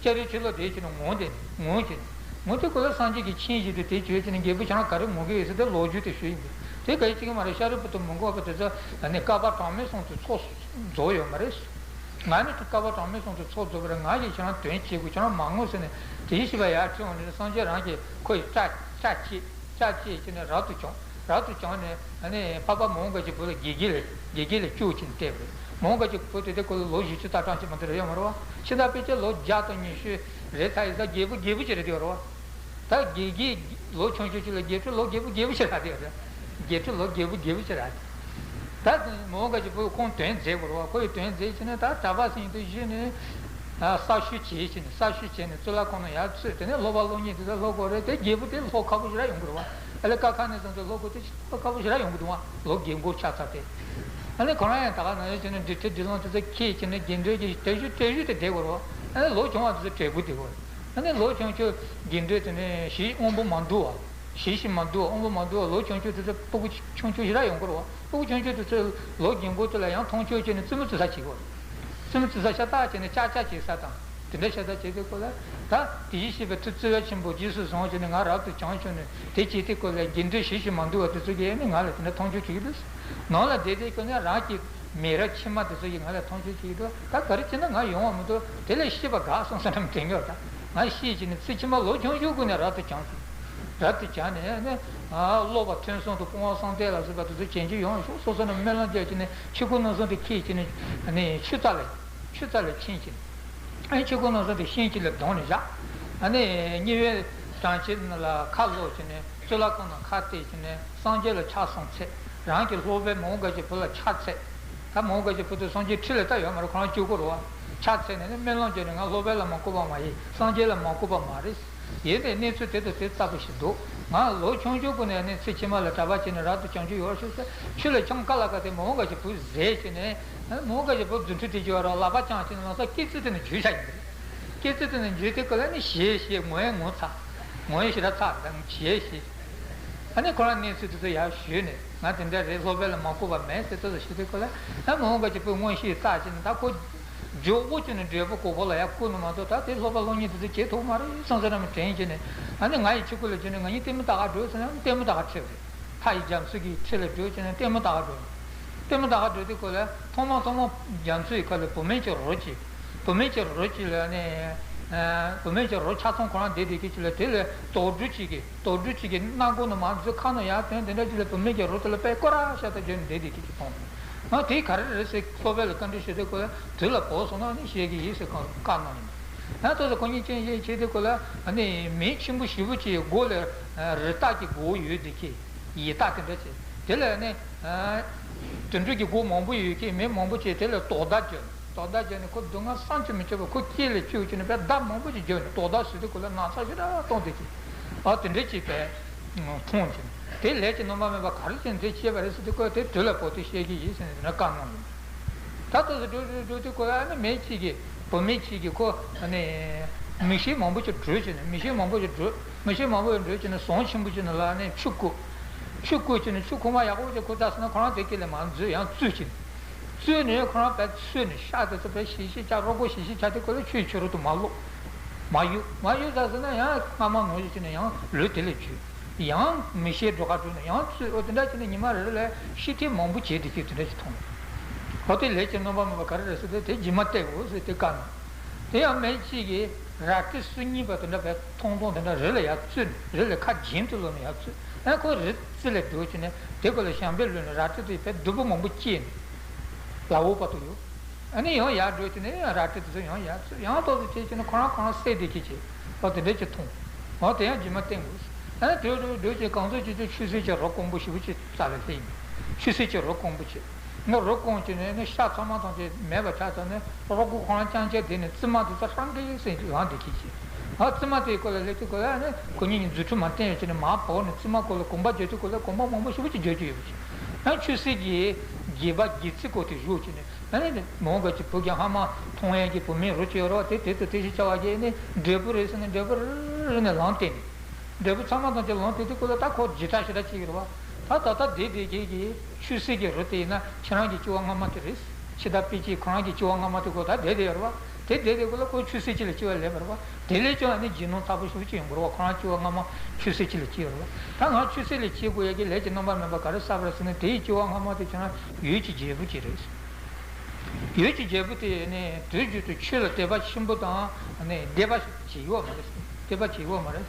ལྕགས་རིའི་ཕྱི་ལོགས་བསྡད་བྱས་ནས་ངུ་བསྡད་ནས་ངུ་བྱས་ནས། ངུ་དེ་ཁོ་ལ་སངས་རྒྱས་ཀྱིས་མཁྱེན་བཞིན་དུ་དེ་བྱས་བྱས་ནས། རྒྱལ་པོ་ཁྱེད་རང་ག་རེ་ངུ་གི་ཡོད་ཟེར་ཏེ་ལོ་རྒྱུས་དེ་ཞུས་ཡིན། དེ་ག་ཡེ་བྱེད་ཀྱི་མ་རེད། ཤཱ་རིའི་བུ་དང་མོའུ་འགལ་བ་དེ་ཚོ་ཨ་ནི་བསྐལ་པ་གྲངས་མེད་གསུམ་དུ་ཚོགས་རྫོགས་ཡོད་མ་རེད། ང་ནི་བསྐལ་པ་གྲངས་མེད་གསུམ་དུ་ཚོགས་རྫོགས་པ་རེད། ང་ཡིས་ཁྱེད་རང་དོན་བྱེད་དགོས། ཁྱེད་རང་མ་ངུ་ཟེར་ནས་དེ་བྱས་པ་ཡར་ཁྲིད་འོང་ནས། སངས་རྒྱས་རང་གིས་ཁོ་ཡི་སྐྲ་སྐྲ་བཅད། སྐྲ་བཅད་བྱས་ནས་རབ་ཏུ་བྱུང་། རབ་ཏུ་བྱུང་ནས་ཨ་ནི་འཕགས་པ་མོའུ་འགལ་གྱི་བུ་ལ་དགེ་རྒན་ལ་དགེ་རྒན་ལ་བཅུག་བྱས་ནས་བསྡད་པ་རེད། མོའུ་འགལ་གྱི་བུ་དེ་དེ་ཁོ་ལ་ལོ་བཞི་བཅུ་ལྟ་གྲངས་ཅིག་མ་གཏོགས་རེད་ཡོད་མ་རེད་བ། ཕྱི་ཟླ་དཔེ་ཆ་ལོ་བརྒྱ་དང་ཉི་ཤུ་རེད་ཚར་ཡིན་ཙང་རྒད་པོ་རྒད་པོ་ཅིག་རེད་དེ་ཡོད་རེད་བ། ད་དགེ་རྒན་ལོ་ཆུང་ཆུང་ཅིག་ལ་དགེ་ཕྲུག་ལོ་རྒད་པོ་རྒད་པོ་ཅིག་ལ་དེ་ཡོད་རེད། བརྒྱད་ཁྲི་ལོ་བརྒྱད་པོ་བརྒྱད་པོ་ཅིག་རེད། ད་མོའུ་འགལ་གྱི་བུ་ཁོང་དོན་མཛད་དགོས་རེད་བ། ཁོ་ཡི་དོན་མཛད་བྱས་ནས་ད་གྲྭ་པ་ཟིན་དུ་བཞུགས་ནས། ཨ། གསར་ཞུ་བྱས་བྱས་ནས་གསར་ཞུ་བྱས་ནས་གཙུག་ལག་ཁང་ནང་ཡར་ཚུད། དེ་ནས་སློབ་པ་སློབ་གཉེར་དེ་ཚོ་སློབ་དགོས་རེད། དེ་བརྒྱད་པོ་དེ་སློབ་ཁག་པོ་ཞིག་ར་ཡོང་གི་རེད་བ། ཨ་ལས་ཀ་ཁ་ནས་བཟུང་སྟེ་སློབ་དགོས་དེ་སློབ་ཁག་པོ་ཞིག་ར་ཡོང་གི་འདུག་བ། ལོ་བརྒྱད་འགོར་ཆགས་ཚར་ཏེ། ཨ་ནི་ཁོ་རང་ཡང་ད་ག་ནང་བཞིན་བྱས་ནས་འབྲེལ་ཁྲིད་འབྲེལ་ལམ་དེ་ཚོ་འཁྱེར་བྱས་ནས་རྒན་གྲས་ཀྱི་གྲལ་གཞུག་གྲལ་གཞུག་དེ་བསྡད་དགོས་རེད་བ། ཨ་ནི་ལོ་ཆུང་བ་དེ་ཚོ་གྲལ་སྒོ་དེ་དགོས་རེད། ཨ་ནི་ལོ་ཆུང་ཆུང་རྒན་གྲས་དེ་ནས་ཞེ་དབང་པོ་མ་འདུག་བ། ཞེ་ཞིག་མ་འདུག་བ། དབང་པོ་མ་འདུག་བ། ལོ་ཆུང་ཆུང་དེ་ཚོ་སྤུ་གུ་ཆུང་ཆུང་ཞིག་ར་ཡོང་གི་རེད་བ། སྤུ་གུ་ཆུང་ཆུང་དེ་ཚོས་ལོ་རྒན་འགོར་དུས་ལ་ཡང་མཐོང་ཆོས་བྱས་ནས་རྩེད་མོ་རྩེ་ས་བྱེད་དགོས་རེད། རྩེད་མོ་རྩེ་ས་ཤ་སྟག་བྱས་ནས་ཅག་ཅག་བྱེད་ས་དང་དེ་འདྲ་ཤ་སྟག་བྱེད་དུས་སྐོར་ལ། ད་དེ་བཞིན་གཤེགས་པའི་ཐུགས་བརྩེ་བ་ཆེན་པོ་རྗེས་སུ་བཟུང་བྱས་ནས་ང་རབ་ཏུ་བྱུང་བྱུང་ནས་དེ་བྱེད་དུས་སྐོར་ལ་རྒན་གྲས་ཞེ་ཞིག་མ་འདུག་བ། དེ་ཚོ་གིས་ནི་ང་ལ་དེ་འདྲ་མཐོང་ཆོས་བྱེད་ཀྱི་འདུག། ནང་ལ་བསྡད་དུས་སྐོར་ནས་རང་གི་མི་རབས་ཕྱི་མ་དེ་ཚོ་གིས་ང་ལ་མཐོང་ཆོས་བྱེད་ཀྱི་འདུག། ད་ག་རེ་བྱས་ན་ང་ཡོང་བ་མི་འདུག། དེ་ལས་ཤེས་པ་འགག་སོང་ཟེར་ནས་དྲན་གྱི་ཡོད། ད་ང་ཤེས་བྱས་ནས་ཚེ་ཕྱི་མ་ལོ་ཆུང་ཆུང་ཀུན་ནས་རབ་ཏུ་བྱུང་སོང་། རབ་ཏུ་བྱུང་ནས་ནི། ཨ། སློབ་པ་ཐོས་བསམ་དང་སྤོང་བ་གསུམ་ལྡན་ལ་སོགས་པ་དེ་ཚོ་བྱེད་རྒྱུ་ཡོང་ཤོག། སོ་སོ་ནས་སྨོན་ལམ་རྒྱག་བྱས་ནས་ཆོས་སྐུ་མནོ་བསམ་དེ་འཁྱེར་བྱས་ནས་ནི་ཆུ་རྩ་ལ། ཆུ་རྩ་ལ་ཕྱིན་བྱས་ནས། ཨ་ནི་ཆོས་སྐུ་མནོ་བསམ་དེ་ཤིང་གཅིག་ལ་བསྡམས་ནས་བཞག། ཨ་ནི་གཉིས་པའི་གྲངས་ཅིག་ནང་ལ་ཁ་ལོག་བྱས་ནས་གཙུག་ལག་ཁང་ནང་ཁ་གཏད་བྱས་ནས་སངས་རྒྱས་ལ་ཕྱག་གསུམ་འཚལ། རང་གི་སློབ་དཔོན་མོའུ་འགལ་གྱི་བུ་ལ་ཕྱག་འཚལ། ད་མོའུ་འགལ་གྱི་བུ་དེ་སངས་རྒྱས་ཁྲི་ལ་ད་ཡོད་མ་རེད། ཁོ་རང་གཅིག་པོ་རེད་བ། ཕྱག་འཚལ་ནས་ནི་སྨོན་ལམ་བརྒྱབ་ནས་ང་སློབ་དཔོན་ལ་མ་བསྐུར་བ་མ་ཡིན། སངས་རྒྱས་ལ་མ་བསྐུར་བ་མ་རེད། ཡིན་ནའི་གནས་ཚུལ་དེ་དང་དེ་ལྟ་བུ་ཞིག་འདུག། ང་ལོ་ཆུང་ཆུང་ཀུན་ནས་ནི་ཚེ་ཕྱི་མ་ལ་གྲྭ་པ་བྱས་ནས་རབ་ཏུ་བྱང་རྒྱུ་ཡོད་ཤོག་ཟེར། ཆུ་ལ་འཁྱམས་ཀ་ལ་ཀ་དེ་མོའུ་འགལ་གྱི་བུ་བཟས་བྱས་ནས། མོའུ་འགལ་གྱི་བུ་རྫུ་འཕྲུལ་དེ་བྱས་པ་ར་ལག་པ་བརྐྱངས་བྱས་ནས་ལམ་སང་སྐེ་རྩེ་དེ་ནས་འཇུས་བཞག་ཡིན་པ་རེད། སྐེ་རྩེ་དེ་ནས་འཇུས་དུས་སྐབས་ལ་ནི་ཞེད་ཞེད་ངུ་ཡང་ངུ་ཚར། ངུ་ཡང་ཞེ་དྲག་ཚར་རེད། ད་ཞེད་ཞེད། ཨ་ནི་ཁོ་རང་གནས་ཚུལ་དེ་ཚོ་ཡར་ཞུས་ནས་ང་དེ་འདྲ་རེད། སློབ་དཔོན་ལ་མ་བསྐུར་བ་མེད་ཟེར་ཏོག་ཙམ་ཞུས་དུས་སྐབས་ལ། ད་མོའུ་འགལ་གྱི་བུས་མངོན་ཤེས་བཏགས་བྱས་ནས་ད་ཁོ་མགྱོགས་པོ་བྱས་ནས་འབྲས་བུ་གོ་བོ་ལ་ཡར་བསྐུར་ནས་མ་གཏོགས་ད་དེ་སློབ་པ་སློབ་གཉེར་དེ་ཚོ་བྱེད་ཐུབ་མ་རེད་བསམ་བསམ་ར་མ་དྲན་བྱས་ནས། ཨ་ནི་ང་ཡི་ཆུ་ཁུལ་ལ་བྱས་ནས་ང་གཉིས་ལྟད་མོ་ལྟ་ག་འགྲོ་ཟེར་ན་ལྟད་མོ་ལྟ་ག་ཁྲིད་པ་རེད། ཕ་ཡི་རྒྱ་མཚོ་གི་ཁྲི་ལ་འགྲོ་བྱས་ནས་ལྟད་མོ་ལྟ་ག་འགྲོ། ལྟད་མོ་ལྟ་ག་འགྲོ་དུས་སྐབས་ལ་ཐོག་མ་ཐོག་མ་རྒྱ་མཚོ་ཡི་ཁ་ལ་བུད་མེད་ཅིག་རོ་གཅིག། བུད་མེད་ཅིག་རོ་གཅིག་ལ་ནི། ཨ། བུད་མེད་ཅིག་རོ་ཆ་ཚང་ཁོ་རང་བསྡད་བསྡད་མཁན་ཅིག་ལ། དེ་ལ་དོག་སྦྲུལ་གཅིག་གིས་དོག་སྦྲུལ་གཅིག་གིས་སྣ་སྒོ་ནས་མར་འཛུལ་ཁ་ནང་ཡར་ཐོན། དེ་འདྲ་ཅིག་ལ་བུད་མེད་ཀྱི་རོ་དེ་ལ་དཔེ་སྐོར་ར་ཤ་སྟག་བརྒྱབ་ནས་བསྡད་བསྡད་མཁན་ཅིག་མཐོང་། ཨ། དེ་ག་རེ་རེད་ཟེར་སློབ་དཔོན་ལ་བཀའ་འདྲི་ཞུ་དུས་སྐབས་ལ་དུས་ལ་བབས་སོང་ན་ནི་བཤད་ཀྱི་ཡིན་ཟེར་བཀའ་གནང་ཡིན། ཨ། ཏོག་ཙམ་ཁོ་གཉིས་ཅན་ཅན་བྱེད་དུས་སྐབས་ལ་ཨ་ནི་མི་ཆེན་པོ་ཞེ་པོ་ཅིག་མགོ་ལ་རི་དྭགས་ཀྱི་མགོ་ཡོད་བསྡད་མཁན། ཡི་དྭགས་དེ་འདྲ་བྱས། དེ་ལ་ནི། ཨ། དུད་འགྲོ་གི་མགོ་མང་པོ་ཡོད་མཁན་མི་མང་པོ་བྱས། དེ་ལ་དོག་མདའ་བརྒྱབ་ནས། དོག་མདའ་བརྒྱབ་ནས་ཁོ་སྡུག་བསྔལ་བསམ་གྱིས་མི་ཁྱབ་པ་ཁོ་སྐེ་ལ་བཅུག་བྱས་ནས་དཔེ་མདའ་མང་པོ་ཞིག་བརྒྱབ་ནས། དོག་མདའ་ཟེར་དུས་སྐབས་ལ་ན་ཚ་ཞེ་དྲག་གཏོང་བསྡད་མཁན། ཨ། དེ་འདྲ་ཅིག་དཔེ་མཐོང་བྱས་ནས། དེ་ལས་ཀྱི་རྣམ་པར་སྨིན་པ་ག་རེ་བྱས་ནས་དེ་བྱས་པ་རེད་ཟེར་དུས་སྐབས་དེ་དུས་ལ་བབས་ཏེ་བཤད་ཀྱི་ཡིན་ཟེར་ནས་དེ་འདྲ་བཀའ་གནང་ཡོད། ད་ལྟ་ཚོ་འགྲོ་འགྲོ་འགྲོ་དུས་སྐབས་ལ་ཨ་ནི་མི་གཅིག་གིས། བུད་མེད་གཅིག་གིས་ཁོ་ཨ་ནི་མིག་ཤེལ་མང་པོ་ཅིག་བསྒྲོན་བྱས་ནས། མིག་ཤེལ་མང་པོ་ཅིག་བསྒྲོན། མིག་ཤེལ་མང་པོ་ཅིག་བསྒྲོན་བྱས་ནས་ཟངས་ཆེན་པོ་ཅིག་ནང་ལ་ཨ་ནི་ཆུ་བསྐོལ། ཆུ་བསྐོལ་བྱས་ནས་ཆུ་ཁོལ་མ་ཡག་པོ་ཅིག་ཁོལ་ཚར་སོང་ན་ཁོ་རང་དེ་སྐེ་ལ་མར་འཛུལ། ཡང་བཙུད་བྱས་ནས། བཙུད་ནས་ཁོ་རང་དཔེ་ཚུད་ནས་ཤ་དེ་ཚོ་དཔེ་ཞིབ་ཞིབ་བྱས། རོ་ཁོག་ཞིབ་ཞིབ་བྱས་དུས་སྐབས་ལ་ཆུའི་ཕྱི་རོལ་དུ་མར་ལོག། མར་གཡུག། མར་གཡུག་ཚར་སོང་ན་ཡང་སྔ་མ་ནང་བཞིན་བྱས་ནས་ཡང་ལུས་དེ་ལ་འཇུས། ཡང་མིག་ཤེལ་སྒྲོག་ག་བསྒྲོན་ནས་ཡང་བཙུད། འོ་དེ་འདྲ་བྱས་ནས་ཉི་མ་རེ་རེ་ལ་ཤི་ཐེངས་མང་པོ་བྱས་བསྡད་ཀྱི་དེ་འདྲ་ཞིག་མཐོང་། འོ་དེ་ལས་ཀྱི་རྣམ་པར་སྨིན་པ་ག་རེ་རེད་ཟེར་དུས་དེ་རྗེས་མ་བལྟས་དགོས་ཟེར་དེ་བཀའ་གནང་། དེ་ཡང་མི་གཅིག་གིས་རལ་གྲི་སོ་གཉིས་པ་དེ་འདྲ་བས་ཐུང་ཐུང་དེ་འདྲ་རི་ལ་ཡར་བཙུད་ནས། རི་ལ་ཁ་འགྱིང་དུ་ལོག་ནས་ཡར་བཙུད། ཨ། ཁོ་རི་རྩེ་ལ་འགྲོ་བྱས་ནས་དེ་ཁོ་ལ་ཞྭ་འབེབས་ལོན་ནས་རལ་གྲི་དེ་བས་རྡུལ་པོ་མང་པོ་སྐྱེས་ནས་ལ་འོག་བར་དུ་ཡོད། ཨ་ནི་ཡང་ཡར་འགྲོ་བྱས་ནས་ཡང་རལ་གྲི་དེ་ཚོ་ཡང་ཡར་བཙུད། ཡང་ཏོག་ཙམ་བྱས་བྱས་ནས་ཁོ་རང་ཁོ་རང་བསད་བསྡད་ཀྱི་བྱས། འོ་དེ་འདྲ་ཅིག་མཐོང་། འོ་དེ་ཡང་རྗེས་མ་བསྟན་དགོས། ཨ་ནི་དུས་དུས་དུས་ཀྱི་གང་ཚོད་ཅིག་ཏུ་ཆུ་སེར་གྱི་རོ་སྐམ་པོ་ཞེ་པོ་ཅིག་རྩ་ལ་སླེབས་ཡིན། ཆུ་སེར་གྱི་རོ་སྐམ་པོ་ཅིག་ནི་རོ་སྐམ་བྱས་ནས་ནི་ཤ་ཚང་མ་ཐམས་ཅད་མེད་པ་ཆགས་ཚར་ནས་རོ་ཁོག་ཁོ་རང་རྐྱང་རྐྱང་བསྡད་ནས་རྩིབ་མ་དེ་ཚོ་ཧྲང་ཀེ་ཟེར་ལངས་བསྡད་ཀྱི་བྱས། ཨ། རྩིབ་མ་དེའི་སྐོར་ལ་སླེབས་དུས་སྐོར་ལ་ནི་ཁོ་གཉིས་ཀྱིས་རྫུ་འཕྲུལ་མ་བསྟན་ཡོད་ཀྱི་ནི་མར་བབས་ནས་རྩིབ་མ་སྐོར་ལ་གོམ་པ་རྒྱག་དུས་སྐོར་ལ་གོམ་པ་མང་པོ་ཞེ་པོ་ཅིག་རྒྱག་རྒྱུ་ཡོད་པ་བྱས། ཨ། ཆུ་སེར་གྱི་སྒལ་པ་སྒལ་ཚིགས་སྐོར་དེ་བཞུགས་བྱས་ནས། ཨ་ནི་མོའུ་འགལ་གྱི་བུ་གི་ཕ་མ་མཐོང་ཡས་ཀྱི་བུད་མེད་རོ་གཅིག་ཡོད་རེད་བ། དེ་དེ་ཚོ་དེ་བཞིན་བྱ་བ་བྱས་ནས་འབྲས་བུ་རེད་ཟེར་ནས་འབྲས་བུ་རེ་རེ་ནས་ལངས་བསྡད་ནས། འབྲས་བུ་ཚང་མ་ཐམས་ཅད་ལངས་བསྡད་དུས་སྐོར་ལ་ད་ཁོ་འཇིགས་སྐྲག་ཞེ་དྲག་སྐྱེ་གི་རེད་བ། ད་ད་ལྟ་བསྡད་བསྡད་མཁན་གྱི་ཆུ་སེར་གྱི་རོ་དེ་ཡིན་ན་ཁྱེད་རང་གི་སྐྱེ་བ་སྔ་མ་དེ་རེད། འཆི་བདག་པཎ་ཆེན་ཁོ་རང་གི་སྐྱེ་བ་སྔ་མ་དེ་ཁོ་ད་བསྡད་བསྡད་ཡོད་རེད་བ། དེ་བསྡད་བསྡད་སྐོར་ལ་ཁོ་ཆུ་སེར་གཅིག་ལ་སྐྱེ་བ་ལེན་པ་རེད་བ། དེ་ལས་ཀྱང་ཨ་ནི་རྗེས་གནང་ཚ་པོ་ཞེ་པོ་ཅིག་ཡོང་གི་རེད་བ། ཁོ་རང་སྐྱེ་བ་སྔ་མ་ཆུ་སེར་གཅིག་ལ་སྐྱེས་ཡོད་རེད་བ། ད་ང་ཆུ་སེར་ལ་སྐྱེ་དགོས་ཡ་གི་ལས་ཀྱི་རྣམ་པར་སྨིན་པ་ག་རེ་བསགས་པ་རེད་ཟེར་ན། དེའི་སྐྱེ་བ་སྔ་མ་དེ་ཁྱེད་རང་འོད་ཀྱི་རྒྱལ་པོ་ཅིག་རེད། འོད་ཀྱི་རྒྱལ་པོ་དེ་ནི་དུས་རྒྱུན་དུ་ཆོས་ལ་དད་པ་ཆེན་པོ་དང་ནི་དད་པ་བྱེད་ཡོད་མ་རེད། དད་པ་བྱེད་ཡོད་མ་རེད།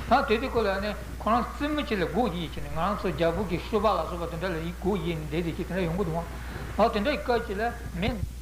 ད་དེ་དུས་སྐོར་ལ་ནི་ཁོ་རང་རྩེད་མོ་ཅིག་ལ་མགོ་གཡས་བྱས་ནས། ང་རང་ཚོ་རྒྱལ་པོ་གི་ཤོ་སྦག་ལ་སོགས་པ་དེ་འདྲ་ལ་མགོ་གཡས་ནས་བསྡད་བསྡད་ཀྱི་དེ་འདྲ་ཡོང་གི་འདུག་བ། ཨ། དེ་འདྲའི་སྐབས་ཅིག་ལ་མི།